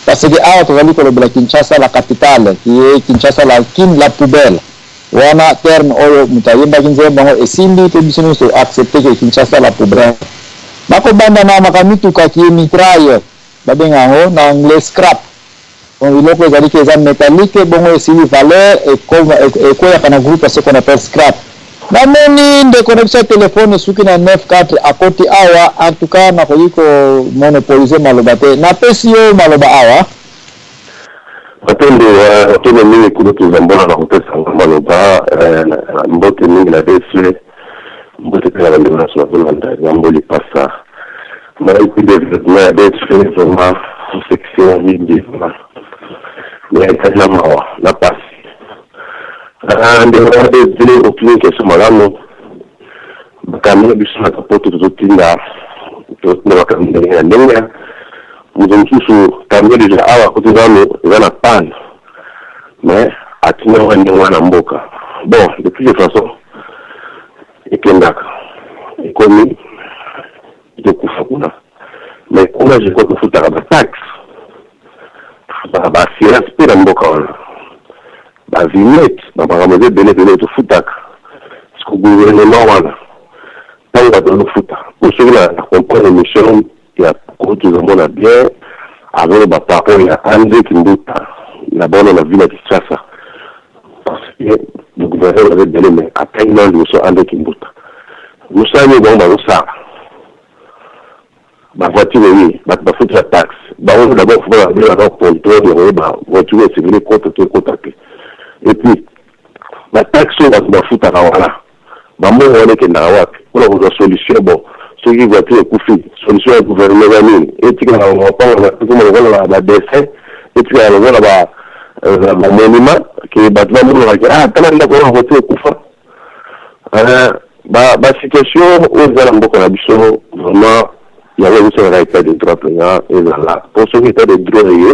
[SPEAKER 5] parce que awa tozali kolobela Kinshasa la capitale, qui est Kinshasa la Kin la poubelle. Wana terme oyo moto ayembaki nzembo yango esimbi mpe biso nyonso accepte ke Kinshasa la poubelle. Bakobanda na makambo mituka qui est mitraille, babenga yango na anglais scrap. Donc biloko ezali ke eza métallique, bongo esili valeur, ekweyaka na groupe ya ce qu'on appelle scrap. Namoni ndeko na biso ya telefone soki na 94 akoti awa. En tout cas, nakoki komonopoliser maloba te, napesi yo maloba awa.
[SPEAKER 6] Matondo, matondo mingi kulutu Zambona na kopesanga maloba. Mbote mingi na bese, mbote mpe na bandeko nyonso bazolanda Zambo Lipasa. Nayebi développement ya bese vraiment section mingi, vraiment mais ezali na mawa na pasi. Ndeko ya bese, otuni question malamu. Makambo na biso na kapoto, tozotinda, tozotinda makambo ndenge na ndenge. Moto mosusu, camion déjà awa kote nano eza na panne, mais atinda yango ndenge wana mboka. Bon, de toutes les façons ekendaka, ekomi, etokufa kuna. Mais kuna, je crois, tofutaka bataxe, tofutaka baassurance mpe na mboka wana, bavignette, bamakambo eza ebele ebele tofutaka. Parce que gouvernement wana, ntango bato bazofuta, po soki na comprendre émission ya kulutu tozomona bien, azoloba par rapport ya André Kimbuta na bono na ville ya Kinshasa, parce que le gouverneur aza ebele, mais atangi nano liboso André Kimbuta. Mosala nini bango bazosala? Bavoiture oye, bato bafutela taxe bango d'abord, faut babengaka contrôle ya koyeba voiture esengeli ekota to ekota te. Et puis bataxe oyo bato bafutaka wana, bambongo wana ekendaka wapi mpona kozwa solution? Bon, soki voiture ekufi, solution ya gouvernement eza nini? Etikala mapango ekoma lokola badessin, etikala lokola bamonument ke bato bamonaka ke ah, tala ndako wana, voiture ekufa. Basituation oyo eza na mboka na biso, vraiment yango ezosalaka état de droit mpenza ezala, mpo soki état de droit eye,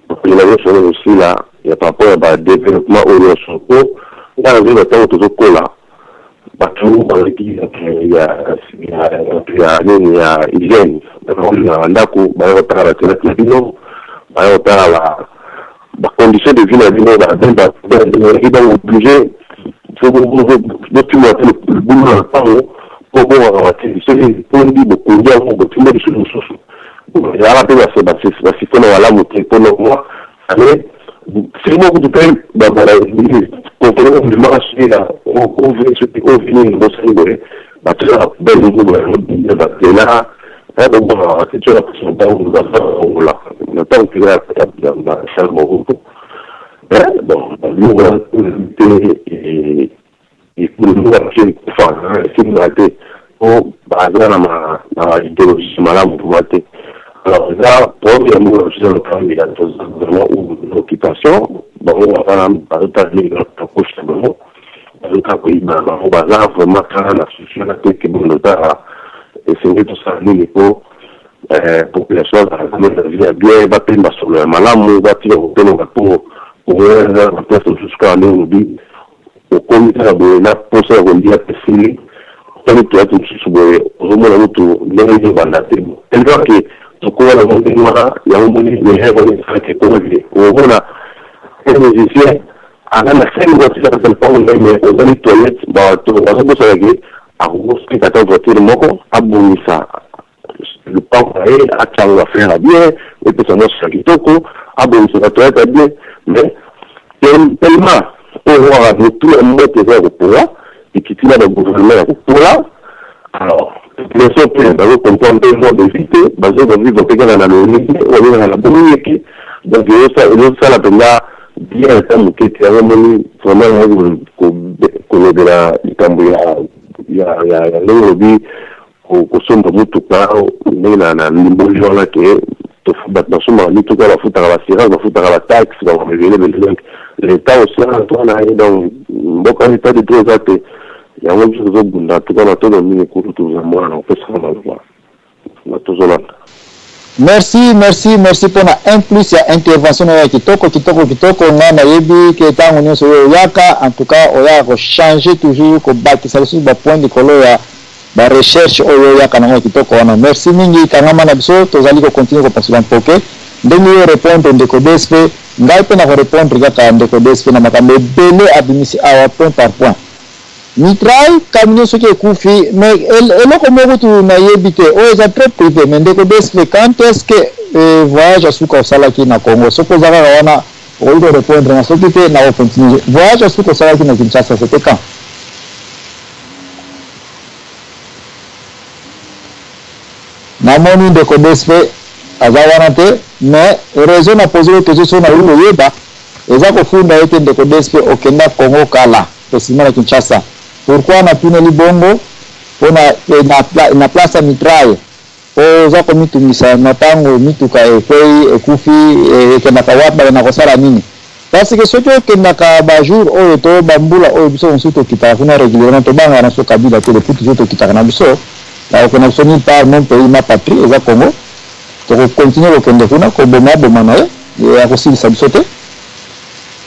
[SPEAKER 6] bakolinga nyonso wana ezosila ya par rapport ya badéveloppement oyo nyonso. Mpo nga nazoyeba, ntango tozokola, bato bazalaki ya nini, ya hygiène, na bandako baya kotala batoilette na bino, baya kotala bacondition de vie na bino, bazalaki bango obligé botimola te libulu na lopango mpo bongaka matiti. Soki etondi, bokundi yango, botimba lisusu mosusu. Ezalaka mpe basystème malamu te mpo moi ale soki moko kutu mpe contrôle ndimaka, soki na ov, soki ov nini bosali boye, bato eza na poubelle moko boye, batela bobongaka te. Tio na poso ntango bazongola na ntango mpenza ya Charles Mobutu. Bon, biloko te ekufa, esimbaka te po baza na idéologie malamu vraiment te. Alors eza problème ya mboka. biso na toza gouvernement ou occupation, bango baza bazotala ndenge na poche na bango, bazotala koyiba na bango, baza vraiment kaka na souci wana te ke bondo otala esengeli tosala nini po population azala na vie ya bien, bapemba solo ya malamu, batika kotelonga po eza na place mosusu. Kaka ndenge olobi, okomi kaka boye na posa ya kolia, pesili otali toyati mosusu boye, ozomona mutu ndenge nini obanda te, tellement ke tokowa nango ndenge wana. Yango moni erreur wana esalaka ekoma ke omona un musicien aza na cinq voiture na lopango na ye, mais ozali toilette, bato bazobosana ke akokosika ata voiture moko, abongisa lopango na ye, atiango affaire ya bien, epesa mwasi ya kitoko, abongisa batoilette ya bien. Mais tellement oyo kaka motu ya mbote eza ya kopola, ekiti na bagouvernement ya kopola. Alors population mpe bazocomprendre mpe mode de vie te, bazokovivre mpe kaka na lolenge oyo babengaka na bomiyeke. Donc ezosala mpenza bien ata moke te. Yango moni vraiment yango kolobela likambo ya ndenge olobi, kosomba motuka, ndenge na limboli wana ke bato basombaka mituka, bafutaka baassurance, bafutaka bataxe, bango ebele ebele. Donc l'état aussi wana to wana ye, donc mboka état de droit eza te. Yango biso tozobunda tuka na tono mingi kutu tozamona na kopesaka maloba na tozolanda.
[SPEAKER 5] Merci, merci, merci mpona un plus ya intervention na yo ya kitoko, kitoko, kitoko. Nga nayebi ke ntango nyonso oyo oyaka, en tout cas oyaka kochanger toujours, kobakisa lisusu bapoint likolo ya barecherche oyo oyaka nango ya kitoko wana. Merci mingi, kangama na biso, tozali kocontinue kopasula mpoke. Ndenge yo répondre ndeko DSP, ngai mpe na korépondre kaka ndeko DSP na makambo ebele abimisi awa, point par point. Mitraille, camion soki ekufi, mais eloko moko tu nayebi te, oyo eza très privé. Mais ndeko DSP, quand est ce que voyage asuka osalaki na Congo? Soki oza kaka wana, okoki korépondre nga, soki te, na kocontinue. Voyage asuka osalaki na Kinshasa, c'était quand? Namoni ndeko DSP aza wana te, mais raison na pose oyo question, so nayoki koyeba, eza kofunda ye te. Ndeko DSP, okenda Congo kala, précisément na Kinshasa. Pourquoi natuneli bongo? Mpona na place ya mitraille, oza komitungisa na ntango mituka ekwei, ekufi, ekendaka wapi, bakenda kosala nini? Parce que soki okendaka bajour oyo to bambula oyo, biso mosusu tokitaka kuna régulièrement, tobangaka na so Kabila te. Depuis toujours tokitaka na biso, bakokenda biso nulle part. Mon pays, ma patrie eza Congo. Tokokontinue kokende kuna, koboma boma na ye, akosilisa biso te.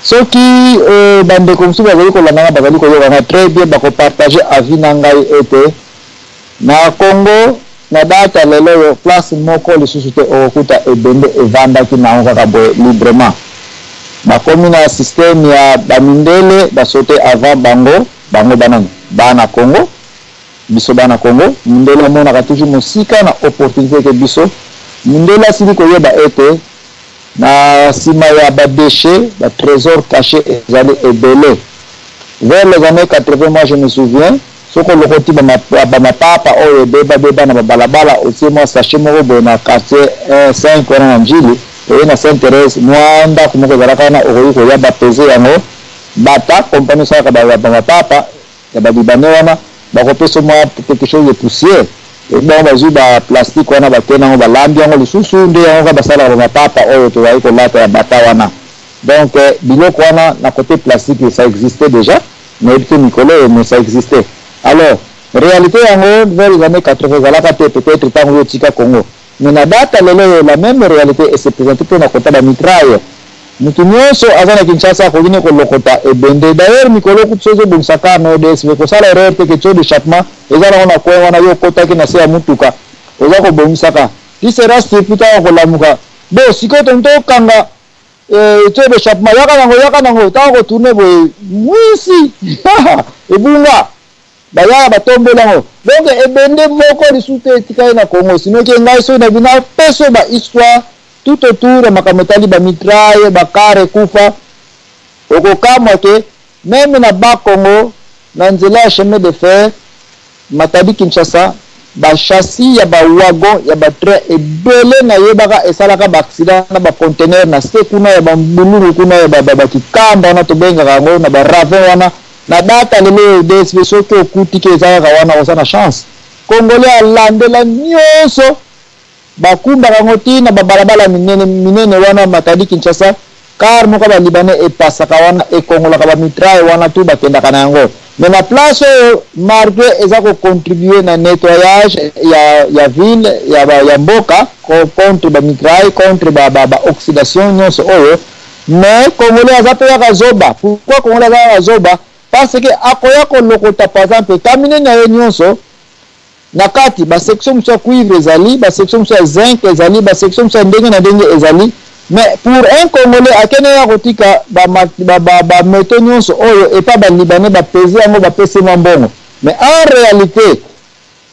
[SPEAKER 5] Soki bandeko mosusu bazali kolanda nga, bazali koyoka nga très bien, bakopartage avis na ngai ete na Congo, na data lelo oyo, place moko lisusu te okokuta ebembe evandaki nango kaka boye librement. Bakomi na système ya bamindele, basote avant bango. Bango banani? Bana Congo, biso bana Congo. Mindele amonaka toujours mosika na opportunité ke biso. Mindele asili koyeba ete na nsima ya badéchet, batrésor caché ezali ebele. Vers les années 80, moi je me souviens, soki olokoti bamapapa oyo ebebabeba na babalabala, otie mwa sachet moko boye na quartier 5 wana na Njili, oye na Sainte Thérèse, mwa ndako moko ezalaka wana, okoki koya bapese yango. Bata kompani osalaka bamapapa ya balibane wana, bakopesa mwa quelque chose de poussière. Bango bazwi baplastique wana, bakei nango, balambi yango lisusu, nde yango kaka basalaka bamapapa oyo tozali kolata ya bata wana. Donc biloko wana na côté plastique, ça existait déjà. Nayebi te mikolo oyo, mais ça existait. Alors réalité yango vers les années 80 ezalaka te, peut-être ntango oyo otika Congo. Mais na data lelo oyo, la même réalité ese présente mpe na kota bamitraille. Mutu nyonso aza na Kinshasa akoki ne kolokota ebende. D'ailleurs mikolo kutu, so ezobongisa car na odsv, kosala erreur te ke tuyau d'échappement eza nango na coin wana, yo okotaki na se ya mutuka, oza kobongisaka, tu seras surpris ntango kolamuka bo sikoyo tongi tokanga tuyau d'échappement, yaka nango, yaka nango. Ntango kotourne boye, mwisi ebunga, bayaka batombeli yango. Donc ebende moko lisusu te etikali na Congo. Sinoki ngai soki na bino apeso bahistoire tout autour ya makambo etali bamitraille, bacar ekufa, okokamwa ke même na Bakongo, na nzela ya chemin de fer Matadi Kinshasa, bachâssis ya bawagon ya batrain ebele nayebaka esalaka baaccident na baconteneur na se kuna ya bambululu, kuna ya bakikamba wana tobengaka yango, na baravin wana. Na data lelo oyo, DSP, soki okuti ke eza kaka wana, oza na chance. Congolais alandela nyonso. Bakumbaka yango ti na ba balabala minene minene wana Matadi Kinshasa, car moko ya ba libanais epasaka wana ekongolaka ba mitraille wana tout bakendaka na yango. Mais na place oyo malgre eza ko contribuer na nettoyage ya ya ville ya ba ya mboka contre ba mitraille contre ba ba ba oxydation nionso oyo mais congolais aza pe kaka zoba. Pourquoi congolais aza kaka zoba? Parce que akoya kolokota par exemple etamine na ye nionso Na kati, ba sections mosusu ya cuivre ezali, ba sections mosusu ya zinc ezali, ba sections mosusu ya ndenge na ndenge ezali. Mais pour un Congolais, akende kaka kotika ba, ba, ba, ba métaux nyonso oyo epa ba Libanais ba peser yango, ba pesi ye mwa mbongo. Mais en realite,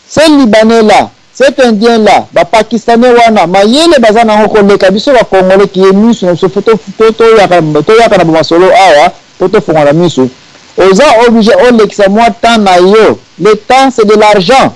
[SPEAKER 5] ce Libanais là, cet Indien là, ba Pakistanais wana, mayele baza na yango koleka biso ba Congolais qui est misu na biso, faut to, to, toyaka, toyaka na ba masolo awa po tofongola misu. Oza oblige olekisa mwa temps na yo, le temps c'est de l'argent,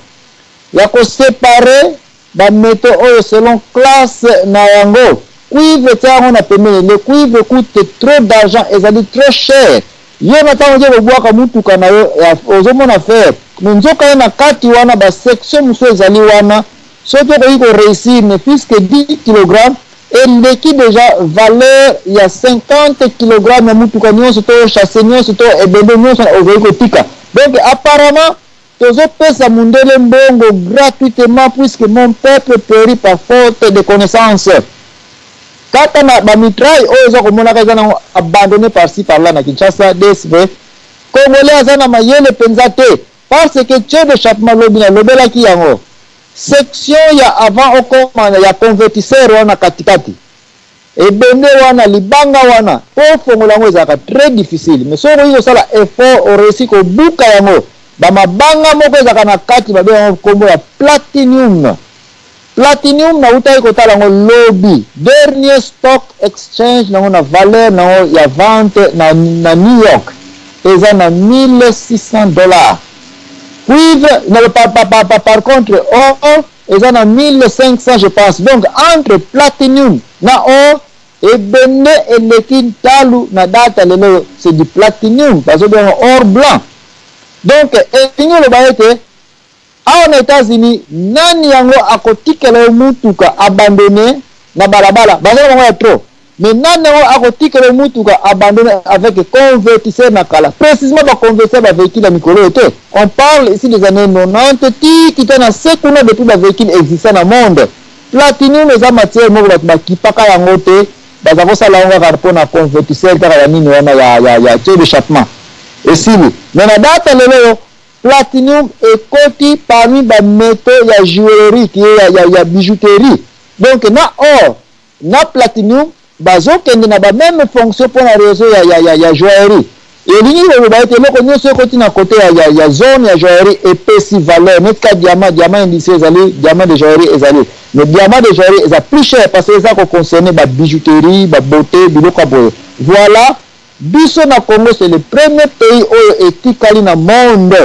[SPEAKER 5] ya ko separer ba metaux oyo selon classe na yango. Cuivre tia yango na pembeni, le cuivre coute trop d'argent, ezali trop cher. Yo na tango oke kobwaka mutuka na yo ozomona fer, mais nzoka ye na kati wana ba section mosusu ezali wana, soki okoki ko reussir ne fût-ce que 10 kilogrammes, Eleki dejà valeur ya 50 kilogrammes ya mutuka nionso to chasser nionso to ebembe nionso okoki kotika. Donc apparemment tozo pesa mundele mbongo gratuitement puisque mon peuple perit par faute de connaissance. Kaka na ba mitraille oyo oza komonaka eza nango abandonne par ci par là na Kinshasa DSV, Congolais aza na mayele penza te parce que tuyau d'echappement lobi na lobelaki yango. Section ya avant okoma ya convertisseur wana katikati ebende wana libanga wana po ofongola yango ezalaka très difficile mais soki okoki kosala effort o reussi kobuka yango ba mabanga moko ezalaka na kati babenga yango kombo ya platinium platinium nawutaki kotala yango lobi dernier stock exchange nango na valeur nango ya vente na, na New York eza na 1600 dollars. Cuivre na par, par, par, par, par contre or eza na 1500 je pense. Donc entre platinum na or ebende eleki ntalu na data lelo c'est du platinum bazobenga or blanc. Donc elingi oloba ete awa na Etats-Unis nani yango akotikela yo mutuka abandonne na balabala baza na bango ya trop. Mais nani yango akotikela yo mutuka abandonne avec convertisseur na kala precisement ba convertisseur ba vehicule ya mikolo oyo te on parle ici des annees 90 ti kita na se kuna depuis ba vehicule exista na monde platinum eza matière moko bato bakipaka yango te baza kosala yango kaka mpo na convertisseur kaka ya nini wana ya, ya, ya tuyau d'échappement esili mais na data lelo oyo platinum ekoti parmi ba métaux ya joaillerie qui est ya, ya, ya bijouterie donc na or na platinum bazokende na ba meme fonction mpo na reseau ya, ya, ya, ya joaillerie. Elingi koloba ete eloko nyonso ekoti na kote ya, ya, ya zone ya joaillerie epesi valeur neti ka diamant, diamant industrie ezali, diamant de joaillerie ezali, mais diamant de joaillerie eza plus cher parce que eza ko concerner ba bijouterie, ba beauté, biloko ya boye. Voilà, biso na Congo c'est le premier pays oyo etikali na monde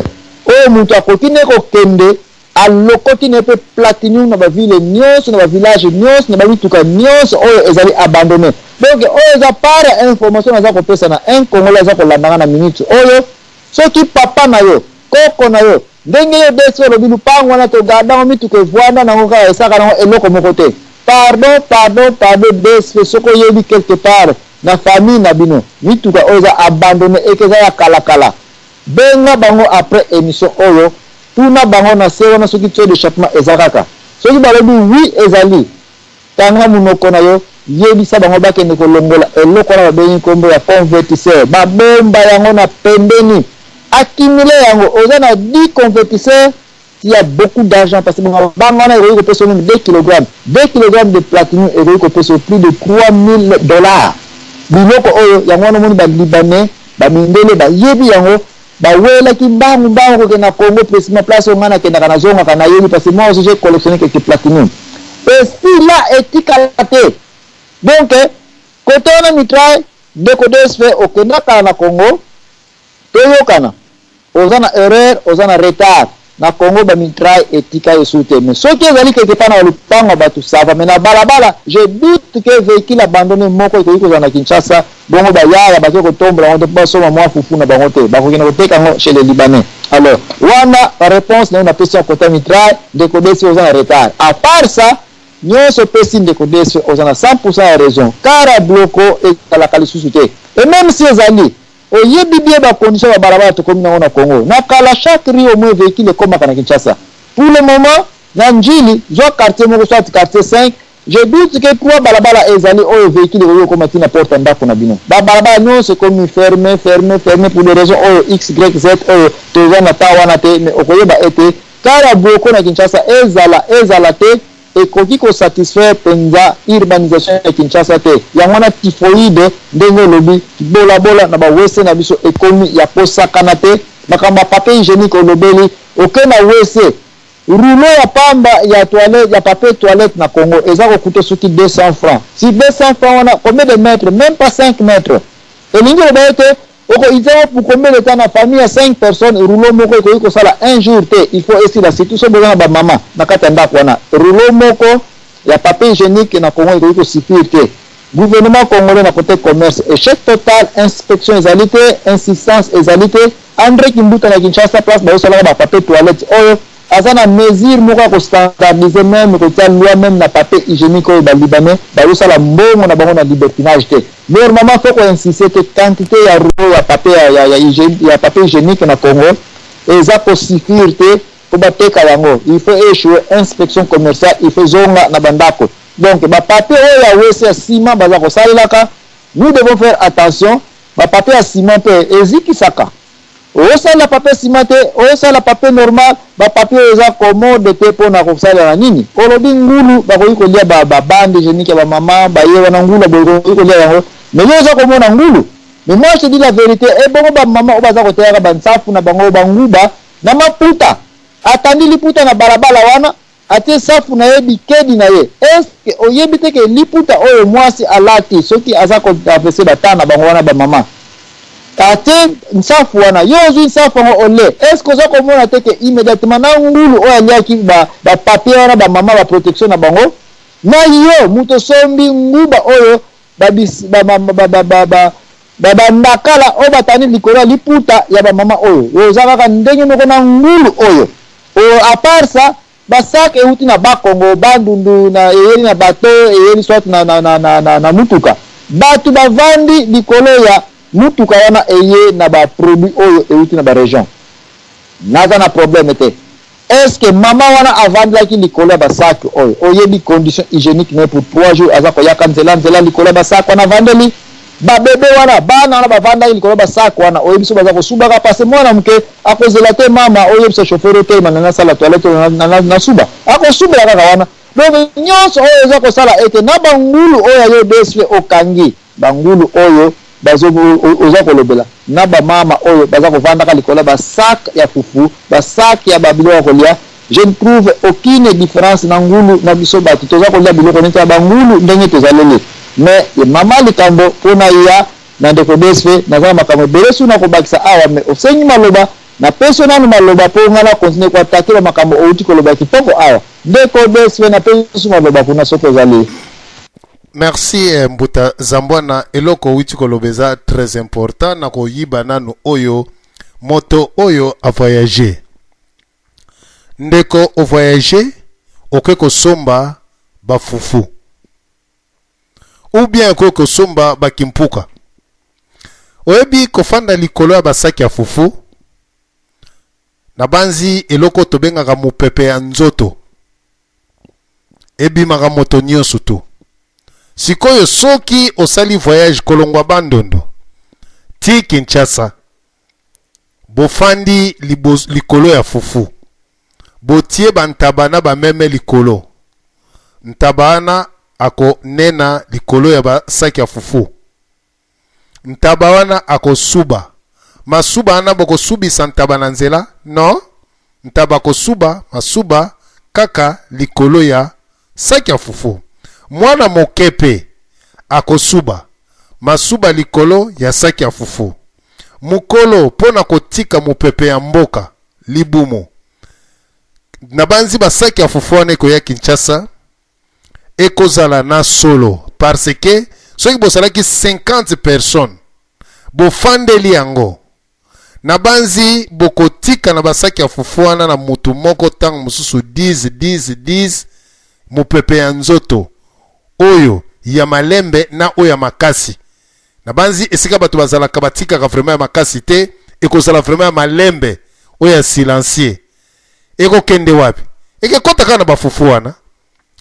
[SPEAKER 5] oyo moto akoki nde kokende Alokoti na ye mpe platinum na ba ville nionso, na ba village nionso, na ba mituka nionso oyo ezali abandonne. Donc oyo eza part ya information naza kopesa na un congolais aza kolanda nga na minute oyo, soki papa na yo, koko na yo, ndenge yo DSP olobi lupangu wana to garda yango mituka evuanda nango kaka esaka nango eloko moko te. Pardon, pardon, pardon DSP soki oyebi quelque part na famille na bino mituka oyo eza abandonne et que eza ya kala kala, Benga bango après emission oyo tuna bango na se wana soki tuyau d'echappement eza kaka. Soki balobi oui ezali, kanga munoko na yo yebisa bango bakende kolongola eloko wana babengi kombo ya convertisseur ba bomba yango na pembeni. Accumuler yango oza na 10 convertisseurs tu as beaucoup d'argent parce que mabanga wana ekoki kopesa yo meme 2 kilogrammes. 2 kilogrammes de platinum ekoki kopesa yo plus de 3000 dollars. Biloko oyo yango wana omoni ba libanais ba mindele bayebi yango bawelaki mbangu mbangu kokende na Congo precisement place oyo ngai nakendaka nazongaka nayebi parce que moi aussi j'ai collectionné quelques platinum esila etikala te donc kote wana mitraille ndeko DSP okenda kala na Congo Toyokana, oza na erreur, oza na retard, na Congo ba mitraille etika esu te, mais soki ezali quelque part na ba lupango ya batu ça va, mais na balabala je doute que vehicule abandonne moko ekoki kozala na Kinshasa, bongo ba yaya bake kotombola yango te po basomba mua fufu na bango te, bakokende koteka yango chez les libanais. Alors wana reponse nayo napesi ya cote ya mitraille, ndeko Desi oza na retard. A part ça. Nionso opesi ndeko DSP oza na 100% ya raison. Car ya bloko ezalaka lisusu te. Et meme si ezali, oyebi bien ba conditions ya ba balabala tokomi nango na Congo. Na kala chaque rue au moins vehicule ekomaka na Kinshasa. Pour le moment, na Ndjili, zwa quartier moko soit quartier 5, je doute que trois balabala ezali oyo vehicule ekoki kokoma ti na porte ya ndako na bino. Ba balabala nionso ekomi ferme, ferme, ferme pour des raisons oyo x, y, z oyo toza na temps wana te mais okoyeba ete Car ya Boko na Kinshasa ezala ezala te ekoki ko satisfaire penza urbanisation ya Kinshasa te. Yango wana typhoïde ndenge olobi kibola bola na ba WC na biso ekomi ya kosakana te. Makambo ya papier hygienique olobeli, oke na WC rouleau ya pamba ya toilette ya papier toilette na Congo eza ko coute soki 200 francs. Sur 200 francs wana combien de mètres? Meme pas 5 mètres. Elingi koloba ete Oko utiliser yango pour combien de temps na famille ya 5 personnes rouleau moko ekoki kosala un jour te il faut esila surtout soki boza na ba maman na kati ya ndaku wana rouleau moko ya papier hygienique na Congo ekoki ko suffire te gouvernement congolais na cote commerce echec total inspection ezali te insistance ezali te Andre Kimbuta na Kinshasa place bazo salaka ba papier toilette oyo aza na mesure moko ya ko standardiser meme kotia loi meme na papier hygienique oyo ba libanais bazo sala mbongo na bango na libertinage te normalement faut ko insister que quantite ya rouleau ya papier ya, ya, ya, ya papier hygienique na Congo eza ko suffire te po bateka yango il faut echouer inspection commerciale il faut zonga na bandako donc ba papier oyo ya WC ya ciment baza kosalelaka nous devons faire attention ba papier ya ciment pe ezikisaka Osalela papier ciment te, osala papier normal, ba papier oyo eza commode te pona kosalela na nini? Olobi ngulu bakoki kolia ba ba bande hygienique ya ba maman baye wana ngulu boye koki kolia yango mais yo oza komona ngulu mais moi je te dis la verite ebongo ba maman oyo baza kotekaka ba nsafu na bango ba nguba na maputa atandi liputa na balabala wana atie safu na ye bikedi na ye est ce que oyebi te ke liputa oyo muasi alati soki aza ko traverse ba temps na bango wana ba maman atie nsafu wana yo ozui nsafu yango ole est ce que oza komona te ke immediatement na ngulu oyo aliaki ba ba papier wana ba maman ba protection na bango na yo mutu osombi nguba oyo ba bis ba ba ba ba ba ba ba bandakala oyo batandi likolo ya liputa ya ba mama oyo oza kaka ndenge moko na ngulu oyo o à part ça ba sac euti na bas Congo bandundu na eyeli na bateau eyeli soit na na na na, na, na mutuka batu bavandi likolo ya mutuka wana eye na ba produit oyo euti na ba region naza na problème te Est ce que maman wana avandelaki likolo ya ba sac oyo? Oyebi condition hygienique naye pour 3 jours aza koyaka nzela nzela likolo ya ba sac wana avandeli? Ba bebe wana, bana wana bavandaki likolo ya ba sac wana oyebi soki baza kosubaka? Parce que mwana muke akozela te mama oyebisa chauffeur otelema na nasala toilette oyo na suba. Akosubela kaka wana. Donc nyonso oyo eza kosala ete na ba ngulu oyo ya yo DSP okangi, ba ngulu oyo bazo oza kolobela na ba mama oyo baza kovandaka likolo ya ba sac ya fufu, ba sac ya ba biloko ya kolia, je ne trouve aucune difference na ngulu na biso batu toza kolia biloko neti ya ba ngulu ndenge tozaleli. Mais mama likambo pona ya na ndeko DSV naza na makambo ebele su nakobakisa awa mais osengi maloba napesi yo nanu maloba po nga na continuer ko attaquer ba makambo owuti koloba kitoko awa. Ndeko DSV napesi su maloba kuna soki ozali.
[SPEAKER 3] Merci eh, Mbuta Zambwana, eloko owuti koloba eza très important. Na koyiba nanu oyo moto oyo a voyager. Ndeko o voyager oke kosomba ba fufu ou bien okoki kosomba ba kimpuka. Oyebi kofanda likolo ya basaki ya fufu, nabanzi eloko tobengaka mopepe ya nzoto ebimaka moto nyonso tu. Sikoyo soki osali voyage kolongwa Bandundu ti Kinshasa, bofandi likolo ya fufu, botie ba ntaba na ba meme likolo, ntaba wana akonena likolo ya ba saki ya fufu, ntaba wana akosuba masuba wana, bokosubisa ntaba na nzela? Non, ntaba akosuba masuba kaka likolo ya saki ya fufu. Mwana moke pe akosuba masuba likolo ya saki ya fufu. Mokolo mpo na kotika mopepe ya mboka libumu, nabanzi basaki ya fufu wana ekoya Kinshasa ekozala na solo, parce que soki bosalaki 50 personnes bofandeli yango, nabanzi bokotika na basaki ya fufu wana na mutu moko ntango mosusu 10 10 10. Mopepe ya nzoto oyo ya malembe na oyo ya makasi. Nabanzi esika bato bazalaka batikaka vraiment ya makasi te, ekozala vraiment ya malembe oyo ya silencieux. Ekokende wapi? Ekekota kaka na bafufu wana.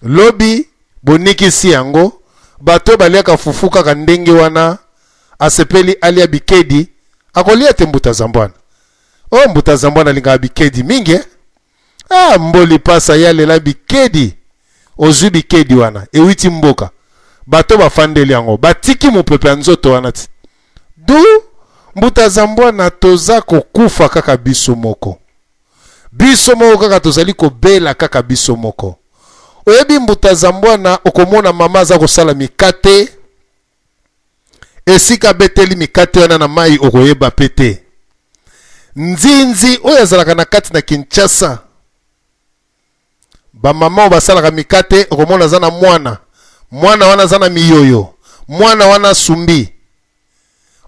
[SPEAKER 3] Lobi bonikisi yango, bato oyo baliaka fufu kaka ndenge wana, asepeli alia bikedi, akolia te mbuta zambwana. Oh, mbuta zambwana alingaka bikedi mingi eh? Ah, mboli pasa ye alela bikedi. Ozwi bikedi wana ewiti mboka, bato bafandeli yango batiki mopepe ya nzoto wana ti du mbuta zambwana. Toza kokufa kaka biso moko, biso moko kaka tozali kobela kaka biso moko. Oyebi mbuta zambwana, okomona mama aza kosala mikate, esika abeteli mikate wana na mai okoyeba pe te. Nzinzi oyo azalaka na kati na Kinshasa, bamama oyo basalaka mikate, okomona aza na mwana, mwana wana aza na miyoyo, mwana wana asumbi,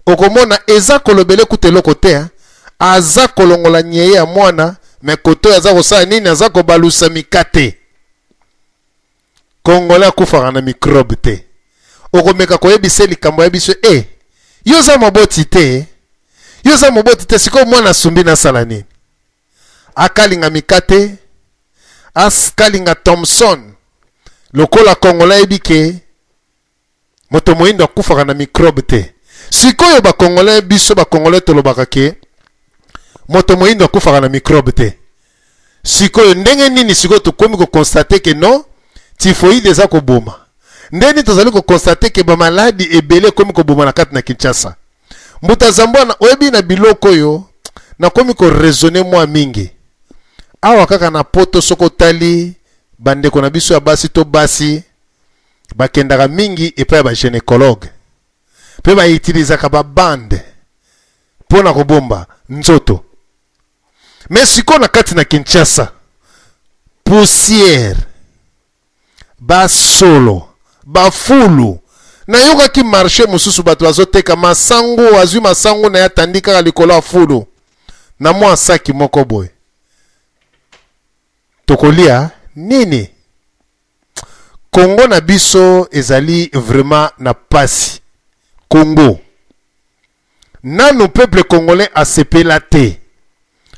[SPEAKER 3] okomona eza kolobele kuta eloko te hein? Aza kolongola nyeye ya mwana, me koto oyo aza kosala nini? Aza kobalusa mikate. Congolais akufaka na microbe te. Okomeka koyebisa ye likambo ya biso e eh, yo oza moboti te, yo oza moboti te, sikoyo mwana asumbi nasala nini? Akalinga mikate, akalinga Thomson lokola Congolais ayebi ke moto moyindo akufaka na microbe te. Sikoyo ba Congolais, biso ba Congolais tolobaka ke moto moyindo akufaka na microbe te. Sikoyo ndenge nini sikoyo tokomi ko constater ke non, typhoïde eza koboma? Ndenge nini tozali ko constater ke ba maladi ebele ekomi koboma na kati na Kinshasa? Mbuta Zambwana, oyebi na biloko oyo nakomi ko raisonner mwa mingi awa kaka na poto. Soki otali bandeko na biso ya basi to basi bakendaka mingi epai ya ba gynécologue mpe bautilisaka ba bande mpo na kobomba nzoto. Me sikoyo na kati na Kinshasa, poussière, basolo, bafulu. Nayokaki marché mosusu bato bazoteka masangu, azwi masangu na ye atandi kaka likolo ya fulu na mwa saki moko boye. Tokolia nini? Congo na biso ezali vraiment na pasi. Congo nanu peuple congolais asepela te.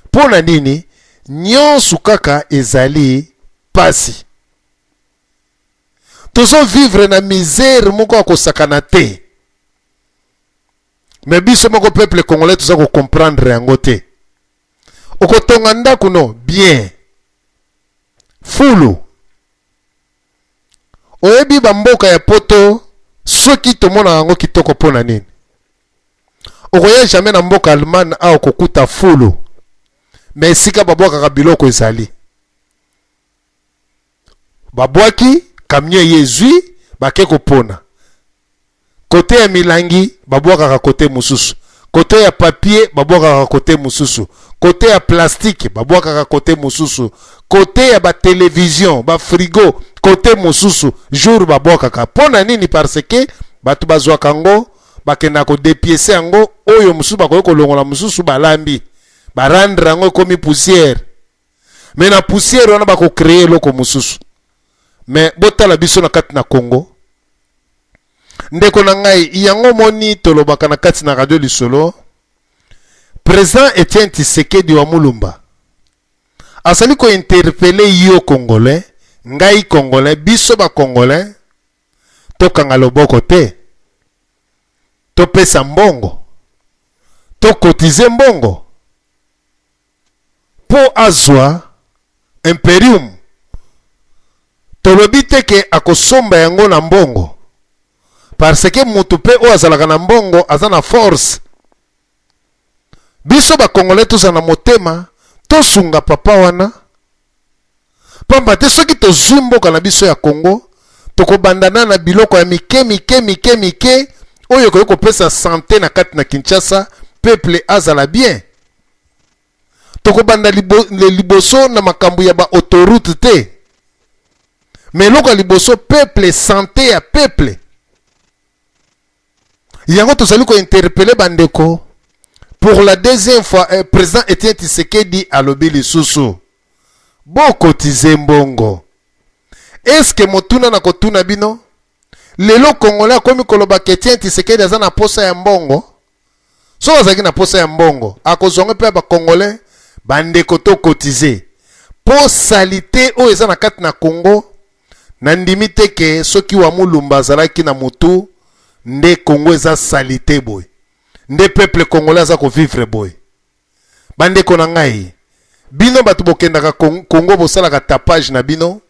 [SPEAKER 3] Mpo na nini? Nyonso kaka ezali pasi. Tozo vivre na misère moko ya kosakana te. Mais biso moko peuple congolais toza ko comprendre yango te. Okotonga ndako no bien, fulu. Oyebi bamboka ya poto soki tomonaka yango kitoko mpo na nini? Okoya jamais na mboka Allemagne awa okokuta fulu, me esika babwakaka biloko ezali babwaki camion ye ezwi bake kopona kote ya milangi babwakaka kote mosusu, kote ya papier babwakaka kote mosusu, kote ya plastique babwakaka kote mosusu, kote ya batelevision, bafrigo kote mosusu. Jour babwakaka mpo na nini? Parce que bato bazwaka yango bakendaka kodepiese yango, oyo mosusu bakoki kolongola, mosusu balambi barendre yango ekomi poussière. Me na poussière wana bakocreye eloko mosusu. Me botala biso na kati na Congo, ndeko na ngai, yango moni tolobaka na kati na radio Lisolo. Président Etienne Tshisekedi wa Mulumba azali kointerpele yo congolais, ngai congolais, biso bacongolais tokanga loboko te, topesa mbongo, tokotize mbongo mpo azwa imperium. Tolobi te ke akosomba yango na mbongo, parce que mutu mpe oyo azalaka na mbongo aza na force. Biso bakongolais tozala na motema, tosunga papa wana, pamba te soki tozwi mboka na biso ya Congo, tokobanda na biloko ya mike mike mike mike oyo ekoki kopesa sante na kati na Kinshasa, peuple azala bien. Tokobanda liboso na makambo ya ba autoroute te, mais eloko ya liboso peuple, sante ya peuple. Yango tozali kointerpele bandeko pour la deuxième fois. Président Etienne Tshisekedi alobi lisusu bokotize mbongo. Eske motuna na kotuna bino lelo, Congolais akomi koloba ke Etienne Tshisekedi aza na posa ya mbongo? Soki azalaki na posa ya mbongo, akozwa ngo mpe ya bacongolais. Bandeko, to cotiser mpo saleté oyo eza na kati na Congo, nandimi te ke soki wa Mulumba azalaki na motu nde Congo eza saleté boye, nde peuple congolais aza kovivre boye. Bandeko na ngai, bino bato bokendaka Congo, bosalaka tapage na bino,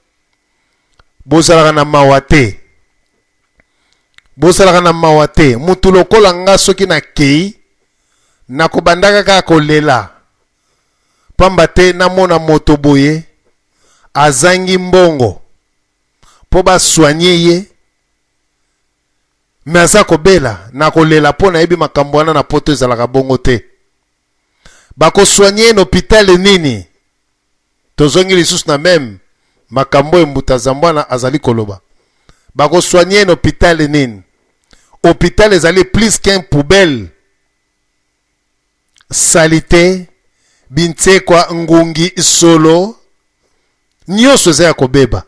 [SPEAKER 3] bozalaka na mawa te, bozalaka na mawa te. Mutu lokola nga, soki nakei, nakobandaka kaka kolela, pamba te namona moto boye azangi mbongo mpo basoigner ye, me aza kobela. Nakolela mpo nayebi makambo wana na Poto ezalaka bongo te. Bakosoigner ye na hôpital nini? Tozongi lisusu na même makambo oyo Mbuta Zambwana azali koloba. Bakosoigner ye na hôpital nini? Hôpital ezali plus qu'un poubelle, saleté, bintsekwa, ngungi, solo nyonso eza ya kobeba.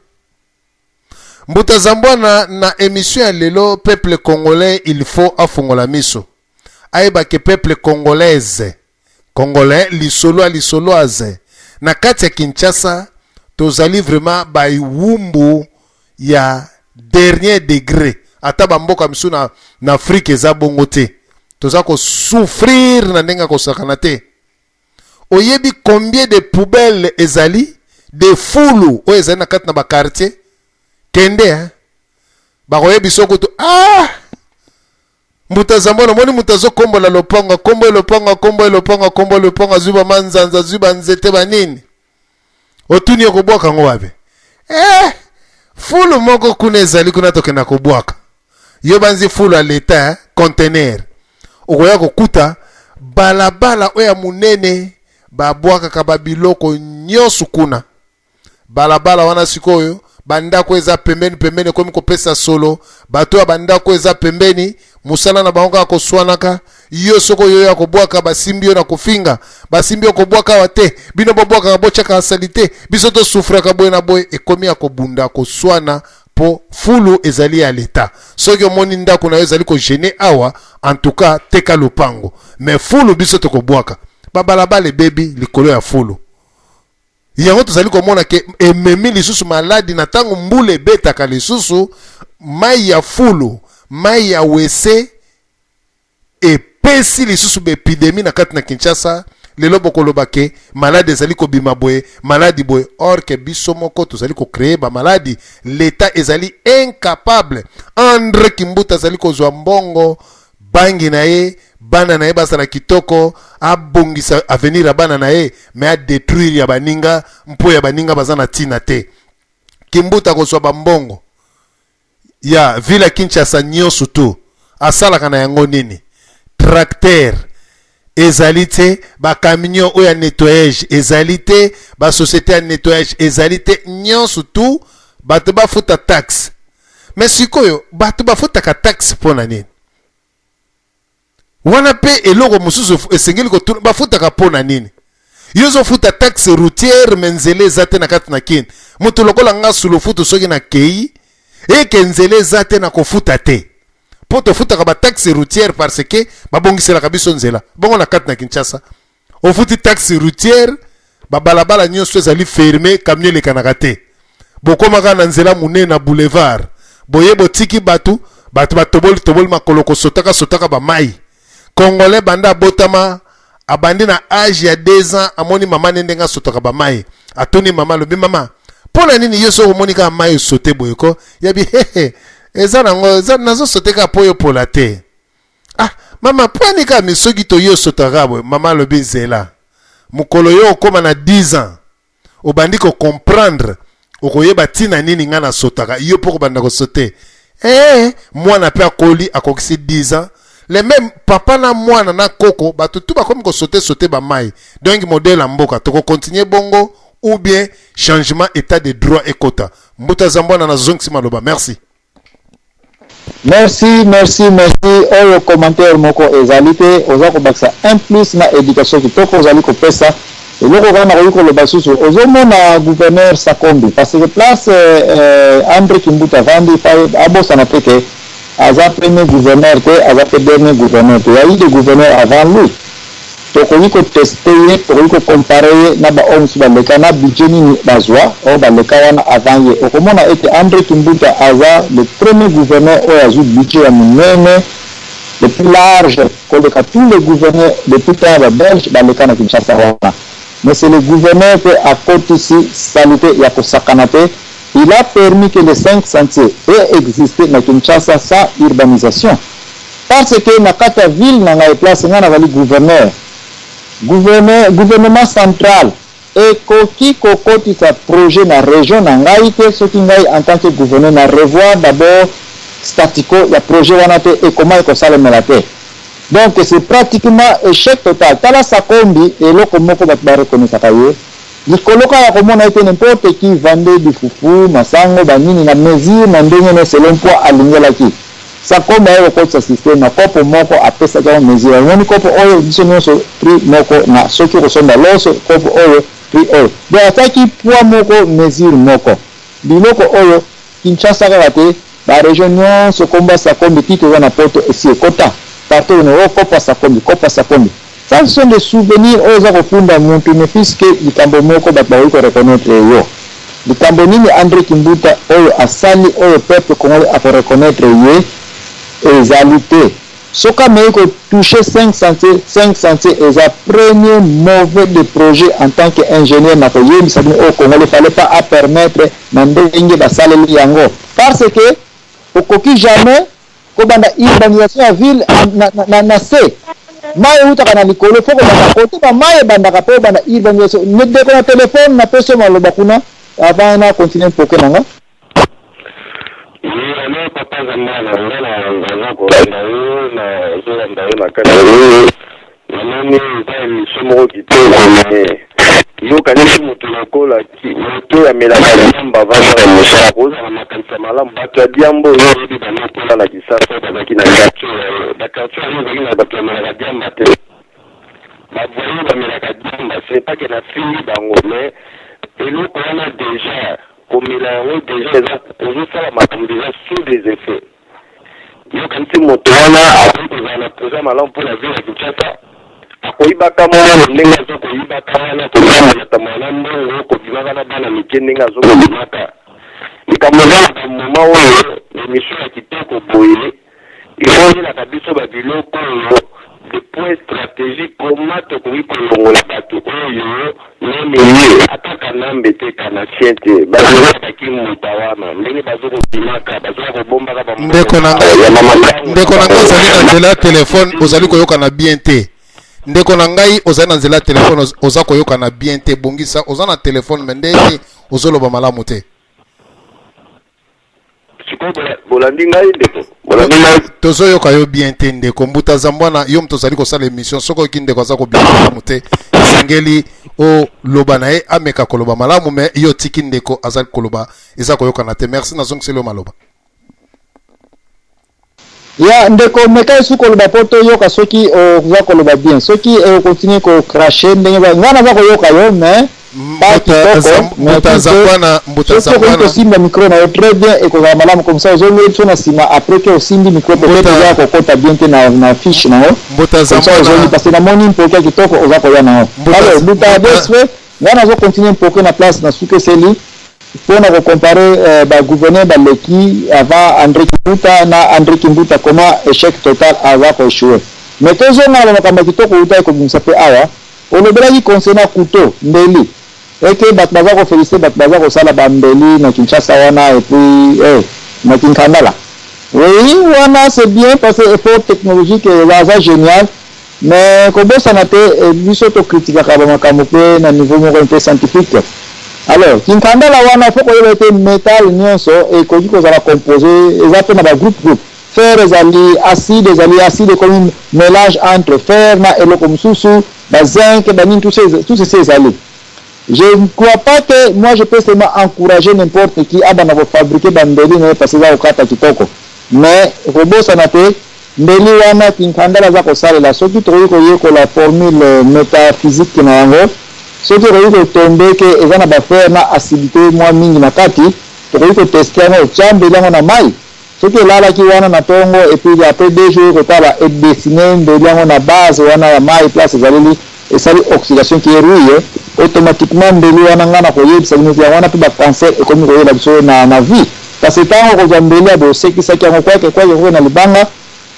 [SPEAKER 3] Mbuta Zambwana, na émission ya lelo, peuple congolais il faut afungola miso, ayeba ke peuple congolaise, congolais lisolo ya lisolo aze na kati ya Kinshasa, tozali vraiment bawumbu ya dernier degré. Ata bamboka misusu na Afrique eza bongo te. Toza kosouffrir na ndenge ya kosakana te. Oyebi combien de poubelle ezali, de fulu oyo ezali na kati na baquartier? Kende, hein? Bakoyebi so kutu, ah, Mbuta Zambona, omoni moto azokombola lopango, akombo lopango, akombo lopango, akombo lopango, azwi bamanzanza, azwi banzete banini, otuni okobwaka yango wapi? Eh, fulu moko kuna ezali kuna, tokenda kobwaka. Yo banzi fulu ya leta, eh? Conteneur okoya kokuta balabala oyo ya monene, babwakaka babiloko nyonso kuna, balabala wana. Sikoyo bandako eza pembeni pembeni, ekomi kopesa solo. Bato ya bandako eza pembeni, mosala na bango kaka koswanaka. Yo soki oyo ya kobwaka, basimbi yo na kofinga, basimbi yo kobwaka awa te, bino bobwakaka, botyaka saleté, biso tosouffraka boye na boye. Ekomi ya kobunda, koswana mpo fulu ezali ya leta. Soki omoni ndako na yo ezali kogêner awa, en tout cas teka lopango, mais fulu biso tokobwaka. Babalabala ebebi likolo ya fulu. Yango tozali komona ke ememi lisusu maladi na ntango mbula ebetaka lisusu, mai ya fulu, mai ya WC epesi lisusu baépidémie na kati na Kinshasa. Lelo bokoloba ke maladi ezali kobima boye, maladi boye, or ke biso moko tozali kocréer bamaladi. Leta ezali incapable. Andre Kimbuta azali kozwa mbongo bangi na ye, bana na ye bazala kitoko, abongisa avenir ya bana na ye, me adétruire ya baninga, mpo ya baninga baza na ntina te. Kimbuta kozwa bambongo ya ville ya Kinshasa nyonso tu, asalaka na yango nini? Tracteur ezali te, bacamion oyo ya nettoyage ezali te, basociété ya nettoyage ezali te. Nyonso tu bato bafuta taxe, me sikoyo bato bafutaka taxe mpo na nini? Wana mpe eloko mosusu esengeli kotuna: bafutaka mpo na nini? Yo ozofuta taxe routière, me nzela eza te na kati na Kini. Moto lokola nga Sulufutu, soki nakei eke nzela eza te, na kofuta te, mpo tofutaka bataxe routière parce que babongiselaka biso nzela. Bongo na kati na Kinshasa, ofuti taxe routière, babalabala nyonso ezali fermé, camion elekanaka te. Bokomaka na nzela monene na boulevard boye, botiki bato, bato batoboli toboli makolo, kosotaka sotaka bamai. Congolais banda abotama, abandi na age ya 2 ans, amoni mama ne ndenge asotaka bamai, atuni mama, alobi: "Mama, mpo na nini yo soki omoni kaka mai osote boye ko?" Yabi: "Hehe, eza nango eza nazosote kaka mpo oyo pola te." "Ah mama, mpo ani kaka mi soki toyi osotaka boye?" Mama alobi: "Zela mokolo yo okóma na 10 ans, obandi kocomprendre, okoyeba ntina nini ngai nasotaka, yo mpo kobanda kosote." Eh, mwana mpe akoli, akokisi 10 ans, le même papa na mwana na koko, bato tu bakomi kosote sote bamai. Donc modèle ya mboka, tokocontinuer bongo ou bien changement, état de droit ekota? Mbuta Zambwana, nazongisi maloba, merci.
[SPEAKER 5] Merci, merci, merci. Oyo commentaire moko ezali te, oza kobakisa un plus na éducation kitoko ozali kopesa. Eloko kaka nakoki koloba lisusu, ozomona gouverneur Sakombi, parce que place Andre Kimbuta avandi, abosana te ke aza premier gouverneur te, aza pe dernier gouverneur te. Il y a eu des gouverneurs avant lui. Tokoki ko tester ye, tokoki ko comparer ye na ba oyo mosusu baleka, na budget nini bazwa oyo baleka wana avant ye. Okomona ete Andre Kimbuta aza le premier gouverneur oyo azwi budget ya monene, le plus large koleka tous les gouverneurs depuis temps ya ba Belges baleka na Kinshasa wana. Mais c'est le gouverneur pe akotisi salite ya kosakana te. Il a permis que les 5 sentiers aient existe na Kinshasa sans urbanisation. Parce que na kati ya ville na ngai place ngai nazali gouverneur, gouverneur, gouvernement central ekoki kokotisa projet na region na ngai te soki ngai en tant que gouverneur na revoir d'abord statico ya projet wana te et comment ekosalemela te. Donc c'est pratiquement echec total. Tala Sakombi, eloko moko bato ba reconnaissaka ye likolo kaka ya komona ete n'importe qui vendait du fufu, masango, ba nini na mesure na ndenge ne selon poids alingelaki. Sakombi aye kokotisa système na kopo moko, apesaki yango mesure. Omoni kopo oyo biso nyonso prix moko, na soki okosomba loso kopo oyo prix oyo. Donc atiaki poids moko, mesure moko. Biloko oyo Kinshasa kaka te, ba region nyonso kombo ya Sakombi ti toza na poto esi ekota partout ono oh kopo ya Sakombi, kopo ya Sakombi. Ça ce sont des souvenirs oyo eza kofunda mutu ne fût-ce que likambo moko bato bakoki ko reconnaitre yo. Likambo nini Andre Kimbuta oyo asali oyo peuple congolais ako reconnaitre ye ezali te. Soki ameki ko toucher 5 sentiers, 5 sentiers eza premier mauvais de projet en tant que ingenieur nako yebisa bino oyo congolais fallait pas a permettre na ndenge basaleli yango parce que okoki jamais kobanda urbanisation ya ville na se mayi ewutaka na likolo, faut kobanda kote ba mayi ebandaka po obanda urbanisation. Ndeko na telephone napesi yo maloba kuna avant na continuer mpoke na nga.
[SPEAKER 6] Oui, alors papa Zambala, nga na naza kolanda yo, nazolanda yo na kati ya oyo, namoni eza emission moko kitoko, mais yokanisi moto lokola moto oyo amelaka diamba avanda na mosala akozala na makanisi ya malamu. Bato ya diamba oyo oyebi banakola na Kisasa, bazalaki na quartier, ba quartier yango ezalaki na bato bamelaka diamba te, ba voyous bamelaka diamba. Ce n'est pas que nafingi bango, mais eloko wana déjà komela yango dejà eza ozosala makambo dejà sous les effets. Yo okanisi moto wana akoki kozala na projet ya malamu mpo na ville ya Kinshasa? Akoyibaka mbongo ndenge azo koyibaka wana, kotambola tambola na mbongo, kobimaka na bana mike ndenge azo kobimaka. Likambo eza na ba moment oyo, emission ya kitoko boye, il faut oyelaka biso ba biloko oyo de point strategique, comment tokoki kolongola bato oyo meme ye ata Kanambe te, Kanachien te, bazolaka kimbuta wana ndenge bazokobimaka, bazoka kobombaka ba
[SPEAKER 3] Ndeko na ngai,
[SPEAKER 6] ya mama Tango.
[SPEAKER 3] Ndeko na ngai, ozali na nzela ya telefone, ozali koyokana bien te. Ndeko na ngai, ozali na nzela ya telefone, oza koyokana bien te. Bongisa, oza na telefone me ndenge ozoloba malamu te.
[SPEAKER 6] Sikoyo bolandi ngai ndeko, bolandi ngai?
[SPEAKER 3] Tozoyoka yo bien te ndeko Mbuta Zambwana. Yo moto ozali kosala émission, soki oyoki ndeko aza kobima malamu te, esengeli oloba na ye ameka koloba malamu, me yo otiki ndeko azali koloba, eza koyokana te. Merci, nazongiseli yo maloba.
[SPEAKER 5] Ya ndeko, meka esu koloba po toyoka soki oza koloba bien. Soki okontinue ko cracher ndenge ngai naza koyoka yo, mais pas kitoko.
[SPEAKER 3] Mbuta Zambwana, Mbuta
[SPEAKER 5] Soki okoki
[SPEAKER 3] Zambwana.
[SPEAKER 5] kosimba micro na yo très bien, ekozala malamu. Comme ça ozongeli biso na nsima après ke osimbi micro, peut-être
[SPEAKER 3] Mbuta.
[SPEAKER 5] eza kokota bien te na fiche na yo.
[SPEAKER 3] Mbuta
[SPEAKER 5] Comme ça
[SPEAKER 3] Zambwana.
[SPEAKER 5] ozongi, parce que namoni mpoke ya kitoko oza koya na yo.
[SPEAKER 3] Mbuta.
[SPEAKER 5] Alors Mbuta,
[SPEAKER 3] Mbuta.
[SPEAKER 5] Desfe, ngai nazo continuer mpoke na place na sukeseli mpona kocompare ba gouverneur baleki avant André Kimbuta na André Kimbuta, comment échec total aza koéchouer. Mais tozonga na bamakambo ya kitoko outaki kobimisa mpe awa olobelaki concernant couteau, mbeli, eke bato baza koféliciter bato baza kosala bambeli na Kinshasa wana, et puis na Kinkandala. Oui, wana c'est bien parce que effort technologique eza génial, mais kobosana te biso tokritikaka bamakambo mpe na niveau moko mpe scientifique. Alors kinkandala wana, faut koyeba ete métal nyonso ekoki kozala composé, eza mpe na bagroupe groupe. Fer ezali acide, ezali acide ekomi mélange entre fer na eloko mosusu, bazinc, banini, tout ceci ezali. Je ne crois pas que moi je peux seulement encourager n'importe qui abanda kofabriquer bambeli na ye parce eza kokata kitoko, mais kobosana te mbeli wana kinkandala aza kosalela, soki tokoki koyekola formule métaphysique na yango. Soki ekoki ko tomber que eza na ba fer na acidite mwa mingi na kati, tokoki ko tester yango, tia mbeli yango na mayi, soki elalaki wana na tongo et puis après deux jours oye kotala e dessiner mbeli yango na base wana ya mayi place ezaleli, esali oxydation qui est rouille, automatiquement mbeli wana nga nakoyebisa bino te yango wana pe ba cancer ekomi koyela biso na na vie. Parce que tango okozwa mbeli ya boye osekisaki yango kwake kwake kwake na libanga,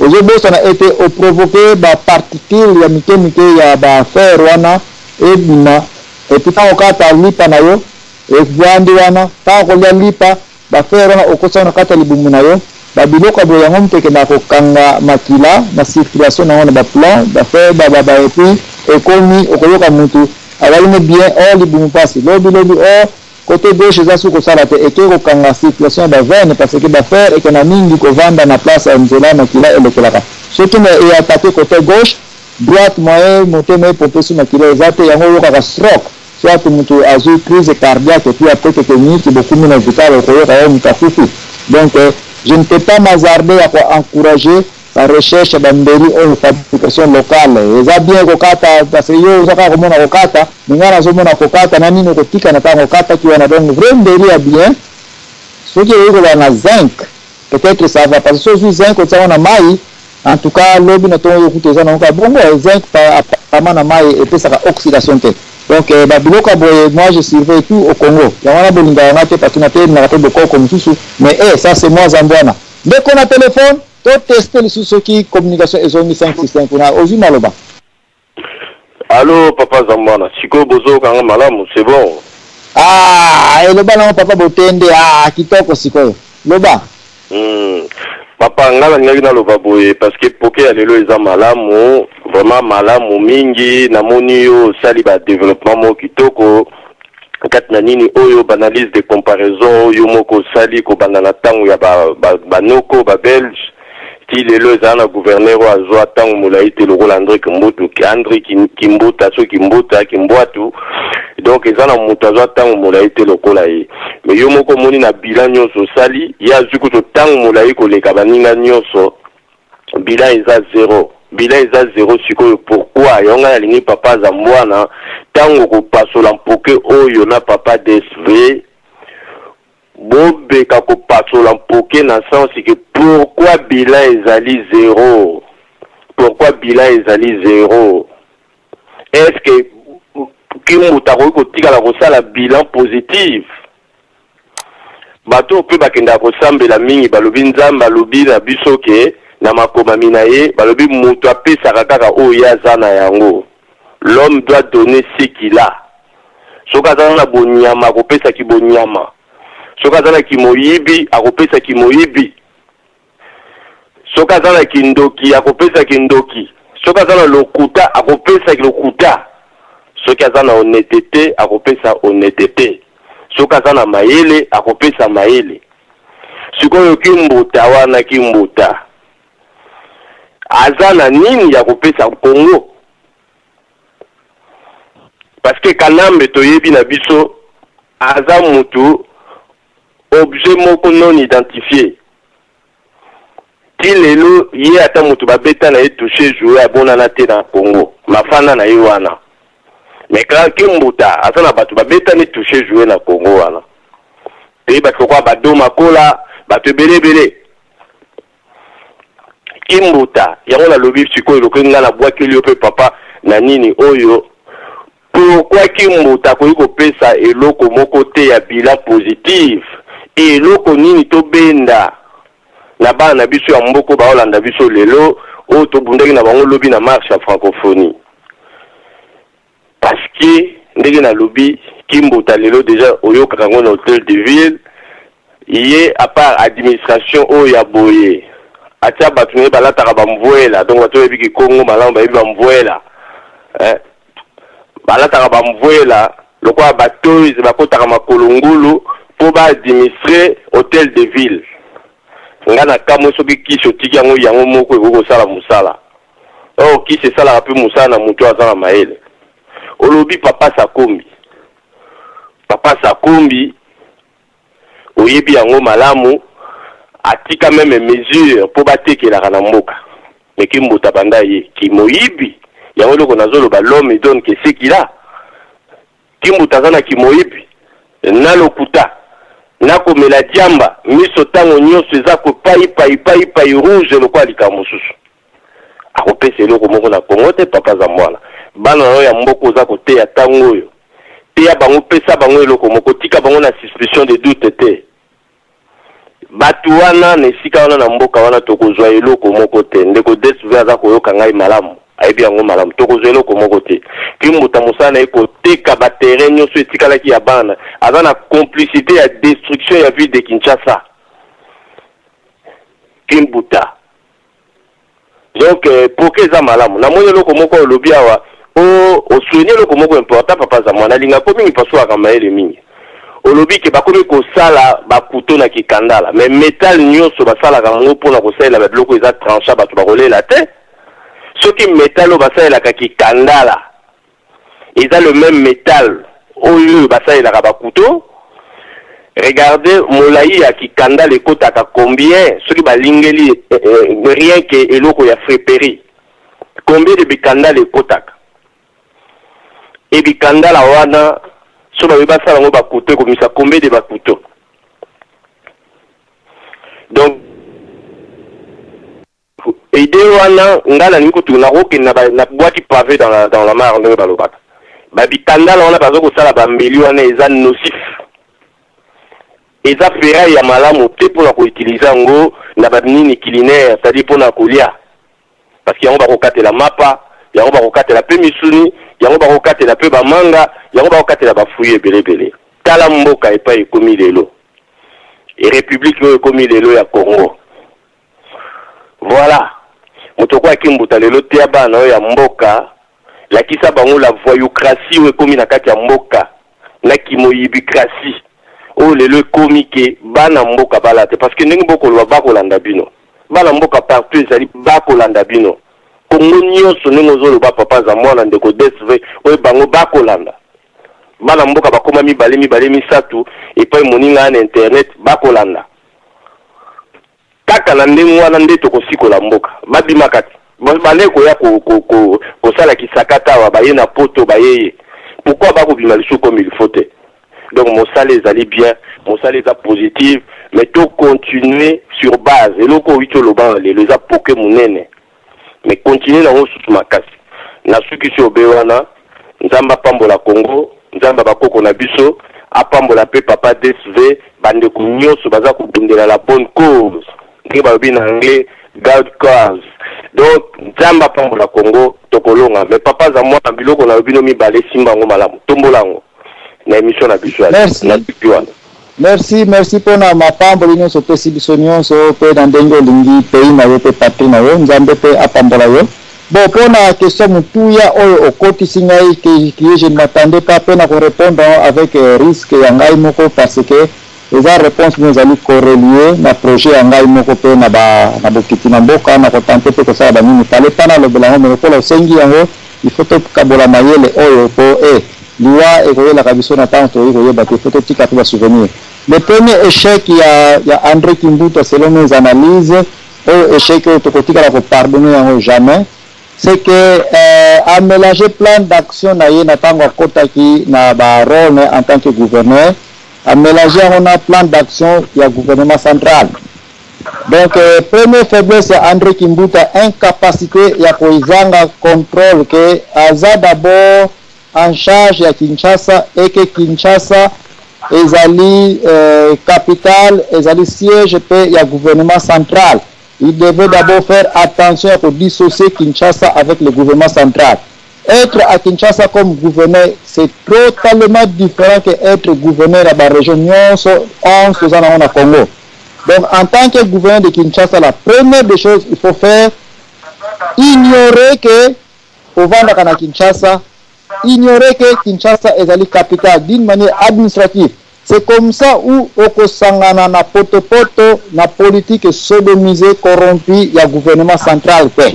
[SPEAKER 5] Ozo bosana ete o provoquer ba particules ya mike mike ya ba fer wana ebima et puis tango okata lipa na yo evandi wana tango okolia lipa ba fer wana okotisa yango na kati ya libumu na yo ba biloko ya boye yango mutu ekendaka kokanga makila na circulation na yango na ba plomb ba fer ba ba et puis ekomi okoyoka mutu azali ne bien oh libumu pasi lobi lobi oh Cote gauche eza su kosala te eke kokanga circulation ya ba veine parce que ba fer ekenda mingi kovanda na place ya nzela makila elekelaka soki na e attaquer cote gauche droite moyen motema e pomper su makila eza te yango oyokaka stroke soit mutu azui crise cardiaque et puis après quelques minutes bokumi na hopital okoyoka oh mutu akufi donc je ne peux pas m'hasarder ya ko encourager Ba recherche ya ba mbeli oyo fabrication locale eza bien kokata parce que yo oza kaka komona kokata mais ngai nazomona kokata na nini okotika na tango okataki wana donc vrai mbeli ya bien soki ekoki kozala na zinc peut-être ça va parce que soki ozwi zinc otia yango na mayi en tout cas lobi na tongo okokuta eza nango kaka bongo zinc apparemment na mayi epesaka oxydation te donc ba biloko ya boye moi je surveille tout au Congo yango wana bolingaka nga te parce que natelemelaka pe bokoko mosusu mais eh ça c'est moi Zambwana ndeko na telephone To tester lisusu soki communication ezongi 5 sur 5 kuna ozui maloba.
[SPEAKER 6] Allo papa Zambwana, sikoyo bozoyoka nga malamu c'est bon?
[SPEAKER 5] Ah eloba nango papa Botende ah kitoko sikoyo loba.
[SPEAKER 6] Hum papa nga nalingaki naloba boye parce que poke ya lelo eza malamu vraiment malamu mingi namoni yo osali ba developpement moko kitoko kati na nini oyo b'analyse de comparaison oyo yo moko osali kobanda na tango ya ba, ba, ba noko ba belge ti lelo ezala na gouverneur oyo azwa tango molayi te lokola Andre Kimbutu, Andre Kimbuta soki Kimbuta Kimbwatu donc eza na moto azwa tango molayi te lokola ye mais yo moko omoni na bilan nyonso osali ye azwi kutu tango molayi koleka baninga nyonso Bilan eza zero. Bilan eza zero sikoyo pourquoi? Yango ngai nalingi papa Zambwana tango okopasola mpoke oyo na papa DSV bobeka kopasola mpoke na sens que pourquoi bilan ezali zero? Pourquoi bilan ezali zero? Est-ce que Kimbuta akoki kotikala kosala bilan positive? Bato oyo mpe bakendaka kosambela mingi balobi Nzambe alobi na biso ke na makomami na ye balobi moto apesaka kaka oyo ye aza na yango, l'homme doit donner ce qu'il a. Soki aza na bonyama akopesa kibonyama, soki aza na kimoyibi akopesa kimoyibi. Soki aza na kindoki akopesa kindoki, soki aza na lokuta akopesa lokuta, soki aza na honnetete akopesa honnetete, soki aza na mayele akopesa mayele. Sikoyo kimbuta wana kimbuta aza na nini ya kopesa Congo? Parce que Kanambe toyebi na biso aza mutu objet moko non identifie ti lelo ye ata mutu ba beta na ye touche joue abonana te na Congo mafanda na ye wana mais kimbuta aza na batu ba beta ni touche joue na Congo wana pe batu lokola ba doma kola batu ebele ebele Kimbuta yango nalobi sikoyo lokola nga nabwakeli yo pe papa na nini oyo pourquoi Kimbuta akoki kopesa eloko moko te ya bilan positive eloko nini tobenda na bana na biso ya mboko baolanda biso lelo oyo tobundaki na bango lobi na marche ya francophonie Parce que ndenge nalobi Kimbuta lelo dejà oyokaka yango na hotel de ville ye à part administration oyo ya boye atia batu naye balataka ba mvuela donc batu oyo bayebi kikongo malamu bayebi ba mvuela eh balataka ba mvuela lokola ba toys bakotaka makolo ngulu po ba administrer hotel de ville nga na kamwe soki kisi otiki yango yango moko ekoki kosala musala Or kisi esalaka pe musala na mutu oyo aza na mayele. Olobi papa Sakombi. Papa Sakombi oyebi yango malamu atika meme mesure po batekelaka na mboka. Mais Kimbuta banda ye kimoyibi yango eloko nazoloba l'homme donne que ce qu'il a. Kimbuta aza na kimoyibi na lokuta na komela diamba miso tango nyoso eza ko payi payi payi payi rouge lokola likambo mosusu. Akopesa eloko moko na Congo te papa Zambwana. Bana na yo ya mboka oza koteya tango oyo teya bango pesa bango eloko moko tika bango na suspicion de doute te. Batu wana na esika wana na mboka wana tokozua eloko moko te. Ndeko DSV aza koyoka ngai malamu, ayebi yango malamu. Tokozua eloko moko te. Kimbuta mosala na ye koteka ba terrain nioso etikalaki ya bana. Aza na complicite ya destruction ya ville de Kinshasa. Kimbuta. Donc poke eza malamu. Namoni eloko moko olobi awa o osouligner eloko moko important papa Zamwa. Nalinga ko mingi parce que mayele mingi. Olobi ke bakomi kosala ba couteau na kikandala mais metal nyoso basalaka yango mpona kosalela ba biloko eza tranchant bato bakolela te. Soki metal oyo basalelaka kikandala eza le meme metal oyo basalelaka ba couteau, regardez molayi ya kikandala ekotaka combien soki balingeli rien que eloko ya friperie, combien de bikandala ekotaka? Et bikandala wana soki babi basala yango ba couteau ekomisa combien de ba couteau? Donc Idee wana nga nalingi kutu nakokende na ba na bwaki pave dans la dans la mare ndenge balobaka. Ba bitandala wana baza kosala ba mbeli wana eza nocif. Eza ferraille ya malamu te pona ko utiliser yango na ba nini culinaire, c'est-à-dire pona kolia. Parce que yango bakokatela mapa, yango bakokatela pe misuni, yango bakokatela pe ba manga, yango bakokatela ba fruits ebele ebele. Tala mboka epai ekomi lelo. Republique oyo ekomi lelo ya Congo. Voilà. Moto okoya kimbuta lelo teya bana oyo ya mboka, lakisa bango la voyoucratie oyo ekomi na kati ya mboka na kimoyibicratie oyo lelo ekomi ke bana mboka bala te parce que ndenge bokoloba bakolanda bino. Bana mboka partout ezali bakolanda bino. Congo nyonso ndenge ozoloba papa za mwana ndeko DSV oyo bango bakolanda. Bana mboka bakoma mibale mibale misatu epai moninga na internet bakolanda. Kaka na ndenge wana nde tokosikola mboka. Babimaka te. Bandaki koya kosala kisakata awa, baye na poto, bayeye. Pourquoi bakobima lisusu comme il faut te? Donc mosala ezali bien, mosala eza positive, mais to continuer sur base. Eloko oyo oloba na lelo eza poke munene. Mais continuer nango susu makasi. Nasukisi obe wana, Nzambe apambola Congo, Nzambe ya bakoko na biso, apambola pe papa DSV, bandeko nyonso baza kobundela la bonne cause. Ndenge balobi na anglais, God cause. Donc Nzambe apambola Congo, tokolonga. Mais papa za mwana biloko na bino mibale simba yango malamu. Tombola yango na émission na biso ya
[SPEAKER 5] Merci.
[SPEAKER 6] na suki wana.
[SPEAKER 5] Merci, merci mpona mapamboli nyonso opesi biso nyonso mpe na ndenge olingi pays na yo mpe patrie na yo. Nzambe mpe apambola yo. Bon, mpona question motuya oyo okotisi ngai que, que je ne m'attendais pas mpe na korépondre avec risque ya ngai moko parce que eza réponse moko ezali correlier na projet ya ngai moko mpe na ba na bokiti na mboka na kotante mpe kosala banini fallait pas nalobela yango mais lokola osengi yango il faut tokabola mayele oyo po eh liwa ekoyelaka biso na ntango tokoki koyeba te, il faut totika mpe ba souvenir. Le premier échec ya ya André Kimbuta selon mes analyses, oyo échec oyo tokotikala ko pardonner yango jamais, c'est que a mélanger plan d'action na ye na ntango akotaki na ba rôle en tant que gouverneur, a mélanger yango na plan d'action ya gouvernement central. Donc première faiblesse ya André Kimbuta, incapacité ya kozanga contrôle que aza d'abord en charge ya Kinshasa et que Kinshasa ezali capitale, ezali siège pe ya gouvernement central. Il devait d'abord faire attention ya ko dissocier Kinshasa avec le gouvernement central. Être à Kinshasa comme gouverneur, c'est totalement différent que être gouverneur ya ba région nyonso 11 toza nango na Congo. Donc en tant que gouverneur de Kinshasa, la première des choses il faut faire, ignorer que ovandaka na Kinshasa, ignorer que Kinshasa ezali capitale d'une manière administrative. C'est comme ça où okosangana na potopoto na politique sodomisée, corrompue ya gouvernement central te.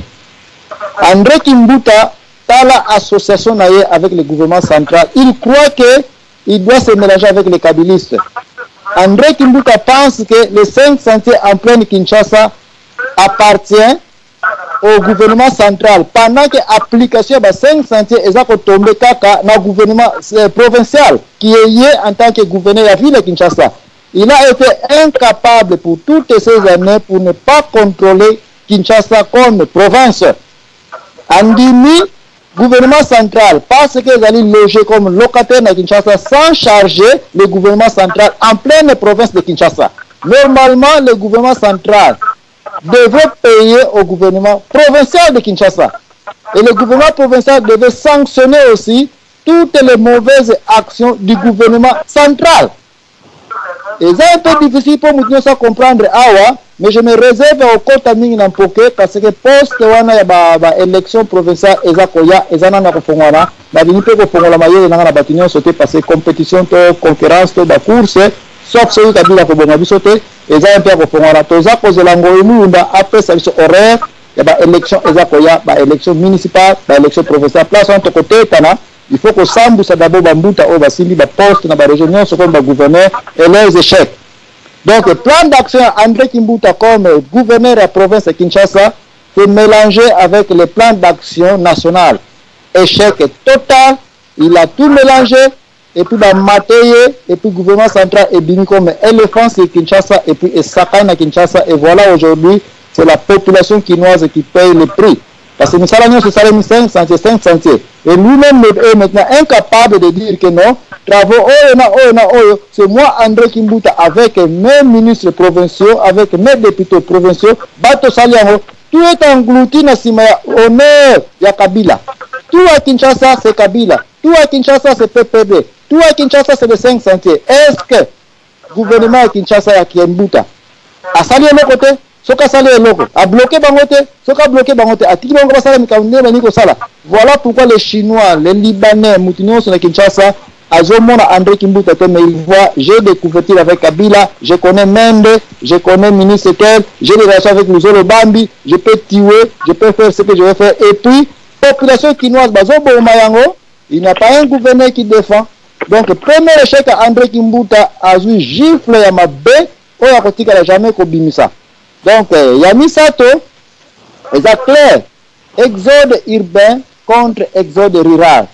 [SPEAKER 5] André Kimbuta, tala association na ye avec le gouvernement central, il croit que il doit se mélanger avec les kabilistes. André Kimbuta pense que les 5 sentiers en pleine Kinshasa appartient au gouvernement central pendant que application ya ba 5 sentiers eza kotombe kaka na gouvernement provincial qui est ye en tant que gouverneur ya ville ya Kinshasa. Il a été incapable pour toutes ces années pour ne pas contrôler Kinshasa comme province. Andimi gouvernement central parce que ezali logé comme locataire na Kinshasa sans charger le gouvernement central en pleine province de Kinshasa. Normalement, le gouvernement central devrait payer au gouvernement provincial de Kinshasa. Et le gouvernement provincial devait sanctionner aussi toutes les mauvaises actions du gouvernement central. Eza un peu difficile mpo moto nyonso acomprendre awa, mais je me réserve okota mingi na mpoke parce que poste wana ya ba, ba élection provinciale eza koya, eza nanu ya kofongwana. Nalingi mpe kofongola mayele nanga na bato nyonso te parce que compétition to concurrence to bacourse, sauf soki Kabila kobonga biso te, eza mpe ya kofongwana. Toza kozela Ngoyi Mulunda apesa biso horaire ya ba élection eza koya, ba élection municipale, ba élection provinciale. Place wana tokotetana. Il faut kosambwisa d'abord bambuta oyo basimbi baposte na barégion nyonso comme bagouverneur et leurs échecs. Donc plan d'action ya André Kimbuta comme gouverneur ya province ya Kinshasa c'est mélangé avec le plan d'action national. Échec total, il a tout mélangé et puis bamate ye et puis gouvernement central ebimi comme éléphant sur Kinshasa et puis esakani na Kinshasa. Et voilà, aujourd'hui c'est la population kinoise qui paye le prix parce que misala nyonso esalemi, 5 sentiers, 5 sentiers, et lui-même est maintenant incapable de dire que non, travaux oyo na oyo na oyo, c'est moi André Kimbuta avec mes ministres provinciaux, avec mes députés provinciaux, bato sali yango. Tout est englouti na nsima ya honneur ya Kabila. Tout à Kinshasa, c'est Kabila. Tout à Kinshasa, c'est PPD. Tout à Kinshasa, c'est les 5 sentiers. Est-ce que gouvernement ya Kinshasa ya Kimbuta asali eloko te? Soki asali eloko, abloke bango te. Soki abloke bango te, atiki bango basala mikambo ndenge balingi kosala. Voilà pourquoi les Chinois, les Libanais, mutu nyonso na Kinshasa azomona André Kimbuta te, mais il voit: j'ai des couvertures avec Kabila, je connais Mende, je connais ministre tel, j'ai des relations avec Luzolo Bambi, je peux tuer, je peux faire ce que je vais faire. Et puis population kinoise bazoboma yango, il n'y a pas un gouverneur qui défend. Donc premier échec ya André Kimbuta, azwi gifle ya mabe oyo akotikala jamais kobimisa. Donc ya misato eza clair: exode urbain contre exode rural.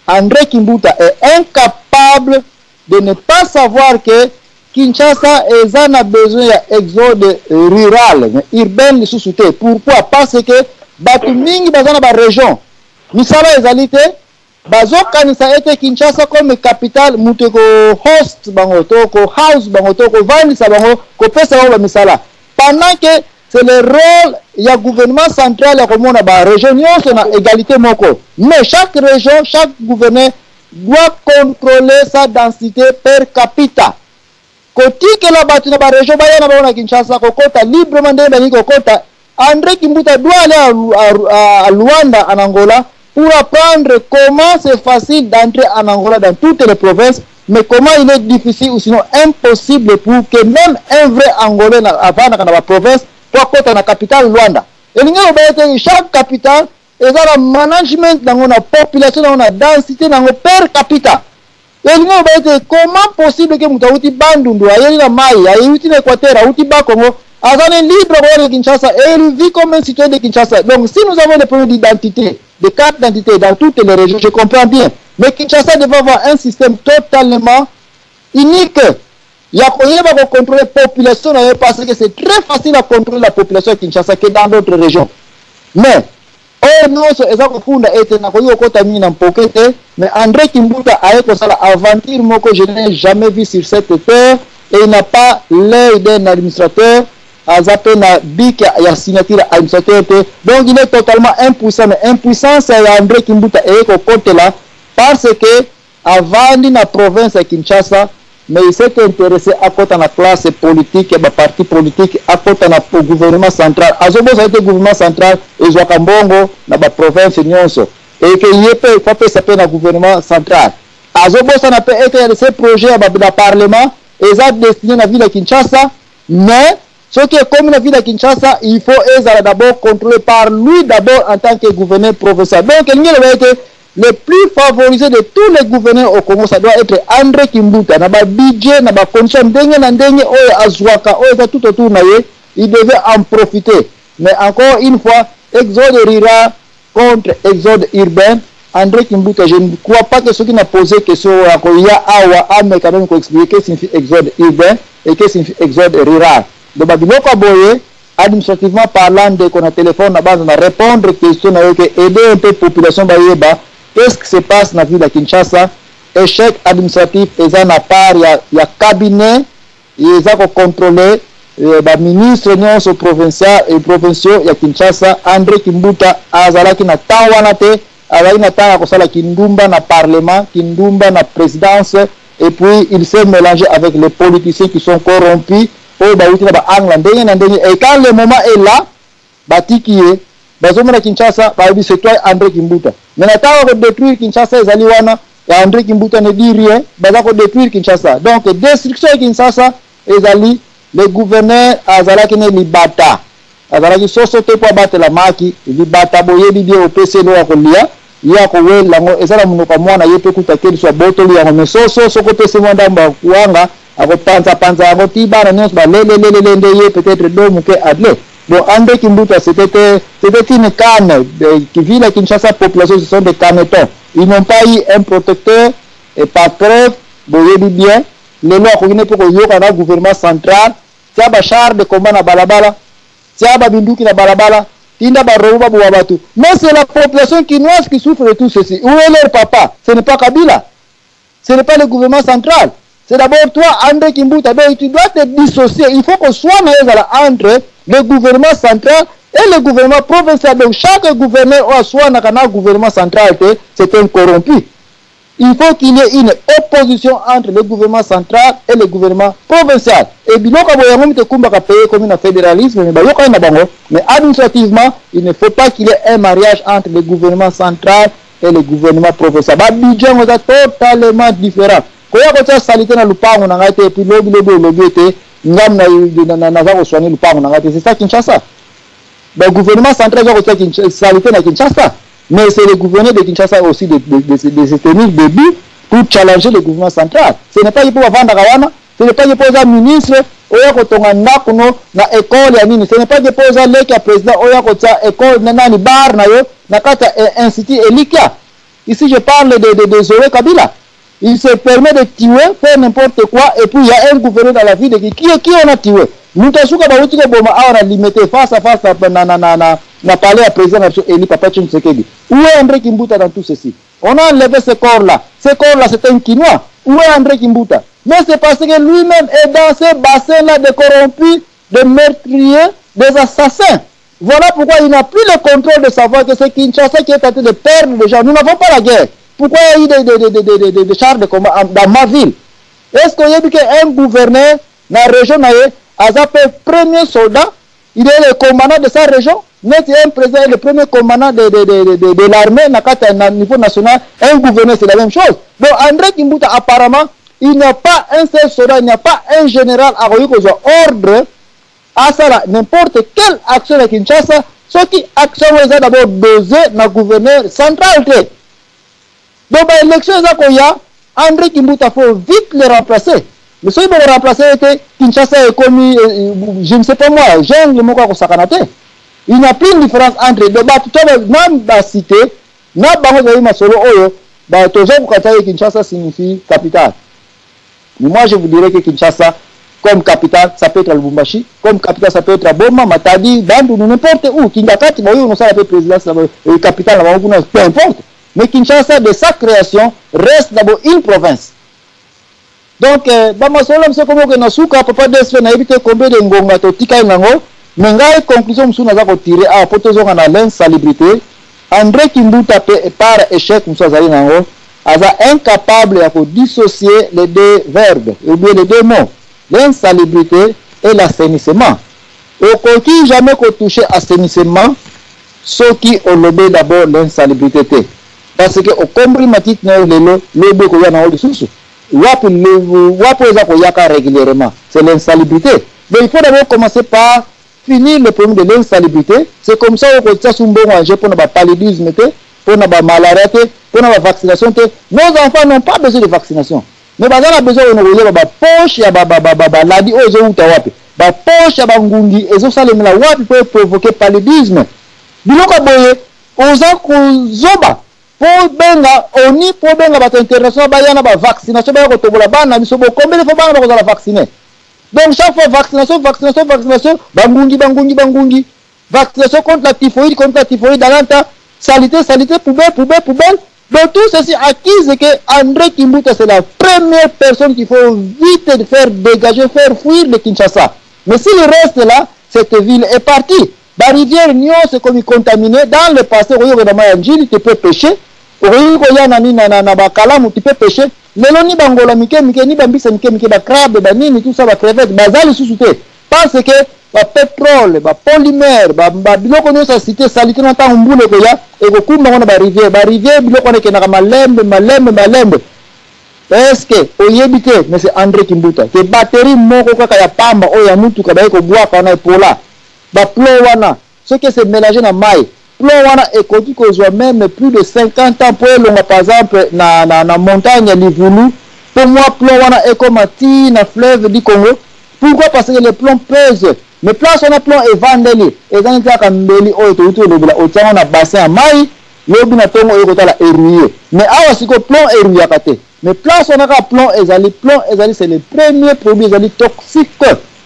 [SPEAKER 5] André Kimbuta est incapable de ne pas savoir que Kinshasa eza na besoin ya exode rural, mais urbain lisusu te. Pourquoi? Parce que bato mingi baza na barégion, misala ezali te, bazokanisa ete Kinshasa comme capitale moto ekohost bango to kohouse bango to kovandisa bango, kopesa bango bamisala, pendant que c'est le rôle ya gouvernement central ya komona barégion nyonso na égalité moko. Mais chaque région, chaque gouverneur doit contrôler sa densité per capita. Kotikela bato na barégion baya na bango na Kinshasa kokota librement ndenge balingi kokota. André Kimbuta doit aller à Luanda, en Angola, pour apprendre comment c'est facile d'entrer en Angola dans toutes les provinces, mais comment il est difficile ou sinon impossible pour que même un vrai Angolais avandaka na baprovince po akota na capitale Luanda. Elingi loba ete chaque capitale eza na management nango, na population nango, na densité nango per capita. Elingi loba ete comment possible ke moto awuti Bandundu, ayeli na mai, ayeuti na Équateur, awuti Bakongo, aza ne libre koya na Kinshasa et il vit comme un citoyen de Kinshasa? Donc si nous avons des problèmes d'identité, de carte d'identité dans toutes les régions, je comprends bien, mais Kinshasa devait avoir un système totalement unique ya koyeba kocontrôler population na ye, parce que c'est très facile à contrôler la population ya Kinshasa que dans d'autres régions. Mais oyo nyonso eza kofunda ete nakoki kokota mingi na mpoke te. Mais André Kimbuta aye kosala aventure moko je n'ai jamais vu sur cette terre et il n'a pas l'œil d'un administrateur, aza mpe na bic ya signature ya administrateur te. Donc il est totalement impuissant. Mais impuissance ya André Kimbuta eye kokotela parce que avandi na province ya Kinshasa, mais il s'est intéressé akota na classe politique ya baparti politique, akota na gouvernement central. Azobosa ete gouvernement central ezwaka mbongo na baprovince nyonso eke ye mpe faut apesa mpe na gouvernement central. Azobosana mpe ete ce projet ya na parlement eza destiné na ville ya Kinshasa, mais soki ekomi na ville ya Kinshasa, il faut ezala d'abord contrôlé par lui d'abord en tant que gouverneur provincial. Donc elingi eloba ete le plus favorisé de tous les gouverneurs au Congo, ça doit être André Kimbuta. Na babudget, na bacondition ndenge na ndenge oyo azwaka, oyo eza tout autour na ye, il devait en profiter. Mais encore une fois, Exode rural contre exode urbain. André Kimbuta, je ne crois pas que soki na poser question oyo akoya awa ameka meme ko expliquer que signifie exode urbain et que signifie exode rural. Donc ba biloko ya boye, administrativement parlant, ndeko na telephone na banza na repondre question na yo ke aider un peu population bayeba qu'est-ce qui se passe na ville ya Kinshasa. Echec administratif eza na part ya cabinet eza ko controler ba ministres nionso provincial et provinciaux ya Kinshasa. Andre Kimbuta azalaki na temps wana te, azalaki na temps ya kosala kindumba na parlement, kindumba na presidence, et puis il s'est mélangé avec les politiciens qui sont corrompus oyo bawuti na ba angle ndenge na ndenge, et quand le moment est là batiki ye, bazomona Kinshasa, balobi c'est toi Andre Kimbuta. Mais na tango ya ko detruire Kinshasa ezali wana, ya Andre Kimbuta ne dit rien, baza ko detruire Kinshasa. Donc destruction ya Kinshasa ezali le gouverneur azalaki ne libata, azalaki soso te po abatela maki, libata boyebi bien, opesi eloko ya kolia, ye akowela yango, eza na monoko ya mwana ye pe kuta keliso abotoli yango, mais soso soki opesi mwa ndambo ya kuanga akopanza panza yango ti bana nionso ba lelelelele nde ye peut-etre do muke adle. Bon Andre Kimbuta c'etait c'etait une canne ville ya Kinshasa population ce sont des canetons, ils n'ont pas eu un protecteur et par preuve boyebi bien lelo akoki ne pe koyoka na gouvernement central tia ba chars de combat na balabala, tia ba minduki na balabala, tinda ba robots baboma batu, mais c'est la population kinoise qui souffre de tout ceci. Où est leur papa? Ce n'est pas Kabila, ce n'est pas le gouvernement central, c'est d'abord toi Andre Kimbuta. Donc tu dois te dissocier, il faut que soit na ezala entre le gouvernement central et le gouvernement provincial. Donc chaque gouverneur oyo aswanaka na gouvernement central te, c'est un corrompu. Il faut qu'il y ait une opposition entre le gouvernement central et le gouvernement provincial. Et biloko ya boye yango mite ekumbaka pays ekomi na federalisme, mais bayokani na bango, mais administrativement il ne faut pas qu'il y ait un mariage entre le gouvernement central et le gouvernement provincial. Ba budget yango eza totalement différent. Koya kotia salite na lupango na ngai te, et puis lobi lobi olobi ete ngam naza ko soigner lupango na ngai te. C'est ça Kinshasa. Ba gouvernement central eza kotia salite na Kinshasa. Mais c'est le gouverneur de Kinshasa aussi de se tenir debout pour challenger le gouvernement central. Ce n'est pas que pour bavandaka wana, ce n'est pas que pour oza ministre oya kotonga ndako no na école ya nini, ce n'est pas que pour oza leki ya président oya kotia école na nani bar na yo na kati ya institut Elikia. Ici je parle de Zoé Kabila. Il se permet de tuer, faire n'importe quoi, et puis il y a un gouverneur dans la ville qui on a tué. Mutu asuka bawuti koboma awa na Limete face à face na palais ya président na biso Eli Papa Tshisekedi. Où est André Kimbuta dans tout ceci? On a enlevé ce corps-là. Ce corps-là, c'est un Kinois. Où est André Kimbuta? Mais c'est parce que lui-même est dans ce bassin-là de corrompus, de meurtriers, des assassins. Voilà pourquoi il n'a plus le contrôle de savoir que c'est Kinshasa qui est en train de perdre les gens. Nous n'avons pas la guerre. Pourquoi il y a eu des chars de combat dans ma ville? Est-ce qu'il y a eu qu'un gouverneur dans la région, a fait premier soldat, il est le commandant de sa région, mais un président est le premier commandant de l'armée, au niveau national, un gouverneur, c'est la même chose. Donc André Kimbuta, apparemment, il n'y a pas un seul soldat, il n'y a pas un général à ordre à ça, n'importe quelle action de Kinshasa, ce qui action est d'abord dosée dans le gouverneur central. Donc, l'élection est là, André Kimbuta, faut vite le remplacer. Mais ce qui va le remplacer, c'est Kinshasa est commis, je ne sais pas moi, jungle moko ko sakanate. Il n'y a plus une différence entre deux. Bah, tout à l'heure, même la cité, na bango zali masolo oyo, bah, tozo kokata ye Kinshasa signifie capitale. Mais moi, je vous dirais que Kinshasa, comme capitale, ça peut être à Lubumbashi, comme capitale, ça peut être à Boma, Matadi, Bandundu, n'importe où. Kingakati, bah, oui, on sait la présidence, la capitale, la Bangu, peu importe. Mais Kinshasa, de sa création, reste d'abord une province. Donc, bah, masolo, monsieur, comment que nasuka, papa Desfe, na évité combien de ngonga, to tika nango, mais ngai, conclusion, monsieur, naza ko tirer, ah, poto zonga na l'insalubrité. André Kimbuta, par échec, monsieur, azali nango, aza incapable ya ko dissocier les deux verbes, ou bien les deux mots, l'insalubrité et l'assainissement. Okoki jamais ko toucher assainissement, ce qui olobé d'abord l'insalubrité. Parce que au compris matit na lelo, lobe ko ya na lisusu. Wapi le, wapi eza ko yaka régulièrement, c'est l'insalubrité. Mais il faut d'abord commencer par finir le problème de l'insalubrité. C'est comme ça qu'on tient son bon enjeu pour na paludisme te, pour na malaria te, pour na vaccination te. Nos enfants n'ont pas besoin de vaccination. Mais baza na besoin de nous ba poche ya ba ba ba ba ba ladi ozo uta wapi. Ba poche ya ba ngungi ezo salemela wapi pour provoquer paludisme. Biloko ya boye oza kozoba po obenga onu po obenga bato international baya na ba vaccination baya kotobola bana na biso bo combien de fois bana bakozala vaccine donc chaque fois vaccination vaccination vaccination bangungi bangungi bangungi vaccination contre la typhoïde contre la typhoïde alanta salite salite poubelle poubelle poubelle donc tout ceci accuse que André Kimbuta c'est la première personne qu'il faut vite faire dégager faire fuir de Kinshasa mais s'il reste là cette ville est partie Ba rivières nionso ekomi contamine, dans le passe okoki kokende na mayi ya ndjili tu peux pecher, okoki koya na nini na na ba kalamu tu peux pecher, lelo ni ba ngola mike mike ni ba mbisa mike mike ba crabe ba nini tout ça ba crevettes baza lisusu te parce que ba petrole ba polymère ba, ba biloko nionso ya cite salite na tango mbula ekoya ekokumba ngo na ba rivières, ba rivières biloko wana ekendaka malembe malembe malembe. Est-ce que oyebi te monsieur Andre Kimbuta que batterie moko kaka ya pamba oyo ya mutuka baye kobwaka wana epola Ba plomb wana soki e se melanger na mayi, plomb wana ekoki kozua meme plus de 50 ans po elongwa par exemple na na montagne ya Livulu po mua plomb wana ekoma ti na fleuve du Congo. Pourquoi? Parce que le plomb pèse mais place wana plomb evandeli eza neti kaka mbeli oyo towuti kolobela otia yango na bassin ya mayi lobi na tongo oye kotala e rouiller mais awa sikoyo plomb e rouillaka te mais place wana kaka plomb ezali plomb ezali c'est le premier produit ezali toxique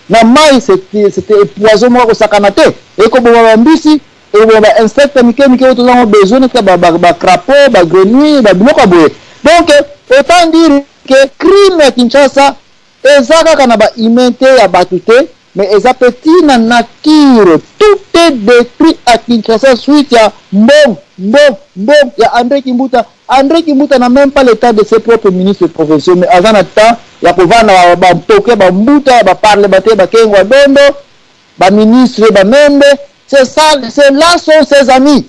[SPEAKER 5] Na mayi c'est poison moko ya kosakana te, ekoboma ba mbisi, ekoboma ba insectes ya mike mike oyo toza nango besoin neti ba ba crapauds, ba grenouilles, ba biloko ya boye. Donc autant dire que crime ya Kinshasa eza kaka na ba humains te ya batu te mais eza pe ti na nature, tout est detruit à Kinshasa suite ya mbongo, mbongo, mbongo ya Andre Kimbuta. Andre Kimbuta n'a meme pas le temps de ses propres ministres provinciaux mais aza na temps ya kovanda na ba mpoke ba mbuta ba parlementaires ba kengo wa dondo ba ministres ba mende c'est ça c'est là sont ses amis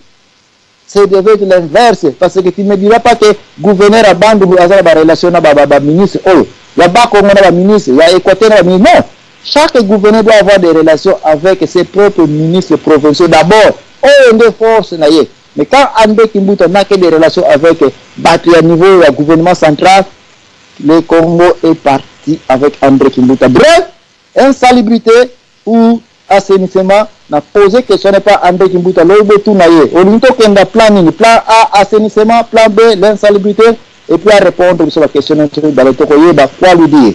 [SPEAKER 5] c'est devait être l'inverse parce que tu me diras pas que gouverneur ya Bandundu aza na ba relation na ba, ba, ba ministres oyo ya Bakongo na ba ministres ya Équateur na ba ministres non chaque gouverneur doit avoir des relations avec ses propres ministres provinciaux d'abord oyo nde force na ye. Mais quand Andre Kimbuta n'a que des relations avec batu ya niveau ya gouvernement central, le Congo est parti avec Andre Kimbuta. Bref, insalubrite ou assainissement, na poser question n'est pas Andre Kimbuta, lobi botuna ye, olingi tokenda plan nini? Plan A assainissement, plan B l'insalubrite, et puis a répondre biso ba question nyonso mibale tokoyeba quoi lui dire.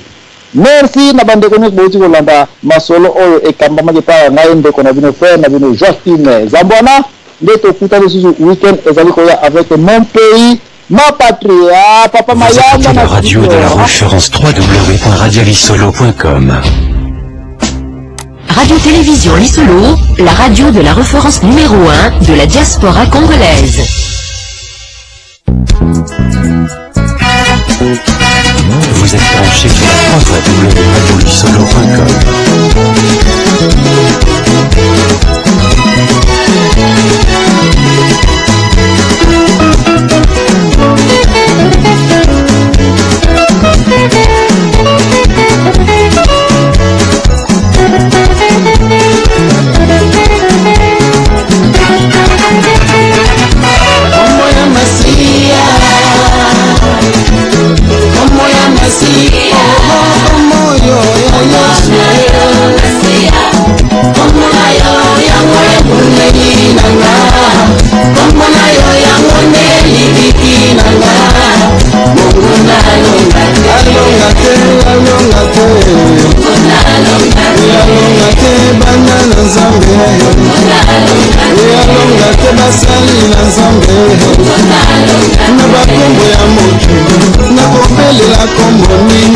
[SPEAKER 5] Merci na bandeko nyonso bowuti kolanda masolo oyo ekambamaki epai ya ngai ndeko na bino frère na bino Joachim Zambwana. Nde tokutani lisusu week-end ezali koya avec mon pays ma patrie. Ah, papa
[SPEAKER 1] Vous
[SPEAKER 5] Mayamba
[SPEAKER 1] écoutez la
[SPEAKER 5] na
[SPEAKER 1] radio de la référence www.radiolisolo.com.
[SPEAKER 4] Radio-Télévision Lisolo, la radio de la référence numéro 1 de la diaspora congolaise.
[SPEAKER 1] Vous êtes branché sur la www.radiolisolo.com.
[SPEAKER 2] Alonga te basali na Nzambe na bakombo ya mokili, nakobelela kombo nini?